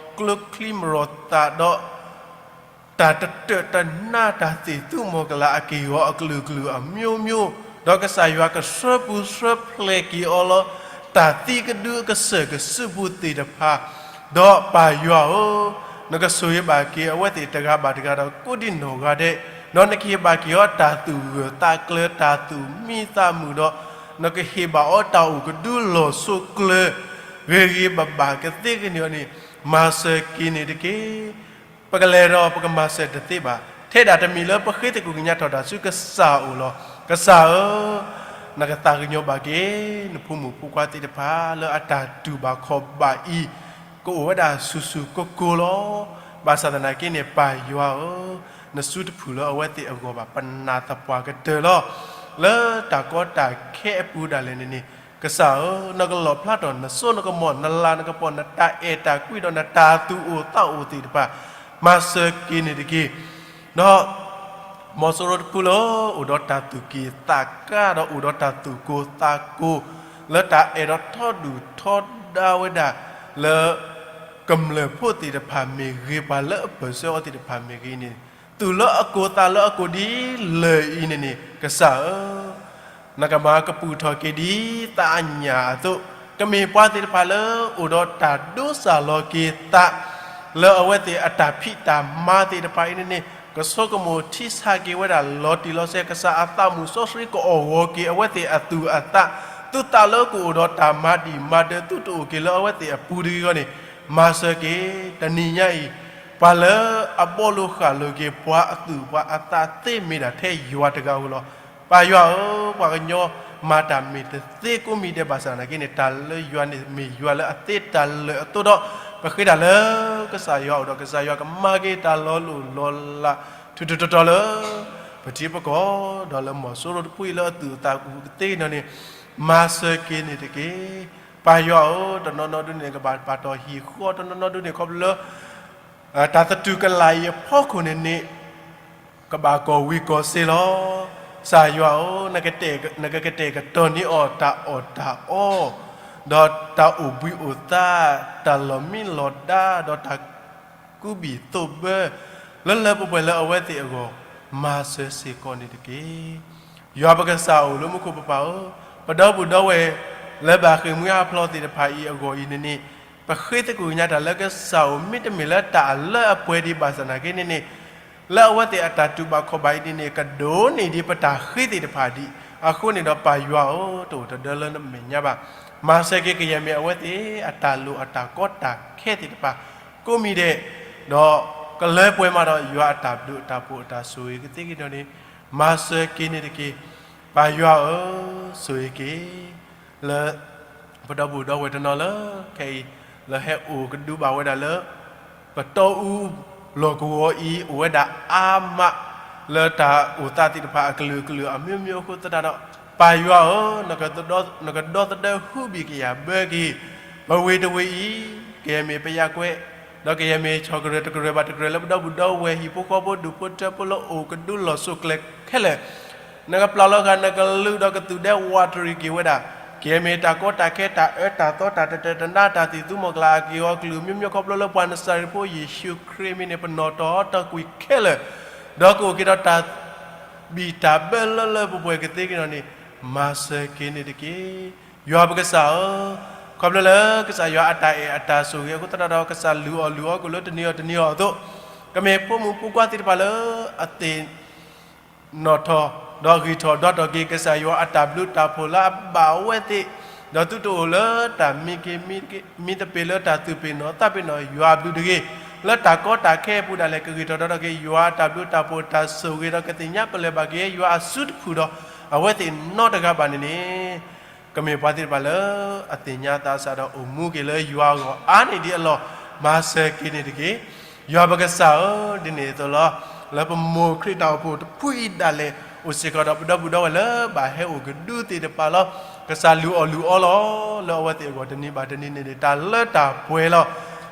ချံမျိာ်သၣ်ဒီး တၢ်တတၢၢ်တနါ တၢ်သ့ၣ်သူမီၤကလၤအက့ၢ်အဂီၤအကလုာ်ကလုာ်အမျိုးမျိုး, ဒီးကစၢ်ယွၤကဆှၢပူၤဆှၢဖျဲးက့ၤအီၤလီၤ. တၢ်သံကဒုအကစၢၢ်ကစုပူၤသ့ၣ်တဖၣ်, ဒီးပၢ်ယွၤဧၢ, နကဆိၣ်ဂ့ၤဘၣ်က့ၤအဝဲသ့ၣ်တဂၤဘၣ်တဂၤဒီးကိးဒံနီၢ်ဂၤဒဲး, ဒီးနကဟ့ၣ်ဘၣ်က့ၤအီၤတၢ်သူၣ်ဂၢၢ်သးကျၢၤ တၢ်သူၣ်မံသးမုာ်ဒီး, နကဟ့ၣ်ဘၣ်အီၤတၢ်အိၣ်ကဒုလီၢ်ဆိးကျၢၤ ဂ့ၤဂ့ၤဘၣ်ဘၣ်ကသ့ကန့ၢ်အီၤန့ၣ်, မၤစၢၤက့ၤန့ၣ်တက့ၢ်. ပကလဲၤဒီးပကမၤစၢၤတသ့ဘၣ်. ထဲဒၣ်တမံၤလၢပဃ့သကိးကညးထီၣ်တၢ်ဆူကစၢ်အအိၣ်လီၤ. ကစၢ်ဧၢ, နကသးကညီၤဘၣ်က့ၤ နဖိမုၣ်ဖိခွါသ့ၣ်တဖၣ်လၢအတၢ်တူၢ်ဘၣ်ခီၣ်ဘၣ်အံၤ, ကအိၣ်ဝဲဒၣ်ဆူၣ်ဆူၣ်ကိၢ်ကိၢ်လီၤ. ဘၣ်ဆၣ်သနာ်က့န့ၣ် ပၢ်ယွၤဧၢ, နစုတဖုၣ်လၢအဝဲသ့ၣ်အဂီၢ်ဘၣ်. ပနာ်သပှၢ်ကတၢၢ်လီၤ. လၢတၢ်ကီတၢ်ခဲအပူၤဒၣ်လဲာ်န့ၣ်န့ၣ်, ကစၢ်ဧၢ, နကလီၣ်ဖျါထီၣ်နစိနကမီၤ နလၤနကပီၤ နတၢ်အဲၣ်တၢ်ကွံဒီးနတၢ်သူၣ်အိၣ်သးအိၣ်သ့ၣ်တဖၣ်, မၤစၢၤက့ၤန့ၣ်တက့ၢ်. ဒီး မီၤစိရိၤတဖုလၢအိၣ်ဒီးတၢ်သူၣ်က့ၣ်သးကါ ဒီးအိၣ်ဒီးတၢ်သူၣ်ကိၢ်သးကိၤ လၢတၢ်အဲၣ်ဒိးထီဒုၣ်ထီဒါဝဲဒၣ် လၢကမျၢၢ်ဖိသ့ၣ်တဖၣ်မ့ၢ်ဂ့ၤ ပှၤလၢအပၢၢ်ဆၢအီၤသ့ၣ်တဖၣ်မ့ၢ်ဂ့ၤန့ၣ်, သူၣ်လၢအကိၢ်သးလၢအကိၢ်ဒ်လဲၣ်အံၤန့ၣ်န့ၣ်, ကစၢ်ဧၢ, နကမၤကပုာ်ထီၣ်က့ၤဒ်သးအညၣ်အသိး, ကမ့ၢ်ပှၤသ့ၣ်တဖၣ်လၢအိၣ်ဒီးတၢ်ဒိစၢ်လီၤက့ၤသး လၢအဝဲသ့ၣ်အတၢ်ဖံးတၢ်မၤသ့ၣ်တဖၣ်အံၤန့ၣ်န့ၣ်, ကဆိကမိၣ်ထံဆးက့ၤဝဲဒၣ်လီၤတံၢ်လီၤဆဲး, ကစၢ်အသးမုၣ်စီဆှံကအီၣ်ဂီၤက့ၤအဝဲသ့ၣ်အသူၣ်အသး, သုသးလၢကအိၣ်ဒီးတၢ်မၤဒံၣ်မၤဒၢသုတအိၣ်က့ၤလၢအဝဲသ့ၣ်အပူၤတဂ့ၤအဂီၢ်န့ၣ်, မၤစၢၤက့ၤတနံၤညါအံၤ, ပှၤလၢအဘီလိာ်ဃာ်လိာ်က့ၤ ပှၤအသူၣ်ပှၤအသးသ့မ့ၢ်ဒၣ်ထဲယွၤတဂၤဧိၤလီၤ. ပၢ်ယွၤဧၢ, ပှၤကညီမၤတၢ်မ့ၢ်တသ့ကိးမံၤဒဲးဘၣ်ဆၣ်သနာ်က့န့ၣ်, တၢ်လၢယွၤန့ၣ်မ့ၢ်ယွၤလၢအသ့တၢ်လၢာ်အသိးဒီး, ပဃ့တၢ်လၢကစၢ်ယွၤအအိၣ်ဒီး ကစၢ်ယွၤကမၤက့ၤတၢ်လီၤလိၢ်လီၤလး ထူးထူးတီၤတီၤလၢ ပထံပကီၢ်, ဒီးလၢမီၤစိရိၤတဖုအံၤလၢအသူၣ်အသးကသ့က့ၤန့ၣ်န့ၣ်, မၤစၢၤက့ၤန့ၣ်တက့ၢ်. ပၢ်ယွၤဧၢ, တနီၤနီၤဒုန့ၣ် ကဘၣ်ပာ်တီၢ်ဟံၣ်ဃီ, တနီၤနီၤဒုန့ၣ် ခီဖျိလၢ တၢ်သတူၢ်ကလာ်အံၤအဖီခိၣ်န့ၣ်န့ၣ်, ကဘၣ်ကိၢ်ဝံၤကိၢ်စ့လီၤ. ကစၢ်ယွၤဧၢ, နကကတဲာ်ကတီၤန့ၢ်အီၤတၢ်အီၣ်တၢ်အီ, ဒီးတၢ်အိၣ်ဘှံးအိၣ်သါ, တၢ်လီၤမံလီၤဒါ, ဒီးတၢ်ကူးဘံၣ်သိးဘၢ, လၢလၢပှဲၤပှဲၤလၢအဝဲသ့ၣ်အဂီၢ်, မၤစၢၤစ့ၢ်ကီးန့ၣ်တက့ၢ်. ယွၤပကစၢ်အိၣ်လၢမူခိၣ်ပပၢ်ဧၢ, ပဒီပုၢ်ဒီဝဲၢ် လၢဘၣ်ဃ့ၢ်မှံဟးဖျိးသ့ၣ်တဖၣ်အံၤအဂီၢ်အံၤန့ၣ်န့ၣ်, ပဃ့သကိးကညးတၢ်လၢကစၢ်အအိၣ် မ့တမ့ၢ်လၢတၢ်အလၢအပှဲၤဒံးဘၣ်ဆၣ်သနာ်က့န့ၣ်န့ၣ်, လၢအဝဲသ့ၣ်အတၢ်တူၢ်ဘၣ်ခီၣ်ဘၣ်အံၤန့ၣ်န့ၣ် ကဒိးန့ၢ်ဒံးပတၢ်ဃ့သ့ၣ်တဖၣ်ဒံး, အဃိန့ၣ်ဒီးပၢ်ယွၤဧၢ, တအိၣ်တဒၢလၢနမဲာ်ညါဘၣ်. မၤစၢၤက့ၤကယဲၢ်မ့ၢ်အဝဲသ့ၣ်အတၢ်လိၣ်အတၢ်ကီတၢ်ခဲသ့ၣ်တဖၣ် ကိးမံၤဒဲး, ဒီးကလၢပှဲၤမးဒီးယွၤအတၢ်ဘျုးအတၢ်ဖှိၣ်အတၢ်ဆိၣ်ဂ့ၤကသ့က့ၤဒီးန့ၣ်, မၤစၢၤက့ၤန့ၣ်တက့ၢ်. ပၢ်ယွၤဧၢ, ဆိၣ်ဂ့ၤက့ၤ လၢ ပဒီပုၢ်ဒီဝဲၢ်တနီၤလၢ ခဲအံၤ လၢဟဲအိၣ်ကဒုဘၣ်ဝဲဒၣ်လၢ ပတီၢ်အူလီၢ်ကဝီၤအံၤ အိၣ်ဝဲဒၣ်အါမး လၢတၢ်အိၣ်သးသ့ၣ်တဖၣ်အကလုာ်ကလုာ်အမျိုးမျိုးအဃိသတးဒီး ပၢ်ယွၤဧၢ, နကဒီသဒၢဟုဘံၣ်ကယၤဘၢက့ၤ ပဝ့ၢ်တဝ့ၢ်အံၤ, ကယဲၢ်မ့ၢ်ပယၢ်ကွဲး, ဒီးကယဲၢ်မ့ၢ်ဆီၣ်ကရၢၢ်တကရၢၢ်ဘၣ်တကရၢၢ်လၢပဒီပုၢ်ဒီဝဲၢ်ဟံၣ်ဖိဃီဖိဒူၣ်ဖိထၢဖိလၢအိၣ်ကဒုလီၢ်စိၤကျဲခဲလၢာ် နကပျၢ်လီၤဃာ်နကလုၢ်ဒီးကသူၣ်ဒဲဝးတရံးက့ၤဝဲဒၣ်, ကယဲၢ်မ့ၢ်တၢ်ကီတၢ်ခဲတၢ်အၢတၢ်သီတၢ်တတၢတနါတၢ်သံၣ်သူမီၤကျၢ်အက့ၢ်အဂီၤကလုာ်မျိုးမျိုးခီဖျိလၢပှၤနစၤရ့းဖိယ့ၣ်ၡူးခရံာ်မံၤန့ၣ် ပနီၣ်တီၢ်တၢ်ကွံာ်ခဲလၢာ်, ဒီးကအိၣ်က့ၤဒီးတၢ်ဘံၣ်တၢ်ဘၢလၢလၢပှဲၤပှဲၤကသ့က့ၤနီၣ်န့ၣ်, မၤစၢၤက့ၤန့ၣ်တက့ၢ်. ယွၤပကစၢ်ဧၢ, ခီဖျိလၢကစၢ်ယွၤအတၢ်အဲၣ်အတၢ်ဆိၣ်ဂ့ၤအဃိသတးဒီး ကစၢ်လုၢ်အီၣ်လုၢ်အီကအိၣ်လၢတနံၤအီၤတနံၤအီၤအသိး, ကမ့ၢ်ဖိမုၣ်ဖိခွါသ့ၣ်တဖၣ်လၢအသ့ၣ် နီၣ်ထီၣ်, ဒီးဂံၢ်ထီၣ်ဒီးထီၣ်က့ၤကစၢ်ယွၤအတၢ်ဘျုးတၢ်ဖှိၣ်လၢအဘၣ်အဝဲသ့ၣ်, ဒီးသုတအိၣ်လၢတၢ်မံက့ၤမံသပ့ၤလၢတၢ်သူၣ်ပ့ၤနီၣ်သးပ့ၤနီၣ်ယွၤအဘျုးတဂ့ၤ, လၢတၢ်ကီတၢ်ခဲအပူၤဒၣ်လဲာ် ကဂံၢ်ထီၣ်ဒီးထီၣ်က့ၤယွၤအတၢ်ဘျုးတၢ်ဖှိၣ်တၢ်ဆိၣ်ဂ့ၤဒီးကသ့ၣ်ညါပလၢၢ်ဘၣ်က့ၤယွၤအစုတဖုၣ်ဒီးအဝဲသ့ၣ်နီတဂၤဘၣ်န့ၣ်န့ၣ် ကမ့ၢ်ပှၤသ့ၣ်တဖၣ်လၢအသ့ၣ်ညါသးစၢ်ဒီးအိၣ်မူက့ၤလၢယွၤအဂီၢ်အါန့ၢ်ဒံးအလီၢ်, မၤစၢၤက့ၤန့ၣ်တက့ၢ်. ယွၤပကစၢ်ဧၢ, ဒ်န့ၣ်အသိးလီၤ, လၢပမိၢ်ခရံာ်တၢ်အိၣ်ဖှိၣ်တဖုအံၤဒၣ်လဲာ် အိၣ်စ့ၢ်ကီးဒီးပဒီပုၢ်ဒီဝဲၢ်လၢဘၣ်ဟဲအိၣ်ကဒုသ့ၣ်တဖၣ်လီၤ. ကစၢ်လုၢ်အီၣ်လုၢ်အီလီၤ, လၢအဝဲသ့ၣ်အဂီၢ်တနံၤဘၣ်တနံၤန့ၣ်န့ၣ် တၢ်လၢတၢ်ပှဲၤလီၤ.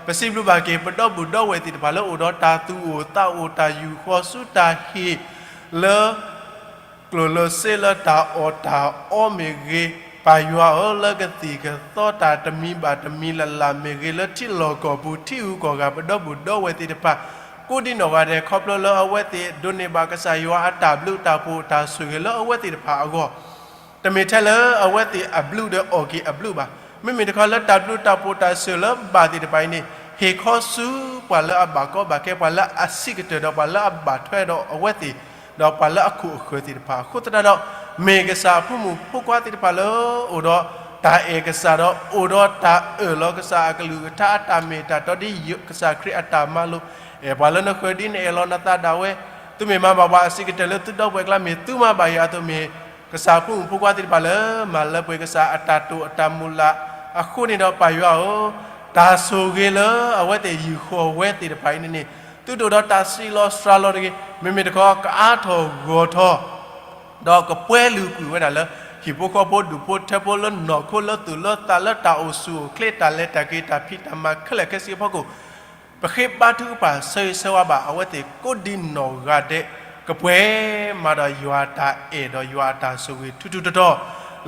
ပစံးဘျုးဘၣ်က့ၤပဒီပုၢ်ဒီဝဲၢ်သ့ၣ်တဖၣ်လၢအိၣ်ဒီးတၢ်သူၣ်အိၣ်သးအိၣ်တၢ်ယူာ်ဃီဆူတၢ်ဟ့ၣ်လၢ ကျိၣ်လၢစ့လၢတၢ်အီၣ်တၢ်အီမ့ၢ်ဂ့ၤ, ပၢ်ယွၤဧၢ, လၢကသံၣ်ကသီတၢ်တမံၤဘၣ်တမံၤလၢ်လၢ်မ့ၢ်ဂ့ၤ, လၢထံလီၢ်ကီၢ်ပူၤထံဂုၤကီၢ်ဂၤပဒီပုၢ်ဒီဝဲၢ်သ့ၣ်တဖၣ် ကိးဒံနီၢ်ဂၤဒဲး ခီဖျိလၢအဝဲသ့ၣ်ဒိးန့ၢ်ဘၣ်ကစၢ်ယွၤအတၢ်ဘျုးတၢ်ဖှိၣ်တၢ်ဆိၣ်ဂ့ၤလၢအဝဲသ့ၣ်တဖၣ်အဂီၢ် တမ့ၢ်ထဲလၢအဝဲသ့ၣ်အဘျုးဒီးအီၣ်က့ၤအဘျုးဘၣ်. မ့မ့ၢ်တခီလၢတၢ်ဘျုးတၢ်ဖှိၣ်တၢ်ဆိၣ်ဂ့ၤလၢဘၣ်သ့ၣ်တဖၣ်အံၤန့ၣ် ဟ့ၣ်ခီဆူပှၤလၢအဘၣ်ကီဘၣ်ခဲ ပှၤလၢအဆံးကတၢၢ်ဒီးပှၤလၢအဘၣ်ထွဲဒီးအဝဲသ့ၣ် ဒီးပှၤလၢအခိၣ်အဃၢၤသ့ၣ်တဖၣ်အဃိသတးဒီး မ့ၢ်ကစၢ်အဖိမုၣ်ဖိခွါသ့ၣ်တဖၣ်လၢအိၣ်ဒီးတၢ်အဲၣ်ကစၢ်ဒီးအိၣ်ဒီးတၢ်အၢၣ်လီၤကစၢ်အကလုၢ်ကထါအတၢ်မ့ၢ်တၢ်တီ ဒ်ကစၢ်ခရံာ်အတၢ်မၤလိာ် အဲၣ်ပှၤလၢနဃၢၤဒ်နအဲၣ်လီၤနသးဒၣ်ဝဲ, သုမ့ၢ်မၤဘၣ်ပှၤအဆံးကတၢၢ်လၢသုဒီပုၢ်ဝဲၢ်အကျါ မ့ၢ်သုမၤဘၣ်ယၤအသိး မ့ၢ်ကစၢ်ဖိမုၣ်ဖိခွါသ့ၣ်တဖၣ်လၢ မၤလၢပှဲၤကစၢ်အတၢ်တိာ်အတၢ်မုၢ်လၢ်အဃိန့ၣ်ဒီး ပၢ်ယွၤဧၢ, တၢ်ဆိၣ်ဂ့ၤလၢအဝဲသ့ၣ်ယူာ်ဃီၤဝဲသ့ၣ်တဖၣ်အံၤန့ၣ်န့ၣ် သုတအိၣ်ဒီးတၢ်စံးလီၤစှၤလီၤတဂ့ၤ, မ့မ့ၢ်တခီကအါထီၣ်ဂီၢ်ထီၣ် ဒီးကပှဲၤလုာ်ကွံာ်ဝဲဒၣ်လၢ ဟံၣ်ဖိဃီဖိဒူၣ်ဖိထၢဖိလၢနီၢ်ခိလၢသူၣ်လၢသးလၢတၢ်အိၣ်ဆူၣ်အိၣ်ချ့တၢ်လဲၤတၢ်က့ၤတၢ်ဖံးတၢ်မၤခဲလၢာ်ခဲဆ့အဖီခိၣ် ပဃ့ဘါထုကဖၣ်ဆၢဂ့ၤဆၢဝါဘၣ်အဝဲသ့ၣ်ကိးဒံနီၢ်ဂၤဒဲး ကပှဲၤမးဒီးယွၤအတၢ်အဲၣ်ဒီးယွၤအတၢ်ဆိၣ်ဂ့ၤထူထူတီတီ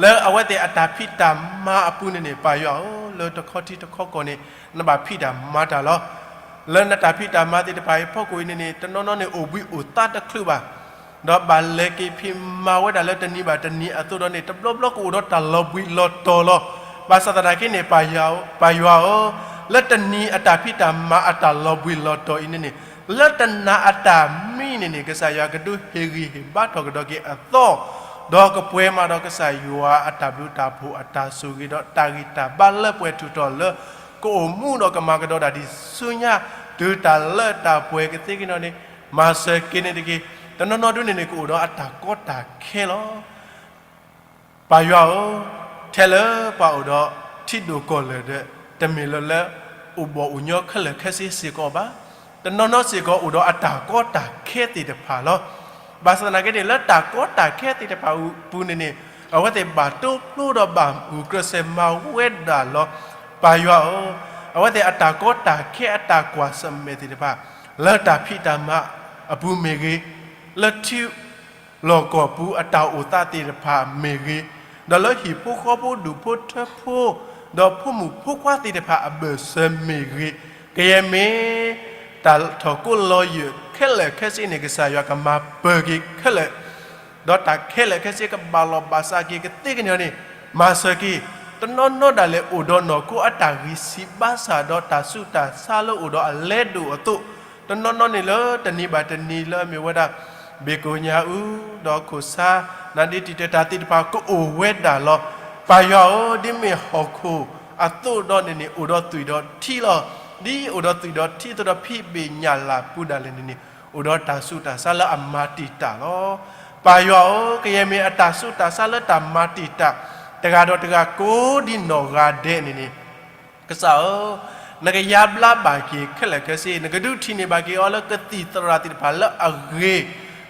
လၢအဝဲသ့ၣ်အတၢ်ဖံးတၢ်မၤအပူၤန့ၣ်န့ၣ် ပၢ်ယွၤဧၢ, လၢတခီထံတခီကီၢ်န့ၣ် နဘၣ်ဖံးတၢ်မၤတၢ်လီၤ. လၢနတၢ်ဖံးတၢ်မၤသ့ၣ်တဖၣ်အံၤအဖီခိၣ်အံၤန့ၣ်န့ၣ် တနီၤနီၤန့ၣ်အိၣ်ဘှံးအိၣ်သါတချုးဘၣ် ဒီးဘၣ်လဲၤက့ၤဖံးမၤဝဲဒၣ်လၢတနံၤဘၣ်တနံၤအသိးဒီးန့ၣ် တဘျီဘျီကအိၣ်ဒီးတၢ်လီၤဘှံးလီၤတီၤလီၤ. ဘၣ်ဆၣ်သနာ်က့န့ၣ် ပၢ်ယွၤဧၢ, လၢတနံၤအတၢ်ဖံးတၢ်မၤအတၢ်လီၤဘှံးလီၤတီၤအံၤန့ၣ်န့ၣ် လၢတနၤအတၢ်မံန့ၣ်န့ၣ် ကစၢ်ယွၤကဒုးဟ့ၣ်ဂံၢ်ဟ့ၣ်ဘါထီၣ်ကဒီးက့ၤအသီ ဒီးကပှဲၤမးဒီးကစၢ်ယွၤအတၢ်ဘျုးတၢ်ဖှိၣ်အတၢ်ဆိၣ်ဂ့ၤဒီးတၢ်ဂံၢ်တၢ်ဘါလၢပှဲၤထူၣ်ထီၣ်လၢ ကအိၣ်မူဒီးကမၤကဒီးဒၣ်ဒ်ဆူညါ တုၤတၢ်လၢတၢ်ပှဲၤကသ့က့ၤနီၣ်န့ၣ် မၤစၢၤက့ၤန့ၣ်တက့ၢ်. တနီၤနီၤဒုန့ၣ်န့ၣ် ကအိၣ်ဒီးအတၢ်ကီတၢ်ခဲလီၤ. ပၢ်ယွၤဧၢ, ထဲလၢပှၤအိၣ်ဒီးထံဒိၣ်ကီၢ်လဲၢ်ဒီး တမ့ၢ်လၢလၢအိၣ်ဘီၣ်အိၣ်ညီခဲလၢာ်ခဲဆ့စ့ၢ်ကီးဘၣ်. တနီၤနီၤစ့ၢ်ကီးအိၣ်ဒီးအတၢ်ကီတၢ်ခဲသ့ၣ်တဖၣ်လီၤ. ဘၣ်ဆၣ်သနာ်က့န့ၣ် လၢတၢ်ကီတၢ်ခဲသ့ၣ်တဖၣ်အပူၤန့ၣ်န့ၣ် အဝဲသ့ၣ်ဘၣ်တိဖျိဒီးဘၣ်ဂုာ်ကျဲးစၢးမၤဝဲဒၣ်လီၤ. ပၢ်ယွၤဧၢ, အဝဲသ့ၣ်အတၢ်ကီတၢ်ခဲအတၢ်ကွၢ်ဆၢၣ်မဲာ်သ့ၣ်တဖၣ် လၢတၢ်ဖံးတၢ်မၤအပူၤမ့ၢ်ဂ့ၤ, လၢထံ လီၢ်ကီၢ်ပူၤအတၢ်အိၣ်သးသ့ၣ်တဖၣ်မ့ၢ်ဂ့ၤ, ဒီးလၢဟံၣ်ဖိဃီဖိဒူၣ်ဖိထၢဖိ ဒီးဖိမုၣ်ဖိခွါသ့ၣ်တဖၣ်အဘၢၣ်စၢၤမ့ၢ်ဂ့ၤ, ကယဲၢ်မ့ၢ် တၢ်ထီၣ်ကိးလီၤယၢၢ်ခဲလၢာ်ခဲဆ့န့ၣ် ကစၢ်ယွၤကမၤပၢၤက့ၤခဲလၢာ် ဒီးတၢ်ခဲလၢာ်ခဲဆ့ကဘၣ်လီၢ်ဘၣ်စးက့ၤကသ့ကညီၤန့ၣ် မၤစၢၤက့ၤ, တနီၤနီၤဒၣ်လဲာ်အိၣ်ဒီးနီၢ်ခိအတၢ်ဂံၢ်ဆံးဘါစၢ်ဒီးတၢ်ဆူးတၢ်ဆါလၢအိၣ်ဒီးအလဲဒိၣ်အသိး, တနီၤနီၤန့ၣ်လၢတနံၤဘၣ်တနံၤလၢအမ့ၢ်ဝဲဒၣ် ဘ့ၣ်ကိၣ်ညၣ်အူ ဒီးခိၣ်ဆါ နါဒ့တံာ်တာ်တၢ်သ့ၣ်တဖၣ်ကအိၣ်ဝဲဒၣ်လီၤ. ပၢ်ယွၤဧၢ, ဒ်မ့ၢ်ဟီၣ်ခိၣ်အသိးဒီးန့ၣ်န့ၣ် အိၣ်ဒီးသွံၣ်ဒီးထံလီၤ. ဒ်အိၣ်ဒီးသွံၣ်ဒီးထံသိးဒီးဖံးဘ့ၣ်ညၣ်လၢ်ပူၤဒၣ်လဲာ်န့ၣ်န့ၣ် အိၣ်ဒီးတၢ်ဆူးတၢ်ဆါလၢအမၤတံာ်တာ်လီၤ. ပၢ်ယွၤဧၢ, ကယဲၢ်မ့ၢ်အတၢ်ဆူးတၢ်ဆါလၢတၢ်မၤတံာ်တာ် တဂၤဒီးတဂၤကိးဒံနီၢ်ဂၤဒဲးန့ၣ်န့ၣ်, ကစၢ်ဧၢ, နကယါဘျါဘၣ်က့ၤခဲလၢာ်ခဲဆ့, နကဒုးထံၣ်န့ၢ်ဘၣ်က့ၤအီၤလၢကသံၣ်သရၣ်သ့ၣ်တဖၣ်လၢအဂ့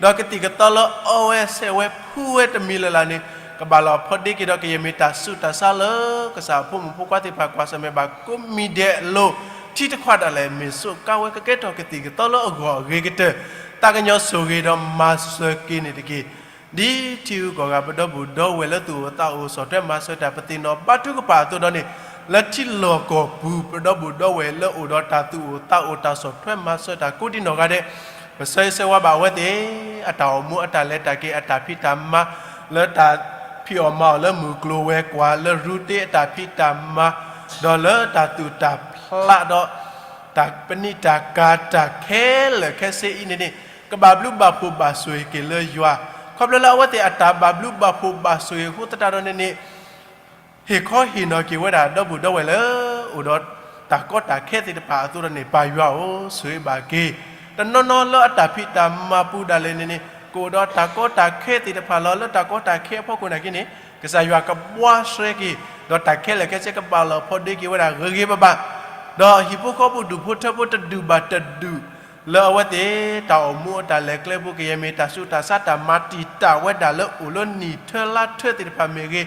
ၤ, ဒီးကသံၣ်ကသီလၢအီဝဲဆဲးဝဲဖှူဝဲတမံၤလၢ်လၢ်န့ၣ်, ကဘၣ်လီၤဖီဒ့က့ၤဒီးကယဲၢ်မ့ၢ်တၢ်ဆူးတၢ်ဆါလၢ ကစၢ်အဖိမုၣ်ဖိခွါသ့ၣ်တဖၣ်ကွၢ်ဆၢၣ်မဲာ်ဘၣ်ကိးမံၤဒဲးအလိၤ, ထံတခွးဒၣ်လဲာ်မ့ၢ်စူးကါဝဲကကဲထီၣ်ကသံၣ်ကသီလၢအဂီၢ်အဂ့ၤကတၢၢ်, သးကညီၤဆိၣ်ဂ့ၤဒီးမၤစၢၤက့ၤန့ၣ်တက့ၢ်. ဒ်ထံဂုၤကီၢ်ဂၤပဒီပုၢ်ဒီဝဲၢ်လၢသူၣ်အိၣ်သးအိၣ်ဆီၣ်ထွဲမၤစၢၤတၢ် ပသ့ၣ်နီၣ်ဘါထုကဖၣ်အသိးဒီးန့ၣ်, လၢထံလီၢ်ကီၢ်ပူၤ ပဒီပုၢ်ဒီဝဲၢ်လၢအိၣ်ဒီးတၢ်သူၣ်အိၣ်သးအိၣ်တၢ်ဆီၣ်ထွဲမၤစၢၤတၢ်ကိးဒံနီၢ်ဂၤဒဲး, ပဆၢဂ့ၤဆၢဝါဘၣ်အဝဲသ့ၣ်, အတၢ်အိၣ်မူအတၢ်လဲၤတၢ်က့ၤအတၢ်ဖံးတၢ်မၤ, လၢတၢ်ဖံးအီၣ်မၤအီၣ်လၢမုၢ်ကျိၤဝဲၤကွာ်လၢရူတ့အတၢ်ဖံးတၢ်မၤ, ဒီးလၢတၢ်သူၣ်တၢ်ဖျးဒီး တၢ်ပနံာ်တၢ်ကၤတၢ်ခဲလၢာ်ခဲဆ့အံၤန့ၣ်န့ၣ်, ကဘၣ်ဘျုးဘၣ်ဖှိၣ်ဘၣ်ဆိၣ်ဂ့ၤက့ၤလၢယွၤ, ခီဖျိလၢအဝဲသ့ၣ်အတၢ်ဘၣ်ဘျုးဘၣ်ဖှိၣ်ဘၣ်ဆိၣ်ဂ့ၤအဃိသတးဒီးန့ၣ်န့ၣ် ဟ့ၣ်ခီဟ့ၣ်နီၤက့ၤဝဲဒၣ်ဒီပုၢ်ဒီဝဲၢ်လၢ အိၣ်ဒီးတၢ်ကီတၢ်ခဲသ့ၣ်တဖၣ်အသိးဒီးန့ၣ် ပၢ်ယွၤဧၢ, ဆိၣ်ဂ့ၤဘၣ်က့ၤ, တနီၤနီၤလၢအတၢ်ဖံးတၢ်မၤပူၤဒၣ်လဲာ်န့ၣ်န့ၣ် ကအိၣ်ဒီးတၢ်ကီတၢ်ခဲသ့ၣ်တဖၣ်လီၤ. လၢတၢ်ကီတၢ်ခဲအဖီခိၣ်နာ်က့န့ၣ် ကစၢ်ယွၤကဘှါရှဲက့ၤ, ဒီးတၢ်ခဲလၢာ်ခဲဆ့ကဘၣ်လီၤဖီဒ့က့ၤဝဲဒၣ်ဂ့ၤဂ့ၤဘၣ်ဘၣ်, ဒီးဟံၣ်ဖိဃီဖိဒူၣ်ဖိထၢဖိတဒူၣ်ဘၣ်တဒူၣ် လၢအဝဲသ့ၣ်တၢ်အိၣ်မူအတၢ်လဲၤကျဲပူၤ ကယဲၢ်မ့ၢ်တၢ်ဆူးတၢ်ဆါတၢ်မၤတံာ်တာ်ဝဲဒၣ်လၢအိၣ်လၢနံၣ်ထၢလါထၢသ့ၣ်တဖၣ်မ့ၢ်ဂ့ၤ,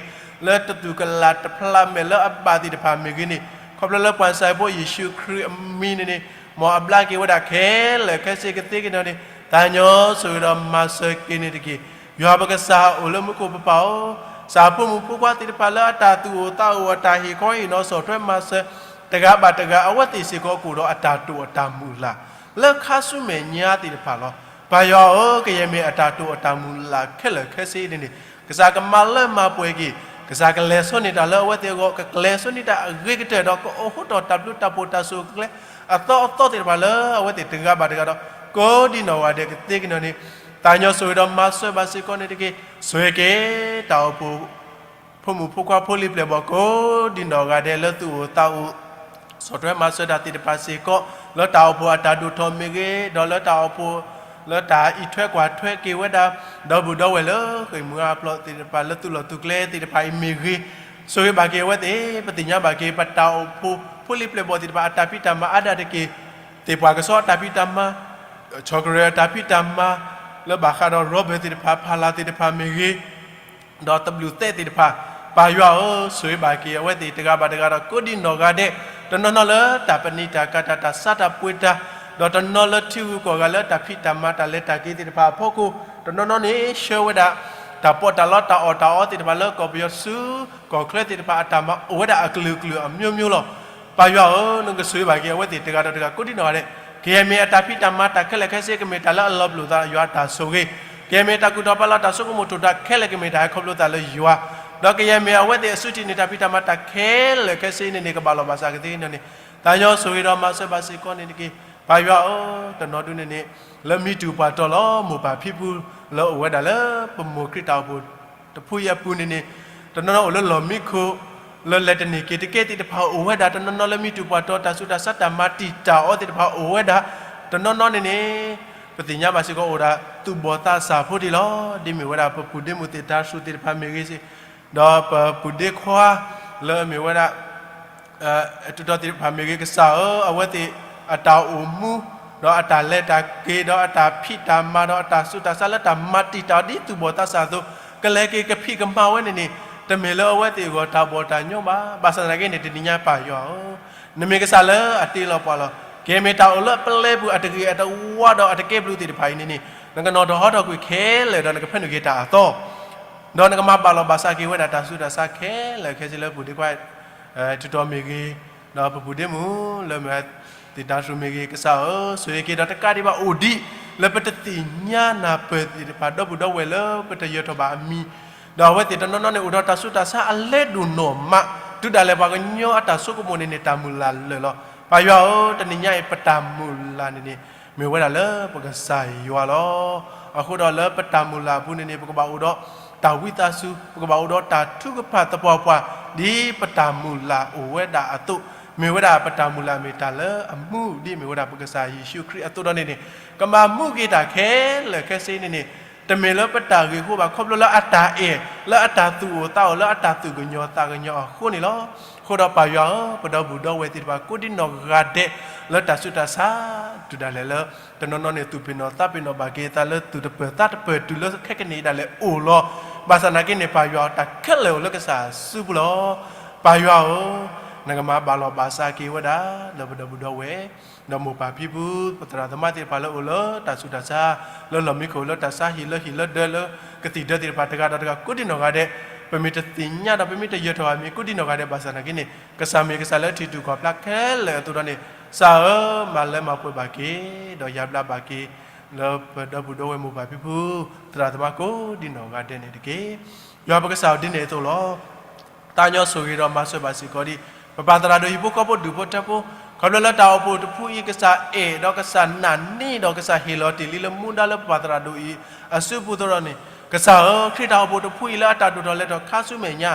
လၢတသူၣ်ကလၢ်တဖျးမဲာ်လၢအဘၣ်သ့ၣ်တဖၣ်မ့ၢ်ဂ့ၤန့ၣ်, ခီဖျိလၢပှၤကစၢ်ဖိယ့ၣ်ၡူးခရံာ်အမံၤန့ၣ်န့ၣ်, မ်အဘျါက့ၤဝဲဒၣ်ခဲလၢာ်ခဲဆ့ကသ့ကန့ၣ်န့ၣ်, သးညီဆိၣ်ဂ့ၤဒီးမၤစၢၤက့ၤန့ၣ်တက့ၢ်. ယွၤပကစၢ်အိၣ်လၢမူခိၣ်ပပၢ်ဧၢ, ကစၢ်ဖိမုၣ်ဖိခွါသ့ၣ်တဖၣ်လၢအတၢ်သူၣ်အိၣ်သးအိၣ်အတၢ်ဟ့ၣ်ခီဟ့ၣ်နီၤဆီၣ်ထွဲမၤစၢၤ တဂၤဘၣ်တဂၤ အဝဲသ့ၣ်စ့ၢ်ကီးကအိၣ်ဒီးအတၢ်တိာ်အတၢ်မုၢ်လၢ် လၢခါဆူမဲာ်ညါသ့ၣ်တဖၣ်လီၤ. ပၢ်ယွၤဧၢ, ကယဲၢ်မ့ၢ်အတၢ်တိာ်အတၢ်မုၢ်လၢ်ခဲလၢာ်ခဲဆ့အံၤန့ၣ်န့ၣ်, ကစၢ်ကမၤလၢမၤပှဲၤက့ၤ, ကစၢ်ကလဲၤဆိန့ၢ်တၢ်လၢအဝဲသ့ၣ်အဂီၢ်, ကကျဲၤဆိန့ၢ်တၢ်အဂ့ၤကတၢၢ်ဒီး ကအိၣ်ဟူးထီၣ်တၢ်ဘျုးတၢ်ဖှိၣ်တၢ်ဆိၣ်ကျဲ အသီအသီသ့ၣ်တဖၣ်လၢအဝဲသ့ၣ်တဂၤဘၣ်တဂၤဒီး ကိးဒံနီၢ်ဂၤဒဲးကသ့ကန့ၣ်န့ၣ်, သးညီဆိၣ်ဂ့ၤဒီးမၤစၢၤဘၣ်စ့ၢ်ကီးန့ၣ်တက့ၢ်. ဆိၣ်ဂ့ၤက့ၤတၢ်အိၣ်ဖှိၣ် ဖိမုၣ်ဖိခွါဖိလံၤပျဲၢ်ဘီၣ်ကိးဒံနီၢ်ဂၤဒဲးလၢသူၣ်အိၣ်သးအိၣ် ဆီၣ်ထွဲမၤစၢၤတၢ်သ့ၣ်တဖၣ်စ့ၢ်ကီး, လၢတၢ်အိၣ်ဖှိၣ်အတၢ်ဒိၣ်ထီၣ်မ့ၢ်ဂ့ၤ, ဒီးလၢတၢ်အိၣ်ဖှိၣ် လၢတၢ်အံးထွဲကွၢ်ထွဲက့ၤဝဲဒၣ် ဒီပုၢ်ဒီဝဲၢ်လၢဃ့ၢ်မှံဟးဖျိးသ့ၣ်တဖၣ် လၢသူၣ်လီၢ်သူၣ်ကျဲသ့ၣ်တဖၣ်အံၤမ့ၢ်ဂ့ၤ, ဆိၣ်ဂ့ၤဘၣ်က့ၤအဝဲသ့ၣ်, ပသ့ၣ်ညါဘၣ်က့ၤ ပတၢ်အိၣ်ဖှိၣ်ဖိလံၤပျဲၢ်ဘီၣ်သ့ၣ်တဖၣ် အတၢ်ဖံးတၢ်မၤအါဒၣ်တက့ၢ်, သ့ၣ်ပှၢ်ကစီအတၢ်ဖံးတၢ်မၤ, ဆီၣ်ကရၢၢ်အတၢ်ဖံးတၢ်မၤ, လၢဘၣ်ဃးဒီးရီဘၢၣ်သ့ၣ်တဖၣ် ဖးလၢ်သ့ၣ်တဖၣ်မ့ၢ်ဂ့ၤ ဒီးတဘျုးသဲသ့ၣ်တဖၣ်, ပၢ်ယွၤဧၢ, ဆိၣ်ဂ့ၤဘၣ်က့ၤအဝဲသ့ၣ်တဂၤဘၣ်တဂၤဒီး ကိးဒံနီၢ်ဂၤဒဲး, တနီၤနီၤလၢတၢ်ပနံာ်တၢ်ကၤတၢ် တၢ်ဆါတၢ်ပှ့ၤတၢ်, ဒီးတနီၤလၢထံဂုၤကီၢ်ဂၤလၢတၢ်ဖံးတၢ်မၤတၢ်လဲၤတၢ်က့ၤသ့ၣ်တဖၣ်အဖီခိၣ်, တနီၤနီၤန့ၣ်ဆှၢဝဲဒၣ် တၢ်ပီးတၢ်လီတၢ်အီၣ်တၢ်အီသ့ၣ်တဖၣ်လၢကီၢ်ပယီၤဆူ ကီၢ်ချၢသ့ၣ်တဖၣ်အတၢ်မၤအိၣ်ဝဲဒၣ်အကလုာ်ကလုာ်အမျိုးမျိုးလီၤ. ပၢ်ယွၤဧၢ, နကဆိၣ်ဂ့ၤဘၣ်က့ၤအဝဲသ့ၣ်တဂၤဒီးတဂၤ ကိးဒံနီၢ်ဂၤဒဲး, ကယဲၢ်မ့ၢ်အတၢ်ဖံးတၢ်မၤတၢ်ခဲလၢာ်ခဲဆ့ ကမ့ၢ်တၢ်လၢအလီၤပလိာ်သး ယွၤတၢ်ဆိၣ်ဂ့ၤ, ကယဲၢ်မ့ၢ်တၢ်ကူၣ်ထီၣ်ဖးလီၤတၢ်ဆိကမိၣ်ထီၣ်တၢ်ခဲလၢာ် ကမ့ၢ်တၢ်ဟဲခီဖျိသးလၢယွၤ, ဒီးကယဲၢ်မ့ၢ်အဝဲသ့ၣ်အစုထံၣ်န့ၢ်တၢ်ဖံးတၢ်မၤတၢ်ခဲလၢာ်ခဲဆ့န့ၣ်န့ၣ် ကဘၣ်လီၤဘၣ်စးကသ့န့ၣ်န့ၣ်, သးညီဆိၣ်ဂ့ၤဒီးမၤစၢၤဘၣ်စ့ၢ်ကီးန့ၣ်တက့ၢ်. ပၢ်ယွၤဧၢ, တနီၤဒုန့ၣ်န့ၣ် လၢမံတူၢ်ပှၢ်တီၤလီၤ မိၢ်ပၢ်ဖံဖု လၢအိၣ်ဝဲဒၣ်လၢပမိၢ်ခရံာ်တၢ်အိၣ်ဖှိၣ်တဖုအံၤအပူၤန့ၣ်န့ၣ်, တနီၤနီၤအိၣ်လၢလီၢ်မံခိၣ် လၢလဲၤတန့ၢ်က့ၤတက့ၢ်သ့ၣ်တဖၣ်အိၣ်ဝဲဒၣ်, တနီၤနီၤလၢမံတူၢ်ပှၢ်တီၤ တၢ်ဆူးတၢ်ဆါတၢ်မၤတံာ်တာ်အီၤသ့ၣ်တဖၣ်အိၣ်ဝဲဒၣ်, တနီၤနီၤန့ၣ်န့ၣ် ပသ့ၣ်ညါဘၣ်စ့ၢ်ကီးအိၣ်ဒၣ် သူၣ်ဘီၣ်သးစၢ်ဖိဒံးလီၤ. ဒ်မ့ၢ်ဝဲဒၣ်ပပုၢ်ဒ့မုၣ်သ့ၣ်တၤဆူၣ်သ့ၣ်တဖၣ်မ့ၢ်ဂ့ၤ, ဒီးပပုၢ်ဒ့ခွါ လၢမ့ၢ်ဝဲဒၣ် အတုၤထီၣ်သ့ၣ်တဖၣ်မ့ၢ်ဂ့ၤ, ကစၢ်ဧၢ, အဝဲသ့ၣ်အတၢ်အိၣ်မူ ဒီးအတၢ်လဲၤတၢ်က့ၤ ဒီးအတၢ်ဖံးတၢ်မၤ ဒီးအတၢ်ဆူးတၢ်ဆါလၢတၢ်မၤတံာ်တာ်အီၤဒ်သူၣ်ဘီၣ်သးစၢ်အသိး, ကလဲၤက့ၤကဖံးကမၤဝဲန့ၣ်န့ၣ်, တမ့ၢ်လၢအဝဲသ့ၣ်အဂီၢ်တၢ်ဘီၣ်တၢ်ညီဘၣ်. ဘၣ်ဆၣ်သနာ်က့န့ၣ် တနံၤညါပၢ်ယွၤဧၢ, နမ့ၢ်ကစၢ်လၢအတ့လီၤပှၤလီၤ. ကမ့ၢ်တၢ်အိၣ်လၢပျဲပူၤအတဂ့ၤအတဝါဒီးအတကဲဘျုးသ့ၣ်တဖၣ်အံၤန့ၣ်န့ၣ်, နကနီၤထီၣ်ဟီထီၣ်ကွံာ်ခဲလၢာ်ဒီးနကဖၢနုာ်က့ၤတၢ်အသီ ဒီးနကမၤဘၣ်လီၤဘၣ်စးက့ၤဝဲဒၣ်တၢ်ဆူးတၢ်ဆါခဲလၢာ်ခဲဆ့လၢပူၤဒ့ခွါ ထူးတီၤမ့ၢ်ဂ့ၤ, ဒီးပပုၢ်ဒ့မုၣ်လၢမ့ၢ်သ့ၣ်တၤဆူၣ်မ့ၢ်ဂ့ၤ, ကစၢ်ဧၢ, ဆိၣ်ဂ့ၤက့ၤဒီးတကးဒံးဘၣ်အိၣ်ဒံး လၢပတသ့ၣ်ညါနၢ်ပၢၢ်သ့ၣ်တဖၣ် ဒီပုၢ်ဒီဝဲၢ်လၢပတယၢၤထီၣ်ဘၣ်အမံၤ, ဒီးအဝဲသ့ၣ်တနီၤနီၤန့ၣ် အိၣ်ဒီးတၢ်ဆူးတၢ်ဆါအလဲဒိၣ်နီၢ်မး, တုၤဒၣ်လဲာ်ပှၤကညီအတၢ်ဆိကမိၣ်န့ၣ်န့ၣ် တၢ်မုၢ်လၢ်လၢာ်လီၤ. ပၢ်ယွၤဧၢ, တနံၤညါအံၤ ပတၢ်မုၢ်လၢ်န့ၣ်န့ၣ် မ့ၢ်ဝဲဒၣ်လၢပကစၢ်ယွၤလီၤ. အဃိဒီးလၢပတၢ်မုၢ်လၢ်အပူၤန့ၣ်န့ၣ် ပကဘၣ်အိၣ်ဒီးတၢ်ဝံသးစူၤ, ပကဘၣ်အိၣ်ဒီးတၢ်ထုကဖၣ်သပှၢ်ပှၢ်, ဒ်ပတၢ်မုၢ်လၢ်အိၣ်ဝဲဒၣ်အသိး, မ့ၢ်ဝဲဒၣ်ပတၢ်မုၢ်လၢ်မ့ၢ်တၢ်လၢအမူ ဒ်မ့ၢ်ဝဲဒၣ်ပကစၢ်ယ့ၣ်ၡူးခရံာ်အသိးဒီးန့ၣ်န့ၣ်, ကမၤမူက့ၤတၢ်ခဲလၢာ်ခဲဆ့န့ၣ်န့ၣ်, တမ့ၢ်လၢပတၢ်ဂ့ၢ်အဃိဘၣ်, ခီဖျိလၢအတၢ်အဲၣ်, လၢအတၢ်သူၣ်အိၣ်သးအိၣ်, လၢအတၢ်သူၣ်ကညီၤသးကညီၤအဃိန့ၣ်လီၤ. အဃိဒီးပၢ်ယွၤဧၢ, ပဒီပုၢ်ဒီဝဲၢ်သ့ၣ်တဖၣ် ကိးဒံနီၢ်ဂၤဒဲး လၢတၢ်ဆူးတၢ်ဆါ တုၤဒၣ်လဲာ်လၢ တနီၤနီၤန့ၣ် သူၣ်ပ့ၤနီၣ်သးပ့ၤနီၣ်ဘၣ်က့ၤအသးလၢသူၣ်တပၢၢ်သးတပၢၢ် တုၤလၢခဲကနံၣ်အံၤဒၣ်လဲာ်အိၣ်လီၤ. ဘၣ်ဆၣ်သနာ်က့န့ၣ် ပၢ်ယွၤဧၢ, တၢ်ခဲလၢာ်အိၣ်လၢကစၢ်အစုပူၤလီၤ. ပၢ်ယွၤဧၢ, နကမၤဘၣ်လီၤဘၣ်စးက့ၤဝဲဒၣ် လၢပဒီပုၢ်ဒီဝဲၢ် ဒီးမိၢ်ပၢ်ဖံဖု ပသရၣ်သမါသ့ၣ်တဖၣ်လၢအိၣ်လၢတၢ်ဆူးတၢ်ဆါ, လၢလီၢ်မံခိၣ်လၢတၢ်ဆါဟံၣ်လၢဟံၣ်လၢဒၢးလၢကသံၣ်ဒၢးသ့ၣ်တဖၣ်တဂၤဒီးတဂၤကိးဒံနီၢ်ဂၤဒဲး, ပမ့ၢ်တသ့ၣ်ညါဒီးပမ့ၢ်တယၢၤထီၣ်အမံၤကိးဒံနီၢ်ဂၤဒဲး ဘၣ်ဆၣ်သနာ်က့န့ၣ် ကစၢ်မ့ၢ်ကစၢ်လၢထံၣ်တူၢ်ခီၣ်ဖျါခဲလၢာ်အသိးဒီးန့ၣ်, ကစၢ်ဧၢ, မၤလၢမၤပှဲၤဘၣ်က့ၤ, ဒီးယၤဘျါဘၣ်က့ၤ လၢပဒီပုၢ်ဒီဝဲၢ်မိၢ်ပၢ်ဖံဖု သရၣ်သမါကိးဒံနီၢ်ဂၤဒဲးန့ၣ်တက့ၢ်. ယွၤပကစၢ်ဧၢဒ်န့ၣ်အသိးလီၤ. သးညီဆိၣ်ဂ့ၤဒီးမၤစၢၤဘၣ်စ့ၢ်ကီးဒံး ပပၢ်သရၣ်ဒိၣ်ဟံၣ်ဖိဃီဖိဒူၣ်ဖိထၢဖိ, ခီဖျိလၢတၢ်အိၣ်ဖှိၣ်တဖုအံၤ ကစၢ်အဲၣ်ဒီးကစၢ်နာ်န့ၢ်ဒီးကစၢ်ဟ့ၣ်လီၤတ့ၢ်လံလၢမူဒါလၢပပၢ်သရၣ်ဒိၣ်အံၤ အစုပူၤအသိးဒီးန့ၣ်, ကစၢ်ဧၢ, ခရံာ်တၢ်အိၣ်ဖှိၣ်တဖုအံၤလၢအတၢ်ဒိၣ်ထီၣ်လဲၤထီၣ်ခါဆူမဲာ်ညါ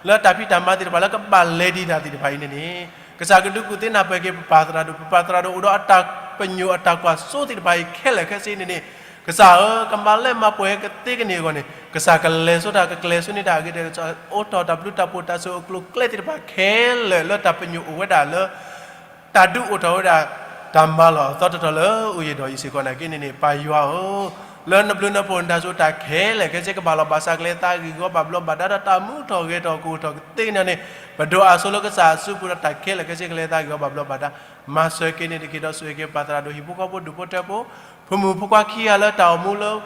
လၢတၢ်ဖံးတၢ်မၤသ့ၣ်တဖၣ်လၢကဘၣ်လဲၤဒံးတၢ်သ့ၣ်တဖၣ်အံၤန့ၣ်န့ၣ်, ကစၢ်ကဒုးကူၣ်သ့နၢ်ပၢၢ်က့ၤပပၢ်သရၣ်ဒိၣ်, ပပၢ်သရၣ်ဒိၣ်အိၣ်ဒီးအတၢ်ပညိၣ်အတၢ်ကွၢ်စိသ့ၣ်တဖၣ်အံၤခဲလၢာ်ခဲဆ့န့ၣ်န့ၣ်, ကစၢ်ဧၢ, ကမၤလၢမၤပှဲၤကသ့ကန့ၢ်အဂီၢ်န့ၣ် ကစၢ်ကလဲၤစိတၢ်, ကကျဲၤစိန့ၢ်တၢ်အဂ့ၤကတၢၢ်, ကစၢ်အိးထီၣ်တၢ်ဘျုးတၢ်ဖှိၣ်တၢ်ဆိၣ်အကျိၤအကျဲသ့ၣ်တဖၣ်ခဲလၢာ်လၢတၢ်ပညိၣ်အိၣ်ဝဲဒၣ်လၢ တၢ်ဒုးအိၣ်ထီၣ်ဝဲဒၣ် တၢ်မၤလီၢ်အသီတတီၤလၢအိၣ်ယံၤဒီးယံၤစ့ၢ်ကီးနာ်က့န့ၣ်န့ၣ်, ပၢ်ယွၤဧၢ, လၢနဘျုးနဖှိၣ်နတၢ်စိတၢ်ခဲလၢာ်ခဲဆ့ကဘၣ်လီၤဘၣ်စးကလဲၤသးဂ့ၢ်ဂီၤဘၣ်ဘျီးဘၣ်ဒါဒီးတၢ်မူထီၣ်ဂဲၤထီၣ်ကအိၣ်ထီၣ်ကသ့ကန့ၣ်န့ၣ်, ပဒိၣ်အစိၤလၢကစၢ်အစုပူၤဒီးတၢ်ခဲလၢာ်ခဲဆ့ကလဲၤသးဂ့ၢ်ဂီၤဘၣ်ဘျီးဘၣ်ဒါ, မၤစၢၤက့ၤန့ၣ်တက့ၢ်ဒီးဆိၣ်ဂ့ၤက့ၤပၢ်သရၣ်ဒိၣ်ဟံၣ်ဖိဃီဖိဒူၣ်ဖိထၢဖိ, ဖိမုၣ်ဖိခွါခံဂၤလၢတၢ်အိၣ်မူလၢ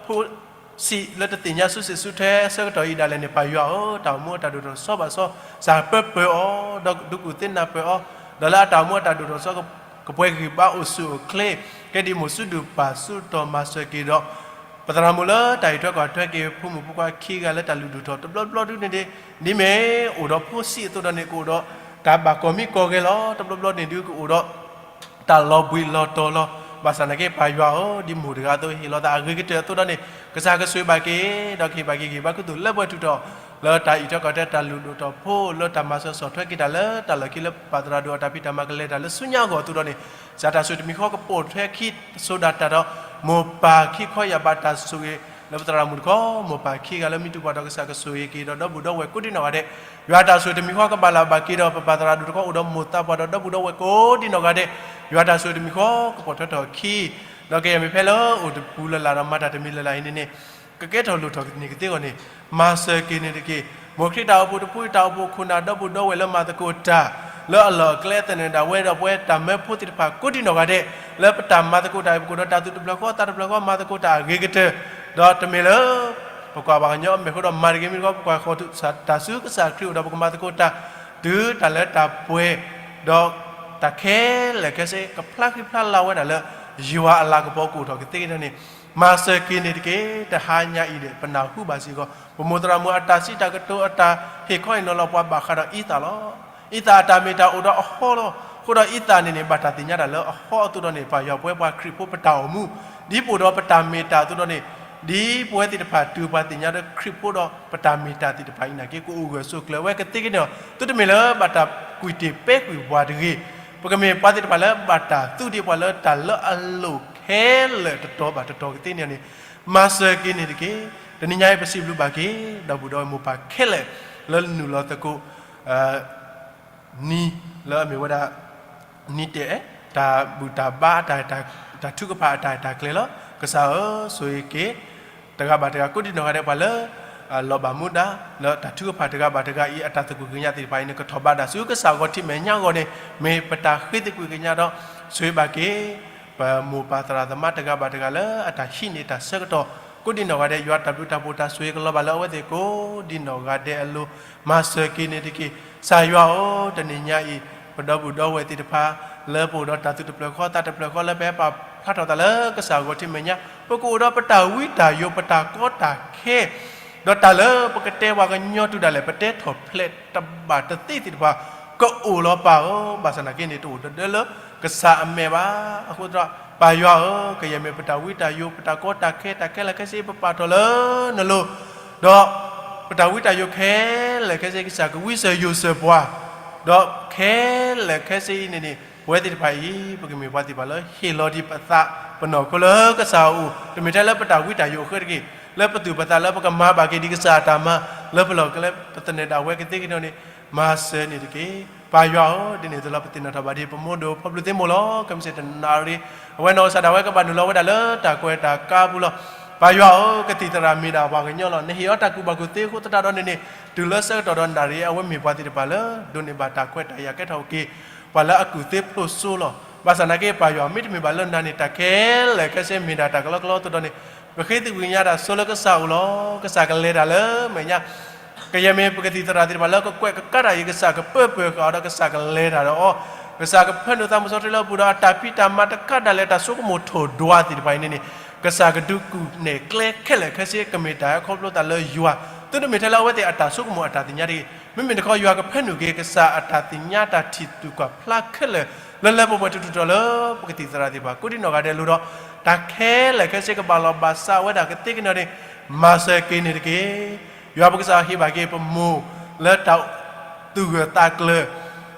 ဖိ ဆံးလၢတသ့ၣ်ညါဆူစ့ၣ်ဆူထဲဆၢကတီၢ်အံၤဒၣ်လဲာ်န့ၣ် ပၢ်ယွၤဧၢ, တၢ်အိၣ်မူအတၢ်ဒိၣ်ထီၣ်ဆီဘၣ်ဆီ, စၢ်ပၢပၢၤအီၤ, ဒီးဒုးကူၣ်သ့နၢ်ပၢၢ်အီၤ, ဒီးလၢအတၢ်အိၣ်မူအတၢ်ဒိၣ်ထီၣ်ဆီ ကပှဲၤဂံၢ်ဘါအိၣ်ဆူၣ်အိၣ်ချ့, ကဲဒ်မိၢ်ဆူၣ်ဒုၣ်ပၢ်ဆူၣ်ထီၣ်မၤစၢၤက့ၤဒီး ပသရၣ်မုၣ်လၢတၢ်အံးထွဲကွၢ်ထွဲက့ၤ ဖိမုၣ်ဖိခွါခံဂၤလၢတၢ်လုၢ်ဒိၣ်ထီၣ်တဘျီဘျီဒုန့ၣ်ဒ်, ဒ်မ့ၢ်အိၣ်ဒီးဖိဆံးအသိးဒီးန့ၣ် ကအိၣ်ဒီးတၢ်ဘၣ်ကီၢ်မံကီၢ်ဂဲၤလီၤ. တဘျီဘျီန့ၣ်ဒုးကအိၣ်ဒီး တၢ်လီၤဘှံးလီၤတီၤလီၤ. ဘၣ်ဆၣ်သနာ်က့ပၢ်ယွၤဧၢ, ဒ်မိၢ်တဂၤအသိးဟ့ၣ်လီၤသးအဂ့ၤကတၢၢ်အသိးဒီးန့ၣ် ကစၢ်ကဆိၣ်ဂ့ၤဘၣ်က့ၤ, ဒီးကဟ့ၣ်ဘၣ်က့ၤဂံၢ်ဘါခူသူၣ်လၢပှဲၤထူၣ်ထီၣ် လၢတၢ်အံးထွဲကွၢ်ထွဲတၢ်လုၢ်ဒိၣ်ထီၣ်ဖိ လၢတၢ်မၤစၢၤဆီၣ်ထွဲက့ၤတၢ်လၢတၢ်လီၢ်ခံလၢပပၢ်သရၣ်ဒိၣ်အတၢ်ဖံးတၢ်မၤကလဲၤတၢ်လၢဆူညါအဂီၢ်အသိးဒီးန့ၣ်, ကစၢ်တၢ်ဆိၣ်တမံၤဃီကပိာ်ထွဲခံစိၤဒၣ်တၢ်ဒီး မိၢ်ပၢ်ခံခီယၢ်ဘးတၢ်ဆိၣ်ဂ့ၤ လၢပသရၣ်မုၣ်တခီ, မိၢ်ပၢ်ခံဂၤလၢမံတူၢ်ပှၤဒီးကစၢ်ကဆိၣ်ဂ့ၤက့ၤဒီးဒီပုၢ်ဒီဝဲၢ်ကိးဒံနီၢ်ဂၤဒဲး, ယွၤတၢ်ဆိၣ်တမံၤဃီကဘၣ်လၢဘၣ်က့ၤဒီးပပၢ်သရၣ်ဒိၣ်တခီအိၣ်ဒီးမိၢ်သးပှၢ်ဒီးဒီပုၢ်ဒီဝဲၢ်ကိးဒံနီၢ်ဂၤဒဲး, ယွၤတၢ်ဆိၣ်တမံၤဃီကပိာ်ထွဲထီၣ်အခံ, ဒီးကယဲၢ်မ့ၢ်ဖဲလၢအိၣ်တပူၤလၢ်လၢ်ဒီးမၤတၢ်တမံၤလၢ်လၢ်အံၤန့ၣ်န့ၣ် ကကဲထီၣ်လိၣ်ထီၣ်န့ၢ်ကသ့အဂီၢ်န့ၣ်, မၤစၢၤက့ၤန့ၣ်တက့ၢ်. မိၢ်ခရံာ်တၢ်အိၣ်ဖှိၣ်တဖု တၢ်အိၣ်ဖှိၣ်ခိၣ်နၢ်ဒီပုၢ်ဒီဝဲၢ်လၢမၤသကိးတၢ် လၢအလီၢ်အကျဲသန့ၤဒၣ်ဝဲဒီးပဝဲတၢ်မၢဖိသ့ၣ်တဖၣ်ကိးဒံနီၢ်ဂၤဒဲး, လၢပတၢ်မၤသကိးတၢ်အံၤ ပကအိၣ်ဒီးတၢ်သူၣ်တဖျၢၣ်ဃီသးတဖျၢၣ်ဃီမၤသကိးတၢ်အဂ့ၤကတၢၢ်, ဒီးတမ့ၢ်လၢ ပကွၢ်ပှၤကညီအမဲာ်ဃီဒီးမၤတဂ့ၤမ့ၢ်တခီ ပကွၢ်ဃီၤတၢ်ဆူကစၢ်ခရံာ်အိၣ်ဒီးပကမၤသကိးတၢ် တုၤတၢ်လၢတၢ်ပှဲၤ, ဒီးတၢ်ခဲလၢာ်ခဲဆ့ကဖျါဃံဖျါလၤဝဲဒၣ်လၢ ယွၤအလၤကပီၤကအိၣ်ထီၣ်ကသ့ကန့ၣ်, မၤစၢၤက့ၤန့ၣ်တက့ၢ်. တဟါညါအံၤဒီး ပနၢ်ဟူဘၣ်စ့ၢ်ကီး ပမိၢ်သရၣ်မုၣ်အတၢ်စံးတၢ်ကတိၤအတၢ်ဟ့ၣ်ခီအံၤနီၤလီၤပှၤဘၣ်ဃးဒီးအံသၣ်လီၤ. အံသၣ်အတၢ်မ့ၢ်တၢ်အိၣ်ဒီးအဟီလီၤ. အဃိဒီးအံသၣ်န့ၣ်န့ၣ် ဘၣ်တၢ်သ့ၣ်ညါတၢ်လၢအဟီအသိးဒီးန့ၣ် ပၢ်ယွၤပဝဲပှၤခရံာ်ဖိပတၢ်အိၣ်မူ ဒ်ပအိၣ်ဒီးပတၢ်မ့ၢ်တၢ်အသိးဒီးန့ၣ်, ဒ်ပဝဲသ့ၣ်တဖၣ်တုၤပှၤသ့ၣ်ညါဒီးခရံာ်ဖိဒီးပတၢ်မ့ၢ်တၢ်သ့ၣ်တဖၣ်အံၤနာ်က့ ကအိၣ်ဂၢၢ်ဆိးကျၢၤဝဲကသ့ကန့ၣ်လီၤ. သုတမ့ၢ်လၢဘၣ်တၢ်ကွံာ်တ့ၢ်ပဲကွံာ်ပှၤတဂ့ၤ, ပကမ့ၢ်ပှၤသ့ၣ်တဖၣ်လၢဘၣ်တၢ်သူဒံးပှၤလၢတၢ်လၢအလိၣ်ခဲလၢာ်တတီၤဘၣ်တတီၤကသ့န့ၣ်န့ၣ်, မၤစၢၤက့ၤန့ၣ်တက့ၢ်. တနံၤညါအံၤပစံးဘျုးဘၣ်က့ၤ ဒီပုၢ်ဒီဝဲၢ်မိၢ်ပၢ်ခဲလၢာ် လၢနုာ်လီၤသကိး နံၤလၢအမ့ၢ်ဝဲဒၣ် နံၤတဲာ် တၢ်ဘူၣ်တၢ်ဘါ တၢ်ထုကဖၣ်အတၢ်အဲၣ်တၢ်ကျဲၤလီၤ. ကစၢ်ဧၢ, ဆိၣ်ဂ့ၤက့ၤ တဂၤဘၣ်တဂၤ ကိးဒံနီၢ်ဂၤဒဲး ပှၤလၢ လီၤဘၣ်မူဒါ လၢတၢ်ထုကဖၣ်တဂၤဘၣ်တဂၤအံၤ အတၢ်သကွံာ်ကညးသ့ၣ်တဖၣ်အံၤန့ၣ် ကထီၣ်ဘးဒၣ်ဆူကစၢ်ဂီၤထံးမဲာ်ညါအဂီၢ်န့ၣ် မ့ၢ်ပတၢ်ဃ့သကွံာ်ကညးဒီး ဆိၣ်ဂ့ၤဘၣ်က့ၤ ပမိၢ်ပၢ်သရၣ်သမါတဂၤဘၣ်တဂၤလၢအတၢ်ဟံးန့ၢ်တၢ်ဆၢကတီၢ် ကိးဒံနီၢ်ဂၤဒဲး ယွၤတၢ်ဘျုးတၢ်ဖှိၣ်တၢ်ဆိၣ်ဂ့ၤကလီၤဘၣ်လၢအဝဲသ့ၣ်ကိးဒံနီၢ်ဂၤဒဲးအလိၤ မၤစၢၤက့ၤန့ၣ်တက့ၢ်. ကစၢ်ယွၤဧၢ, တနံၤညါအံၤ ပဒီပုၢ်ဒီဝဲၢ်သ့ၣ်တဖၣ် လၢပအိၣ်ဒီးတၢ်သူၣ်တဖျၢၣ်ဃီသးတဖျၢၣ်ဃီလၢပဟဲပာ်ဖျါထီၣ်သးလၢကစၢ်ဂီၤထံးမဲာ်ညါ ပကအိၣ်ဒီးပတၢ်ဝံတၢ်ယိး ပတၢ်ကီတၢ်ခဲ ဒီးတၢ်လၢပကတဲပှၤကညီတုၤဒၣ်လဲာ် ပတဲထီၣ်ဖျဲးတဘၣ်တသ့သ့ၣ်တဖၣ် ကအိၣ်လီၤပၢ်ဧၢ, ဘၣ်ဆၣ်သနာ်က့န့ၣ် တအိၣ်ဒီးလၢကစၢ်အမဲာ်ဘၣ်. အဃိသတးဒီး ပၢ်ယွၤဧၢ, ကယဲၢ်မ့ၢ်ပတၢ်ဝံတၢ်ယိး ပတၢ်ကီတၢ်ခဲ တၢ်ခဲလၢာ်ခဲဆ့ ပပာ်ထီၣ်လၢနလိၤ, ဒီးပတၢ်ဝံတၢ်ယိးခဲလၢာ်ခဲဆ့ ကစၢ်ကဝံစၢၤယိးစၢၤပှၤ, ဒီးခဲလၢာ်ခဲဆ့အံၤန့ၣ်န့ၣ် ပဝဲသ့ၣ်တဖၣ်အံၤ ပကမ့ၢ်ပှၤသ့ၣ်တဖၣ်လၢဟ့ၣ်လီၤဒံးပသးပနီၢ်ခိလၢကစၢ်အအိၣ်, တမ့ၢ်ထဲလၢပတၢ်ဝံတၢ်ယိးအဃၢတက့ၢ်, လၢပသူၣ်ပသးလၢပကမၤဘၣ်က့ၤဒံးကစၢ်အတၢ်မၤ လၢပလီၢ်ကျဲ ပသနၢၣ်ဒၣ်ဝဲကသ့ကဒီးန့ၣ် မၤစၢၤန့ၣ်တက့ၢ်. ပၢ်ယွၤဧၢ, ဒ်န့ၣ်အသိးလီၤ ပသ့ၣ်နီၣ်ထီၣ်ဘၣ်ဒံး ပမိၢ်ဒိၣ်ဖီဘျုးသ့ၣ်မိၢ်လီၤ. ခဲမုၢ်ဆ့ၣ်တနၣ်ရံၣ် အဝဲနီၢ်ကစၢ်ဒၣ်ဝဲကဘၣ်နုာ်လီၤဝဲဒၣ်လၢတၢ်ကွဲးတၢ်ကါပူၤလီၤ. ပၢ်ယွၤဧၢ, ကသံၣ်သရၣ်မ့ၢ်ဒၣ်ပှၤကညီလီၤ. နဟ့ၣ်အီၤတၢ်ကူၣ်ဘၣ်ကူၣ်သ့အဃိသတးဒီးန့ၣ်န့ၣ် တုၤလၢဆၢကတီၢ်ဒီးနၣ်ရံၣ် အဝဲမ့ၢ်ပှၤသ့ၣ်တဖၣ်လၢ ဒိးန့ၢ်ဘၣ်တၢ်ခွဲးတၢ်ယာ်ကဲထီၣ်က့ၤ ပှၤလၢအကူၣ်သ့ဖျိးစိလီၤ. ဘၣ်ဆၣ်နာ်က့ ပၢ်ယွၤ မ့တမ့ၢ်ဘၣ်လၢနၤန့ၣ် တၢ်ခဲလၢာ်ခဲဆ့မ့ၢ်ဒၣ်တၢ်ကလီကလီအသိးဒီးန့ၣ် ပဃ့သကွံာ်ကညးတၢ်ဆိလၢကစၢ်အအိၣ်လီၤ. ကစၢ်ကလဲၤတၢ်လၢမဲာ်ညါ ကယဲၢ်မ့ၢ်ပကသံၣ်သရၣ်သ့ၣ်တဖၣ်လၢကကွဲးကကါတၢ်အံၤ ကစၢ်ကပၢပၢၤဃာ်အီၤဒီး ကစၢ်ကလဲၤတၢ်ဒီးအီၤ, ကစၢ်ကဖၢနုာ်သးမုၢ်စီဆှံလၢအပူၤဒီး အတၢ်ဖံးတၢ်မၤတခါဒၣ်လဲာ် တၢ်ဆိကမိၣ်ထိၣ်ဒွးသ့ၣ်တဖၣ်အံၤန့ၣ်န့ၣ် ကစၢ်ကဒုးကူၣ်နဲၣ်ကျဲခဲလၢာ်ခဲဆ့ ကမ့ၢ်တၢ်ဟဲခီဖျိသးလၢယွၤ, သုတမ့ၢ်ထဲလၢအဝဲသ့ၣ်အတၢ်ဆိကမိၣ်အတၢ်သ့ၣ်ညါတဂ့ၤ. မ့မ့ၢ်တခီ ယွၤကဖၢနုာ်က့ၤ ကစၢ်အတၢ်သ့ၣ်ညါတၢ်ထံၣ်သူၣ်ကွၢ်ဖျါခဲလၢာ် လၢလၢပှဲၤပှဲၤထူထူတီၤတီၤလၢ ပကသံၣ်သရၣ်သ့ၣ်တဖၣ် ကိးဒံနီၢ်ဂၤဒဲးအလိၤဒီး တၢ်ခဲလၢာ်ခဲဆ့ကဘၣ်လီၤဘၣ်စးဝဲဒၣ်ကသ့ကဒီးန့ၣ် မၤစၢၤက့ၤန့ၣ်တက့ၢ်. ယွၤပကစၢ်ဟ့ၣ်ဘၣ်က့ၤပမိၢ်လၢတၢ်သူၣ်ဂၢၢ်သးကျၢၤ,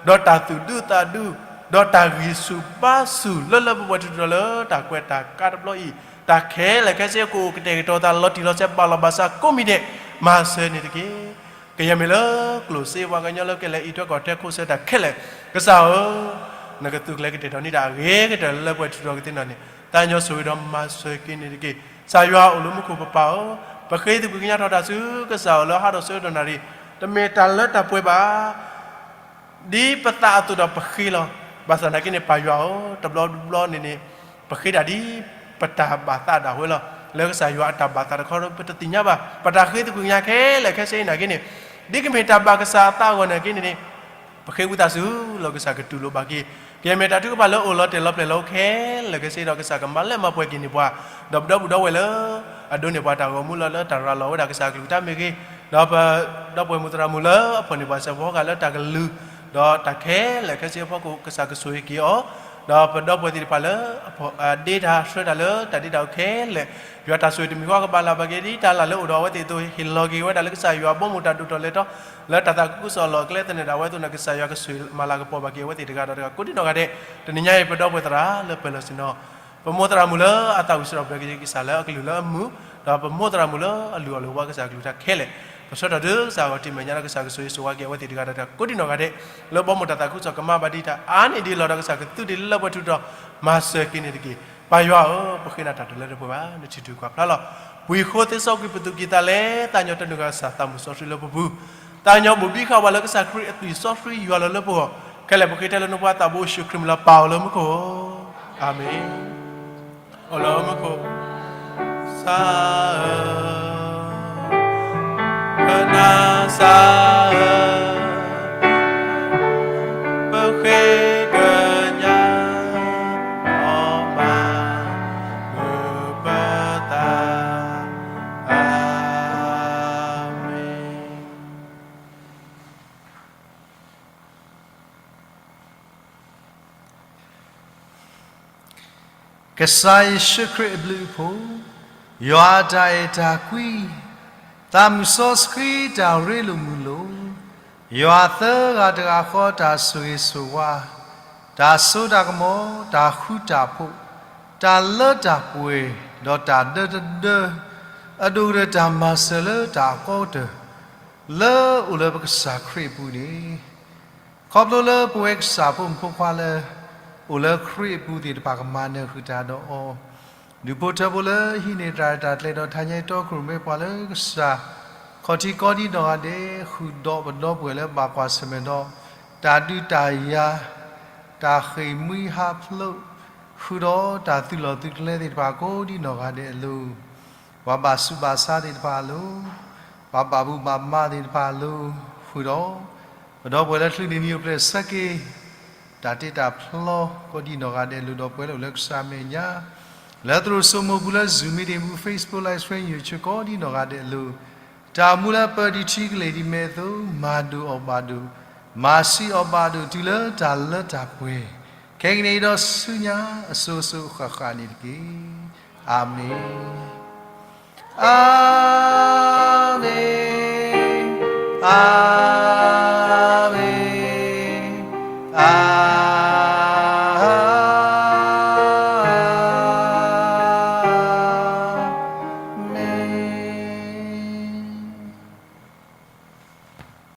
ဒီးတၢ်သူၣ်ဒူသးဒူ, ဒီးတၢ်ဂံၢ်ဆူၣ်ဘါဆူၣ် လၢလၢပှဲၤပှဲၤထူထူတီၤလၢတၢ်ကွဲးတၢ်ကါတဘျီအံၤ, တၢ်ခဲလၢာ်ခဲဆ့ကအိၣ်ကတဲာ်ကတီၤသးလီၤတံၢ်လီၤဆဲး ဘၣ်လီၤဘၣ်စးကိးမံၤဒဲး မၤစၢၤန့ၣ်တက့ၢ်. ကယဲၢ်မ့ၢ်လၢကျိၣ်စ့ပှၤကညီလၢကလဲၤအံးထွဲကွၢ်ထွဲခိၣ်ဆၢတၢ်ခဲလၢာ်, ကစၢ်ဧၢ, နကသုးကျဲၤကတဲာ်ကတီၤန့ၢ်တၢ်အဂ့ၤကတၢၢ်လၢလၢပှဲၤထူထူတီၤကသ့နီၢ်န့ၣ် သးညီဆိၣ်ဂ့ၤဒီးမၤစၢၤက့ၤန့ၣ်တက့ၢ်. ကစၢ်ယွၤအိၣ်လၢမူခိၣ်ပပၢ်ဧၢ, ပဃ့သကွံာ်ကညးထီၣ်တၢ်ဆူကစၢ်အအိၣ်လၢဟးထီၣ်ဆၢကတီၢ်နၣ်ရံၣ်, တမ့ၢ်တၢ်လၢတၢ်ပှဲၤဘၣ် ဒ်ပသးအသိးဒီးပဃ့လီၤ. ဘၣ်ဆၣ်သနာ်က့န့ၣ် ပၢ်ယွၤဧၢ, တဘျီတဘျီန့ၣ်န့ၣ် ပဃ့ဒၣ်ဒ် ပတၢ်ဘၣ်သးဒၣ်ဝဲလီၤ. လၢကစၢ်ယွၤအတၢ်ဘၣ်သးတခီဒီး ပတသ့ၣ်ညါဘၣ်. ပတၢ်ဃ့သကွံာ်ကညးခဲလၢာ်ခဲဆ့အံၤနာ်က့န့ၣ် ဒ်ကမ့ၢ်တၢ်ဘၣ်ကစၢ်အသးအဂီၢ်နာ်က့န့ၣ်န့ၣ် ပဃ့ဝံသးစူၤလီၤ ကစၢ်ကတူၢ်လိာ်ဘၣ်က့ၤ. ကယဲၢ်မ့ၢ်တၢ်ထုကဖၣ်လၢအိၣ်လီၤတဲာ်လီၤပျဲၢ်လီၤအိၣ်ခဲလၢာ်ခဲဆ့ဒီး ကစၢ်ကမၤလၢမၤပှဲၤက့ၤန့ၢ်ပှၤ, ဒီးပဒီပုၢ်ဒီဝဲၢ်လၢ အဒိးန့ၢ်ပှၤတၢ်ဂီၤမူလၢ လၢတၢ်ရၤလီၤဝဲဒၣ်ကစၢ်အကလုၢ်ကထါမ့ၢ်ဂ့ၤ, ဒီးပဒီပုၢ်ဝဲၢ်မုၣ်သရၣ်မုၣ်လၢအဖီၣ်န့ၢ်ပှၤစဲးဖီကဟၣ်လၢတၢ်ကလုၢ်, ဒီးတၢ်ခဲလၢာ်ခဲဆ့အဖီခိၣ် ကစၢ်ကဆိၣ်ဂ့ၤက့ၤအီၤ, ဒီးပဒီပုၢ်ဝဲၢ်သ့ၣ်တဖၣ်လၢ အဒ့တၢ်ဆှၢတၢ်လၢတၢ်ဒ့တၢ်အူခဲလၢာ်, ယွၤတၢ်ဆိၣ်ဂ့ၤတမံၤဃီကဘၣ်လၢ်ဘၣ်က့ၤဒ်တၢ်လၢ်လၢအိၣ်ဒီးအဝဲသ့ၣ်အသိး ဟ့ၣ်လီၤက့ၤဝဲဒၣ်လၢကစၢ်ယွၤဘီမုၢ်တၢ်ဒိၣ်ထီၣ်လဲၤထီၣ် လၢတၢ်သးခုကစီၣ်အလီၢ်အကျဲသနၢၣ်ဒၣ်ဝဲအသိးန့ၣ် ကစၢ်ယွၤကဆိၣ်ဂ့ၤမၤလၤကပီၤဘၣ်က့ၤအဝဲသ့ၣ်တဂၤဒီးတဂၤ ကိးဒံနီၢ်ဂၤဒဲး, တနံၤညါအံၤ ပဒီပုၢ်ဝဲၢ်သရၣ်လၢပၢၤလီၢ်ဆ့ၣ်နီၤ ပမိၢ်သရၣ်မုၣ်လၢအသးဝံၣ်စရီပျဲက့ၤကစၢ်လၢအကလုၢ်လၢအမုာ်, ဒီးပမိၢ်သရၣ်မုၣ်လၢအလုၢ်အီၣ်လုၢ်အဝါကစၢ်အကလုၢ်ကထါခဲလၢာ်, ပဆၢထီၣ်ဒုးကစၢ်အဂီၢ်တံၢ်မဲာ်ညါဒီး ကစၢ်ကဆိၣ်ဂ့ၤဆိၣ်ဝါက့ၤအဝဲသ့ၣ်တဂၤဒီးတဂၤ ကိးဒံနီၢ်ဂၤဒဲး, လၢဘီမုၢ်တၢ်သးခုကစီၣ်ကမၤဘၣ်ဒံးတၢ်အါန့ၢ်ဒ်လီၤဒီး ကစၢ်ကသုတ့ၢ်လၢလၢပှဲၤထူထီၣ် မၤစၢၤက့ၤန့ၣ်တက့ၢ်. ပၢ်ယွၤဧၢ, ပဃ့နၤတၢ်တလၢတပှဲၤဘၣ်, နထံၣ်သူၣ်ကွၢ်ဖျါလီၤ. ပှ့ၤဃိသ့စီကွံာ်ပသူၣ်ကံၢ်သးလဲ, သးညီတနုာ်ဃာ်ကစၢ်သးမုၢ်စီဆှံလၢပပူၤ, သးညီဘိၣ်ဘံဃာ်ဝဲလၢကစၢ်ခရံာ်အသွံၣ်စီဆှံယွၤလီၤလၢပဂီၢ်, ခဲလၢာ်ပဃ့ထဲလၢနဖိသးဘိယ့ၣ်ၡူးခရံာ်မံၤလီၤ ပၢ်အိၣ်လၢမူခိၣ်ဧၢ, အၤမ့ၣ်. အိၣ်လၢမူခိၣ်, ကစၢ်ဧၢ, ကစၢ်ဧၢ, ပဃ့ကညး အီၣ်မၤလၢပသး, အၤမ့ၣ်. ကစၢ်ယ့ၣ်ၡူးခရံာ်အဘျုးအဖှိၣ်, ယွၤအတၢ်အဲၣ်တၢ်ကွံ, သးမုၢ်စီဆှံတၢ်ရ့လိာ်မုာ်လိာ်, ယွၤသၢဂၤတဂၤဃီတၢ်ဆိၣ်ဂ့ၤဆိၣ်ဝါ, တၢ်စိတၢ်ကမီၤ, တၢ်ဃူတၢ်ဖိး, တၢ်လၢတၢ်ပှဲၤ, ဒီးတၢ်ဒၢတဒၢ, အဒိၣ်ကတၢၢ်တၢ်မၤစၢၤလၢတၢ်အကီကတၢၢ်, လၢအိၣ်လၢပကစၢ်ခရံာ်အပူၤန့ၣ် ခီဖျိလၢပဝဲကစၢ်ဖိမုၣ်ဖိခွါလၢ အိၣ်လၢခရံာ်အပူၤသ့ၣ်တဖၣ်ကမၤနၢၤဃုာ်တၢ်ဒီးအီၤ, ဒူၣ်ဖိထၢဖိလၢဟံးန့ၢ်တၢ်ရဲၣ်တၢ်ကျဲၤဒီးထါညါအံၤတီခိၣ်ရိၣ်မဲပှၤလၢကစၢ်, ခီၣ်ထံးကိးဒံနီၢ်ဂၤဒဲး ဃုာ်ဒီးပဒီပုၢ်ဝဲၢ်လၢဘၣ်ကွၢ်ဆၢၣ်မဲာ်ဒီး တၢ်ဒုးတၢ်ယၤ, တၢ်ဃ့ၢ်မှံဟးဖျိး, ဃုာ်ဒီးတၢ်သုးလီၢ်သုးကျဲသ့ၣ်တဖၣ်ကိးဒံနီၢ်ဂၤဒဲးအလိၤ ပှၤဘၣ်ဆူးဘၣ်ဆါသ့ၣ်တဖၣ်အလိၤ, ပှၤဘၣ်ဘူၣ်ဘၣ်ဘါသ့ၣ်တဖၣ်အလိၤ, ဃုာ်ဒီး ပဒီပုၢ်ဝဲၢ်လၢချုးန့ၢ်မံၤအိၣ်ဖျဲၣ်ဆၢက့ၤ တၢ်တ့တၢ်ဖျီကိးဒံနီၢ်ဂၤဒဲးအလိၤ ဒီပုၢ်ဝဲၢ်လၢအိၣ်လၢကစၢ်မဲာ်ညါ, လၢသရိာ်စိမိၤပူၤလၢ Zoom meeting ပူၤ Facebook live stream YouTube ကိးဒံနီၢ်ဂၤဒဲးအလိၤ, တၢ်မူလၢပၢၤဒံးထံကလ့ၢ်ဒံးမဲာ်အသိး မၤဒိၣ်အီၣ်ဘၣ်ဒိၣ်, မၤဆံးအီၣ်ဘၣ်ဒိၣ်တုၤလၢတၢ်လၢတၢ်ပှဲၤ, ခဲကနံၣ်အံၤဒီးဆူညါအစိၤစိၤအဃၣ်ဃၣ်န့ၣ်တက့ၢ်. အၤမ့ၣ်. အၤမ့ၣ်, အၤ